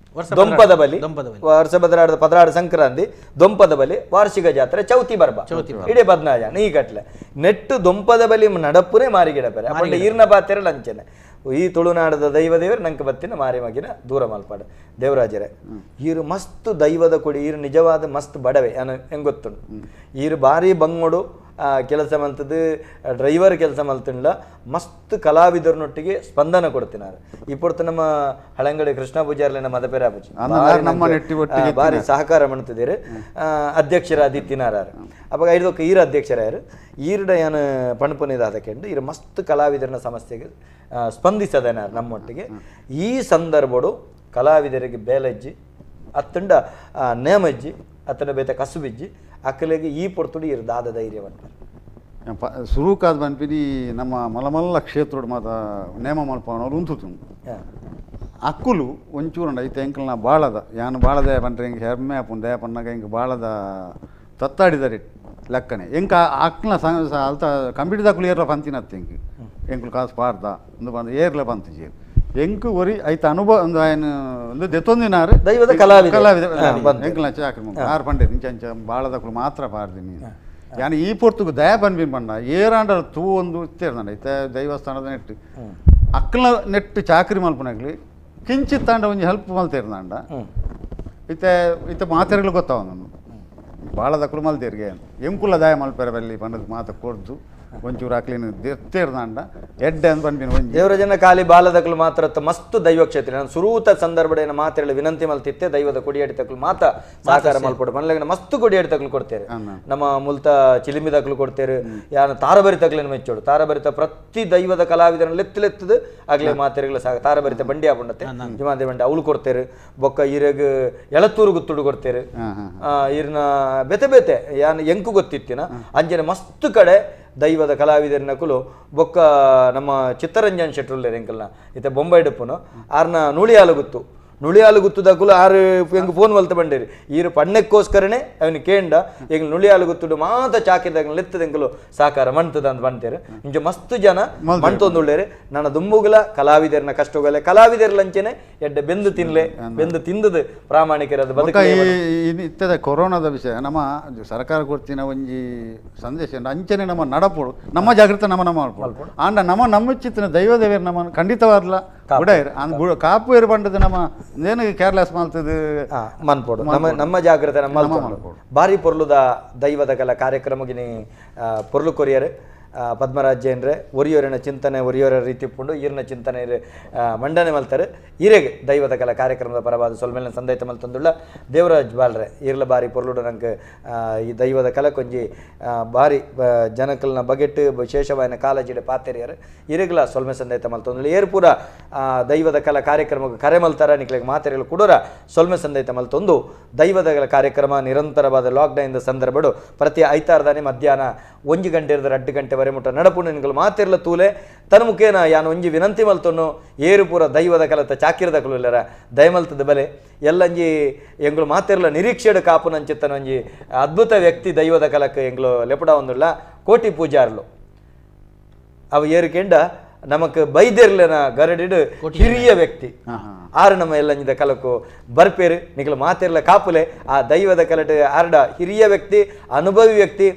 ದೊಂಪದ ಬಲಿ ವರ್ಷ ಬದಲಾಡದ ಪದ್ರಾಡು ಸಂಕ್ರಾಂತಿ ದೊಂಪದ ಬಲಿ ವಾರ್ಷಿಕ ಜಾತ್ರೆ ಚೌತಿ ಬರ್ಬ ಇಡೀ ಪದ್ನಾಜ ಈ ಕಟ್ಲೆ ನೆಟ್ಟು ದೊಂಪದ ಬಲಿ ನಡಪುನೇ ಮಾರಿಗಿಡಪರೆ ಅಪ್ಪಂಡ ಈರ್ನ ಪಾತೆರ ಲಂಚನೆ ಈ ತುಳುನಾಡದ ದೈವ ದೇವರು ನಂಗೆ ಬತ್ತಿನ ಮಾರಿ ಮಗಿನ ದೂರ ಮಲ್ಪಾಡು ದೇವರಾಜರೇ. ಈರು ಮಸ್ತ್ ದೈವದ ಕೊಡಿ ಈರು ನಿಜವಾದ ಮಸ್ತ್ ಬಡವೆ ಹೆಂಗೆ ಗೊತ್ತುಂಟು. ಈರು ಭಾರಿ ಬಂಗೋಡು ಕೆಲಸ ಮಲ್ತದ್ದು ಡ್ರೈವರ್ ಕೆಲಸ ಮಲ್ತಿಂಡ್ಲ ಮಸ್ತ್ ಕಲಾವಿದರನ್ನೊಟ್ಟಿಗೆ ಸ್ಪಂದನ ಕೊಡ್ತಿನಾರು. ಇಪ್ಪತ್ತು ನಮ್ಮ ಹಳಂಗಡಿ ಕೃಷ್ಣ ಪೂಜಾರ್ಲಿನ ಮದಪೇರ ಪೂಜೆ ಭಾರಿ ಸಹಕಾರ ಮಾಡ್ತಿದ್ದೀರಿ ಅಧ್ಯಕ್ಷರಾದಿತ್ತಿನಾರು. ಅವಾಗ ಐದಕ್ಕೆ ಈರ ಅಧ್ಯಕ್ಷರಾಯರು ಈರುಡ ಏನು ಪಣಪುನಿದಾದ ಕೆಂಡು ಈರು ಮಸ್ತ್ ಕಲಾವಿದರನ್ನ ಸಮಸ್ಯೆಗೆ ಸ್ಪಂದಿಸದೇನಾರು ನಮ್ಮೊಟ್ಟಿಗೆ. ಈ ಸಂದರ್ಭಡು ಕಲಾವಿದರಿಗೆ ಬೇಲಜ್ಜಿ ಅತ್ತಂಡ ನೇಮಜ್ಜಿ ಅತ್ತಂಡ ಬೇತ ಕಸುಬಿಜ್ಜಿ ಅಕ್ಕಲಿಗೆ ಈ ಪೊರ್ತುಡು ಇರು ದಾದ ಧೈರ್ಯವನ್ನು ಸುರುಕಾದ ಪನ್ಪಿನಿ ನಮ್ಮ ಮಲಮಲ್ಲ ಕ್ಷೇತ್ರೋಡು ಮಾತ ನೇಮ ಮಲ್ಪನವ್ರು ಉಂತು ಅಕ್ಕುಲು ಒಂಚೂರುಂಡ ಐತೆ ಎಂಕಲ್ನ ಬಾಳದ ಯಾನು ಬಾಳದ ಪಂಡ್ರೆ ಹಿಂಗೆ ಹೆಮ್ಮೆ ಆಪುಂಡು ದಯ ಪನ್ನಾಗ ಹಿಂಗೆ ಬಾಳದ ತತ್ತಾಡಿದರೆ ಲೆಕ್ಕನೆ ಎಂಕ ಅಕ್ಲ ಅಲ್ತ ಕಂಪ್ಯೂಟರ್ ದಾಕುಲು ಏರ್ಲ ಪಂತಿನತ್ತು ಎಂಕ್ ಎಂಕುಲು ಕಾಸು ಪಾರ್ದ ಒಂದು ಬಂದು ಏರ್ಲ ಪಂತಿಜಿ ಎಂಕು ಒರಿ ಐತ ಅನುಭವ ಒಂದು ఆయన ಒಂದು ದೆತ್ತೊಂದಿನಾರು ದೈವದ ಕಲಾವಿದ ಕಲಾವಿದ ಎಂಕಲ್ನ ಚಾಕ್ರಿ ಆರು ಪಂಡೆ ಇಂಚ ಇಂಚ ಬಾಳದಕ್ಕಲು ಮಾತ್ರ ಪಾರ್ದಿನಿ ಯಾನು ಈ ಪೊರ್ತುಗು ದಯ ಪನ್ಪಿನ ಪಂಡ ಏರಾಂಡ ತೂ ಒಂದು ಇತ್ತೇರ್ದಂಡ ಐತೆ ದೈವಸ್ಥಾನದ ನೆಟ್ಟು ಅಕ್ಕಲ ನೆಟ್ಟು ಚಾಕ್ರಿ ಮಲ್ಪನಾಗ್ಲಿ ಕಿಂಚಿತ್ ಆಂಡ ಒಂಜಿ ಹೆಲ್ಪ್ ಮಲ್ತೇರ್ನಾಂಡ ಇತ್ತೆ ಇತ್ತೆ ಮಾತೆರ್ಗಳು ಗೊತ್ತಾವ ನಾನು ಭಾಳ ದಕ್ಕಲು ಮಲ್ತೇರ್ಗೆ ಎಂಕುಲ ದಾಯ ಮಲ್ಪೆರ ಬಲ್ಲಿ ಪಂಡದ ಮಾತ ಕೊರ್ದು ಒಂಚೂರು ಅಕ್ಲಿನ ದೆತ್ತೇರ್ನಾಂಡ ಎಡ್ಡೆ ಅಂದ್ ಪನ್ಪಿನ ಒಂಜಿ ದೇವರಜನ ಖಾಲಿ ಬಾಲದಕ್ಲು ಮಾತ್ರ ಮಸ್ತ್ ದೈವ ಕ್ಷೇತ್ರ ನಾನು ಸುರೂತ ಸಂದರ್ಭ ಮಾತೆರಳು ವಿನಂತಿ ಮಲ್ತಿತ್ತೆ ದೈವದ ಕೊಡಿಯಡಿ ತಕ್ಲು ಮಾತ ಸಹಕಾರ ಮಲ್ಪಡು ಮನ್ಲಗನ ಮಸ್ತ್ ಕೊಡಿಯಡಿ ತಕ್ಲು ಕೊಡ್ತೇವೆ ನಮ್ಮ ಮುಲ್ತ ಚಿಲಿಂಬಿ ತಕ್ಲು ಕೊಡ್ತೇವೆ ಯಾರು ತಾರಬರಿ ತಕ್ಲಿನ ಮೆಚ್ಚೋಡು ತಾರಬರಿತ ಪ್ರತಿ ದೈವದ ಕಲಾವಿದನ ಲೆತ್ತಲೆತ್ತದು ಆಗ್ಲೇ ಮಾತೆರಗಳ ಸಾಕ ತಾರಬರಿತ ಬಂಡಿ ಆಪುಂಡತ್ತೆ ಜಮಾದೆ ಬಂಡಿ ಅವಳು ಕೊಡ್ತೇವೆ ಬೊಕ್ಕ ಈರಗ್ ಎಳತೂರು ಗುತ್ತುಡು ಕೊಡ್ತೇವೆ ಈರ್ನ ಬೆತೆ ಬೆತೆ ಯಾನ್ ಎಂಕು ಗೊತ್ತಿತ್ತಿನ ಅಂಜನೆ ಮಸ್ತ್ ಕಡೆ ದೈವದ ಕಲಾವಿದರನ್ನ ಕುಲು ಬೊಕ್ಕ ನಮ್ಮ ಚಿತ್ತರಂಜನ್ ಶೆಟ್ರುಲ್ಲೇರ್ ಎಂಕಲ್ನ ಇತ್ತೆ ಬೊಂಬೈ ಡುಪ್ಪುನು ಆರ್ನ ನುಳಿಯಾಲು ಗುತ್ತು ನುಳಿಯಾಲು ಗುತ್ತುದಕುಲು ಆರು ಎಂಗ್ ಫೋನ್ ಮಲ್ತ ಬಂಡೇರಿ ಈರು ಪಣ್ಣಕ್ಕೋಸ್ಕರನೇ ಅವನು ಕೇಂಡ ಎಂಗ್ ನುಳಿಯಾಲು ಗುತ್ತುಡು ಮಾತ ಚಾಕಿದಾಗ ಲೆತ್ತದ ಎಂಕಲು ಸಾಕಾರ ಮಣ್ತದ ಅಂತ ಬಂತೇರು ಇಂಚ ಮಸ್ತ್ ಜನ ಮಣ್ತೊಂದುಳ್ಳೇರು ನನ್ನ ದುಂಬುಗುಲ ಕಲಾವಿದರನ್ನ ಕಷ್ಟಗಲೆ ಕಲಾವಿದರ ಲಂಚನೆ ಎಡ್ಡೆ ಬೆಂದು ತಿನ್ಲೆ ಬೆಂದು ತಿಂದದು ಪ್ರಾಮಾಣಿಕರದ ಬದುಕು. ಇತ್ತದ ಕೊರೋನಾದ ವಿಷಯ ನಮ್ಮ ಸರ್ಕಾರ ಕೊಡ್ತಿನ ಒಂಜಿ ಸಂದೇಶ ಅಂಚನೆ ನಮ್ಮ ನಡಪೋಡು ನಮ್ಮ ಜಾಗೃತ ನಮ್ಮ ನಮ್ಮ ಮಾಡ್ಬೋದು ಆಂಡ ನಮ್ಮ ನಮ್ಮ ಚಿತ್ತಿನ ದೈವ ದೇವರು ನಮ್ಮ ಖಂಡಿತವಾದ್ಲ ಬುಡೈರ್ ಕಾಪು ಇರು ಬಂಡದು ನಮ್ಮ ಏನು ಕೇರ್ಲೆಸ್ ಮಾಡ್ತದೆ ಮನ್ಪೋಡು ನಮ್ಮ ನಮ್ಮ ಜಾಗ್ರತೆ ನಮ್ಮ ಬಾರಿ ಪೊರ್ಲುದ ದೈವದ ಕಲ ಕಾರ್ಯಕ್ರಮಗಿನಿ ಪೊರ್ಲು ಕೊರಿಯರ್ ಪದ್ಮರಾಜ್ ಜೈನ್ರೆ ಒರಿಯೋರಿನ ಚಿಂತನೆ ಒರಿಯೋರ ರೀತಿ ಪುಂಡು ಈರ್ನ ಚಿಂತನೆ ಮಂಡನೆ ಮಲ್ತಾರೆ ಈರೆಗೆ ದೈವದ ಕಲ ಕಾರ್ಯಕ್ರಮದ ಪರವಾದ ಸೊಲ್ಮೇಲಿನ ಸಂದೈತ ಮಲ್ತಂದುಳ್ಳ ದೇವರಾಜ್ ಬಾಲ್ರೆ ಈರ್ಲ ಬಾರಿ ಪೊರ್ಲುಡು ನಂಗೆ ಈ ದೈವದ ಕಲಕೊಂಜಿ ಬಾರಿ ಜನಕಲ್ನ ಬಗೆಟ್ಟು ವಿಶೇಷವಾದ ಕಾಲಜಿಡೆ ಪಾತೆರಿಯರು ಈರೆಗ್ಲ ಸೊಲ್ಮೆ ಸಂದೈತ ಮಲ್ತಂದುಳ್ಳ ಏರ್ ಪೂರ ದೈವದ ಕಲ ಕಾರ್ಯಕ್ರಮಕ್ಕೆ ಕರೆ ಮಲ್ತಾರ ನಿಕ್ಲೆಗ್ ಮಾತೆರಿಗಳು ಕುಡೋರ ಸೊಲ್ಮೆ ಸಂದೈತ ಮಲ್ತೊಂದು ದೈವದ ಕಲ ಕಾರ್ಯಕ್ರಮ ನಿರಂತರವಾದ ಲಾಕ್ಡೌನ್ ಸಂದರ್ಭಡು ಪ್ರತಿ ಐತಾರದಾನೆ ಮಧ್ಯಾಹ್ನ 1 ಗಂಟೆ 2 ಗಂಟೆ ವರೆ ಮುಟ್ಟ ನಡಪು ನಿನ್ಗಳು ಮಾತಿರ್ಲ ತೂಲೆ ತನ್ನ ಮುಖೇನ ಯಾನು ಒಂಜಿ ವಿನಂತಿ ಮಲ್ತೊನ್ನು ಏರು ಪೂರ ದೈವದ ಕಲತ ಚಾಕಿರದ ಕುಲುಲ್ಲರ ದಯಮಲ್ತದ ಬಲೆ ಎಲ್ಲಂಜಿ ಎಂಗಳು ಮಾತಿರ್ಲ ನಿರೀಕ್ಷೆಡು ಕಾಪುನಂಚಿತ್ತನ ಒಂಜಿ ಅದ್ಭುತ ವ್ಯಕ್ತಿ ದೈವದ ಕಲಕ್ಕೆ ಎಂಗಳು ಲೆಪುಡ ಒಂದುಳ್ಳ ಕೋಟಿ ಪೂಜಾರ್ಲು ಅವು ಏರುಕೆಂಡ ನಮಕ್ ಬೈದೆರ್ಲನ ಗರಡಿಡು ಹಿರಿಯ ವ್ಯಕ್ತಿ ಆರು ನಮ್ಮ ಎಲ್ಲಂಜಿದ ಕಲಕು ಬರ್ಪೇರು ನಿಗಲು ಮಾತಿರ್ಲ ಕಾಪುಲೆ ಆ ದೈವದ ಕಲಟ ಆರ್ಡ ಹಿರಿಯ ವ್ಯಕ್ತಿ ಅನುಭವಿ ವ್ಯಕ್ತಿ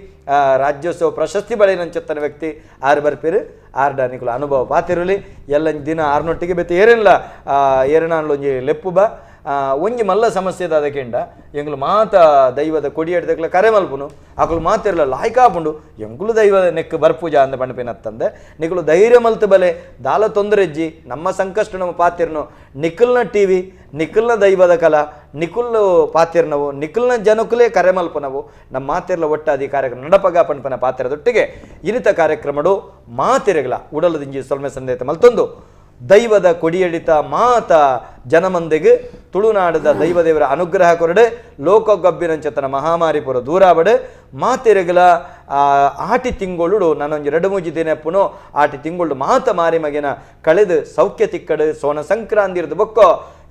ರಾಜ್ಯೋತ್ಸವ ಪ್ರಶಸ್ತಿ ಬಳೆನಂಚತ್ತನ ವ್ಯಕ್ತಿ ಆರು ಬರ್ಪೇರು ಆರ್ಡ ನಿಕುಲು ಅನುಭವ ಪಾತಿರುಲಿ ಎಲ್ಲ ದಿನ ಆರ್ನೊಟ್ಟಿಗೆ ಬೆತ್ತ ಏರಿಲ್ಲ ಏರಿನಾನ್ಲೊಂಜಿ ಲೆಪ್ಪು ಬಾ ಒಂಜಿ ಮಲ್ಲ ಸಮಸ್ಯೆ ಅದಕ್ಕೆಂಡ ಎಂಗ್ಲು ಮಾತ ದೈವದ ಕೊಡಿಯಡ್ದಕ್ಲ ಕರೆ ಮಲ್ಪುನು ಅಕುಲು ಮಾತಿರಲ್ಲ ಲಾಯ್ಕಾಪುಂಡು ಎಂಗುಲು ದೈವದ ನೆಕ್ ಬರ್ಪೂಜಾ ಅಂದ ಪಣಪಿನತ್ತಂದೆ ನಿಕುಲು ಧೈರ್ಯ ಮಲ್ತು ಬಲೆ ದಾಲ ತೊಂದರೆಜ್ಜಿ ನಮ್ಮ ಸಂಕಷ್ಟ ನಮ್ಮ ಪಾತಿರ್ನು ನಿಖಲ್ನ ಟಿ ವಿ ನಿಖಲ್ನ ದೈವದ ಕಲಾ ನಿಖುಲ್ಲು ಪಾತಿರ್ನವು ನಿಖಲ್ನ ಜನಕುಲೇ ಕರೆ ಮಲ್ಪನವು ನಮ್ಮ ಮಾತಿರ್ಲ ಒಟ್ಟಾದಿ ಕಾರ್ಯಕ್ರಮ ನಡಪಗ ಪಣಪನ ಪಾತಿರದೊಟ್ಟಿಗೆ ಇನಿತ ಕಾರ್ಯಕ್ರಮಡು ಮಾತಿರಗಲ ಉಡಲದಿಂಜಿ ಸೊಲ್ಮೆ ಸಂದೇತ ಮಲ್ತೊಂದು ದೈವದ ಕೊಡಿಯಡಿತ ಮಾತ ಜನಮಂದೆಗೆ ತುಳುನಾಡದ ದೈವದೇವರ ಅನುಗ್ರಹ ಕೊರಡೆ ಲೋಕಗಬ್ಬಿನಂಚತನ ಮಹಾಮಾರಿ ಪುರ ದೂರಾಬಡೆ ಮಾತೆರೆಗಲ ಆಟಿ ತಿಂಗಳು ನಾನೊಂದು 2 3 ದಿನ ಪುನೋ ಆಟಿ ತಿಂಗಳು ಮಾತ ಮಾರಿ ಮಗಿನ ಕಳೆದು ಸೌಖ್ಯ ತಿಕ್ಕಡು ಸೋನ ಸಂಕ್ರಾಂತಿ ಬೊಕ್ಕೋ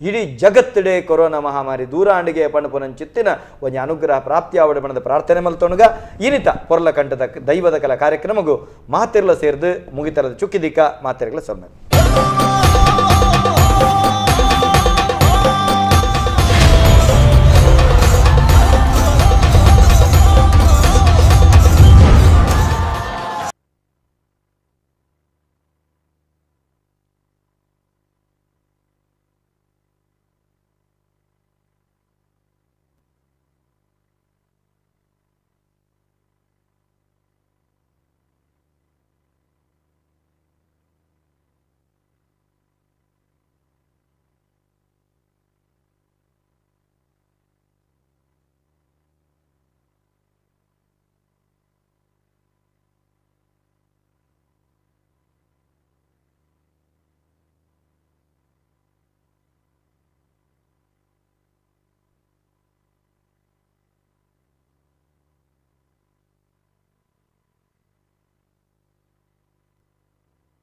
ಇಡೀ ಜಗತ್ತಿಡೆ ಕೊರೋನಾ ಮಹಾಮಾರಿ ದೂರಾಂಡಿಗೆ ಪಣಪುನಂಚಿತ್ತಿನ ಒಂಜಿ ಅನುಗ್ರಹ ಪ್ರಾಪ್ತಿ ಆವಡೆ ಬಣದ ಪ್ರಾರ್ಥನೆ ಮಲ್ತೊಣಗ ಇನಿತ ಪೊರ್ಲ ಕಂಠದ ದೈವದ ಕಲಾ ಕಾರ್ಯಕ್ರಮಗೂ ಮಾತಿರ್ಲ ಸೇರ್ದು ಮುಗಿತರದ ಚುಕ್ಕಿದಿಕ್ಕ ಮಾತೆರೆಗಲ ಸೊನ್ನೆ.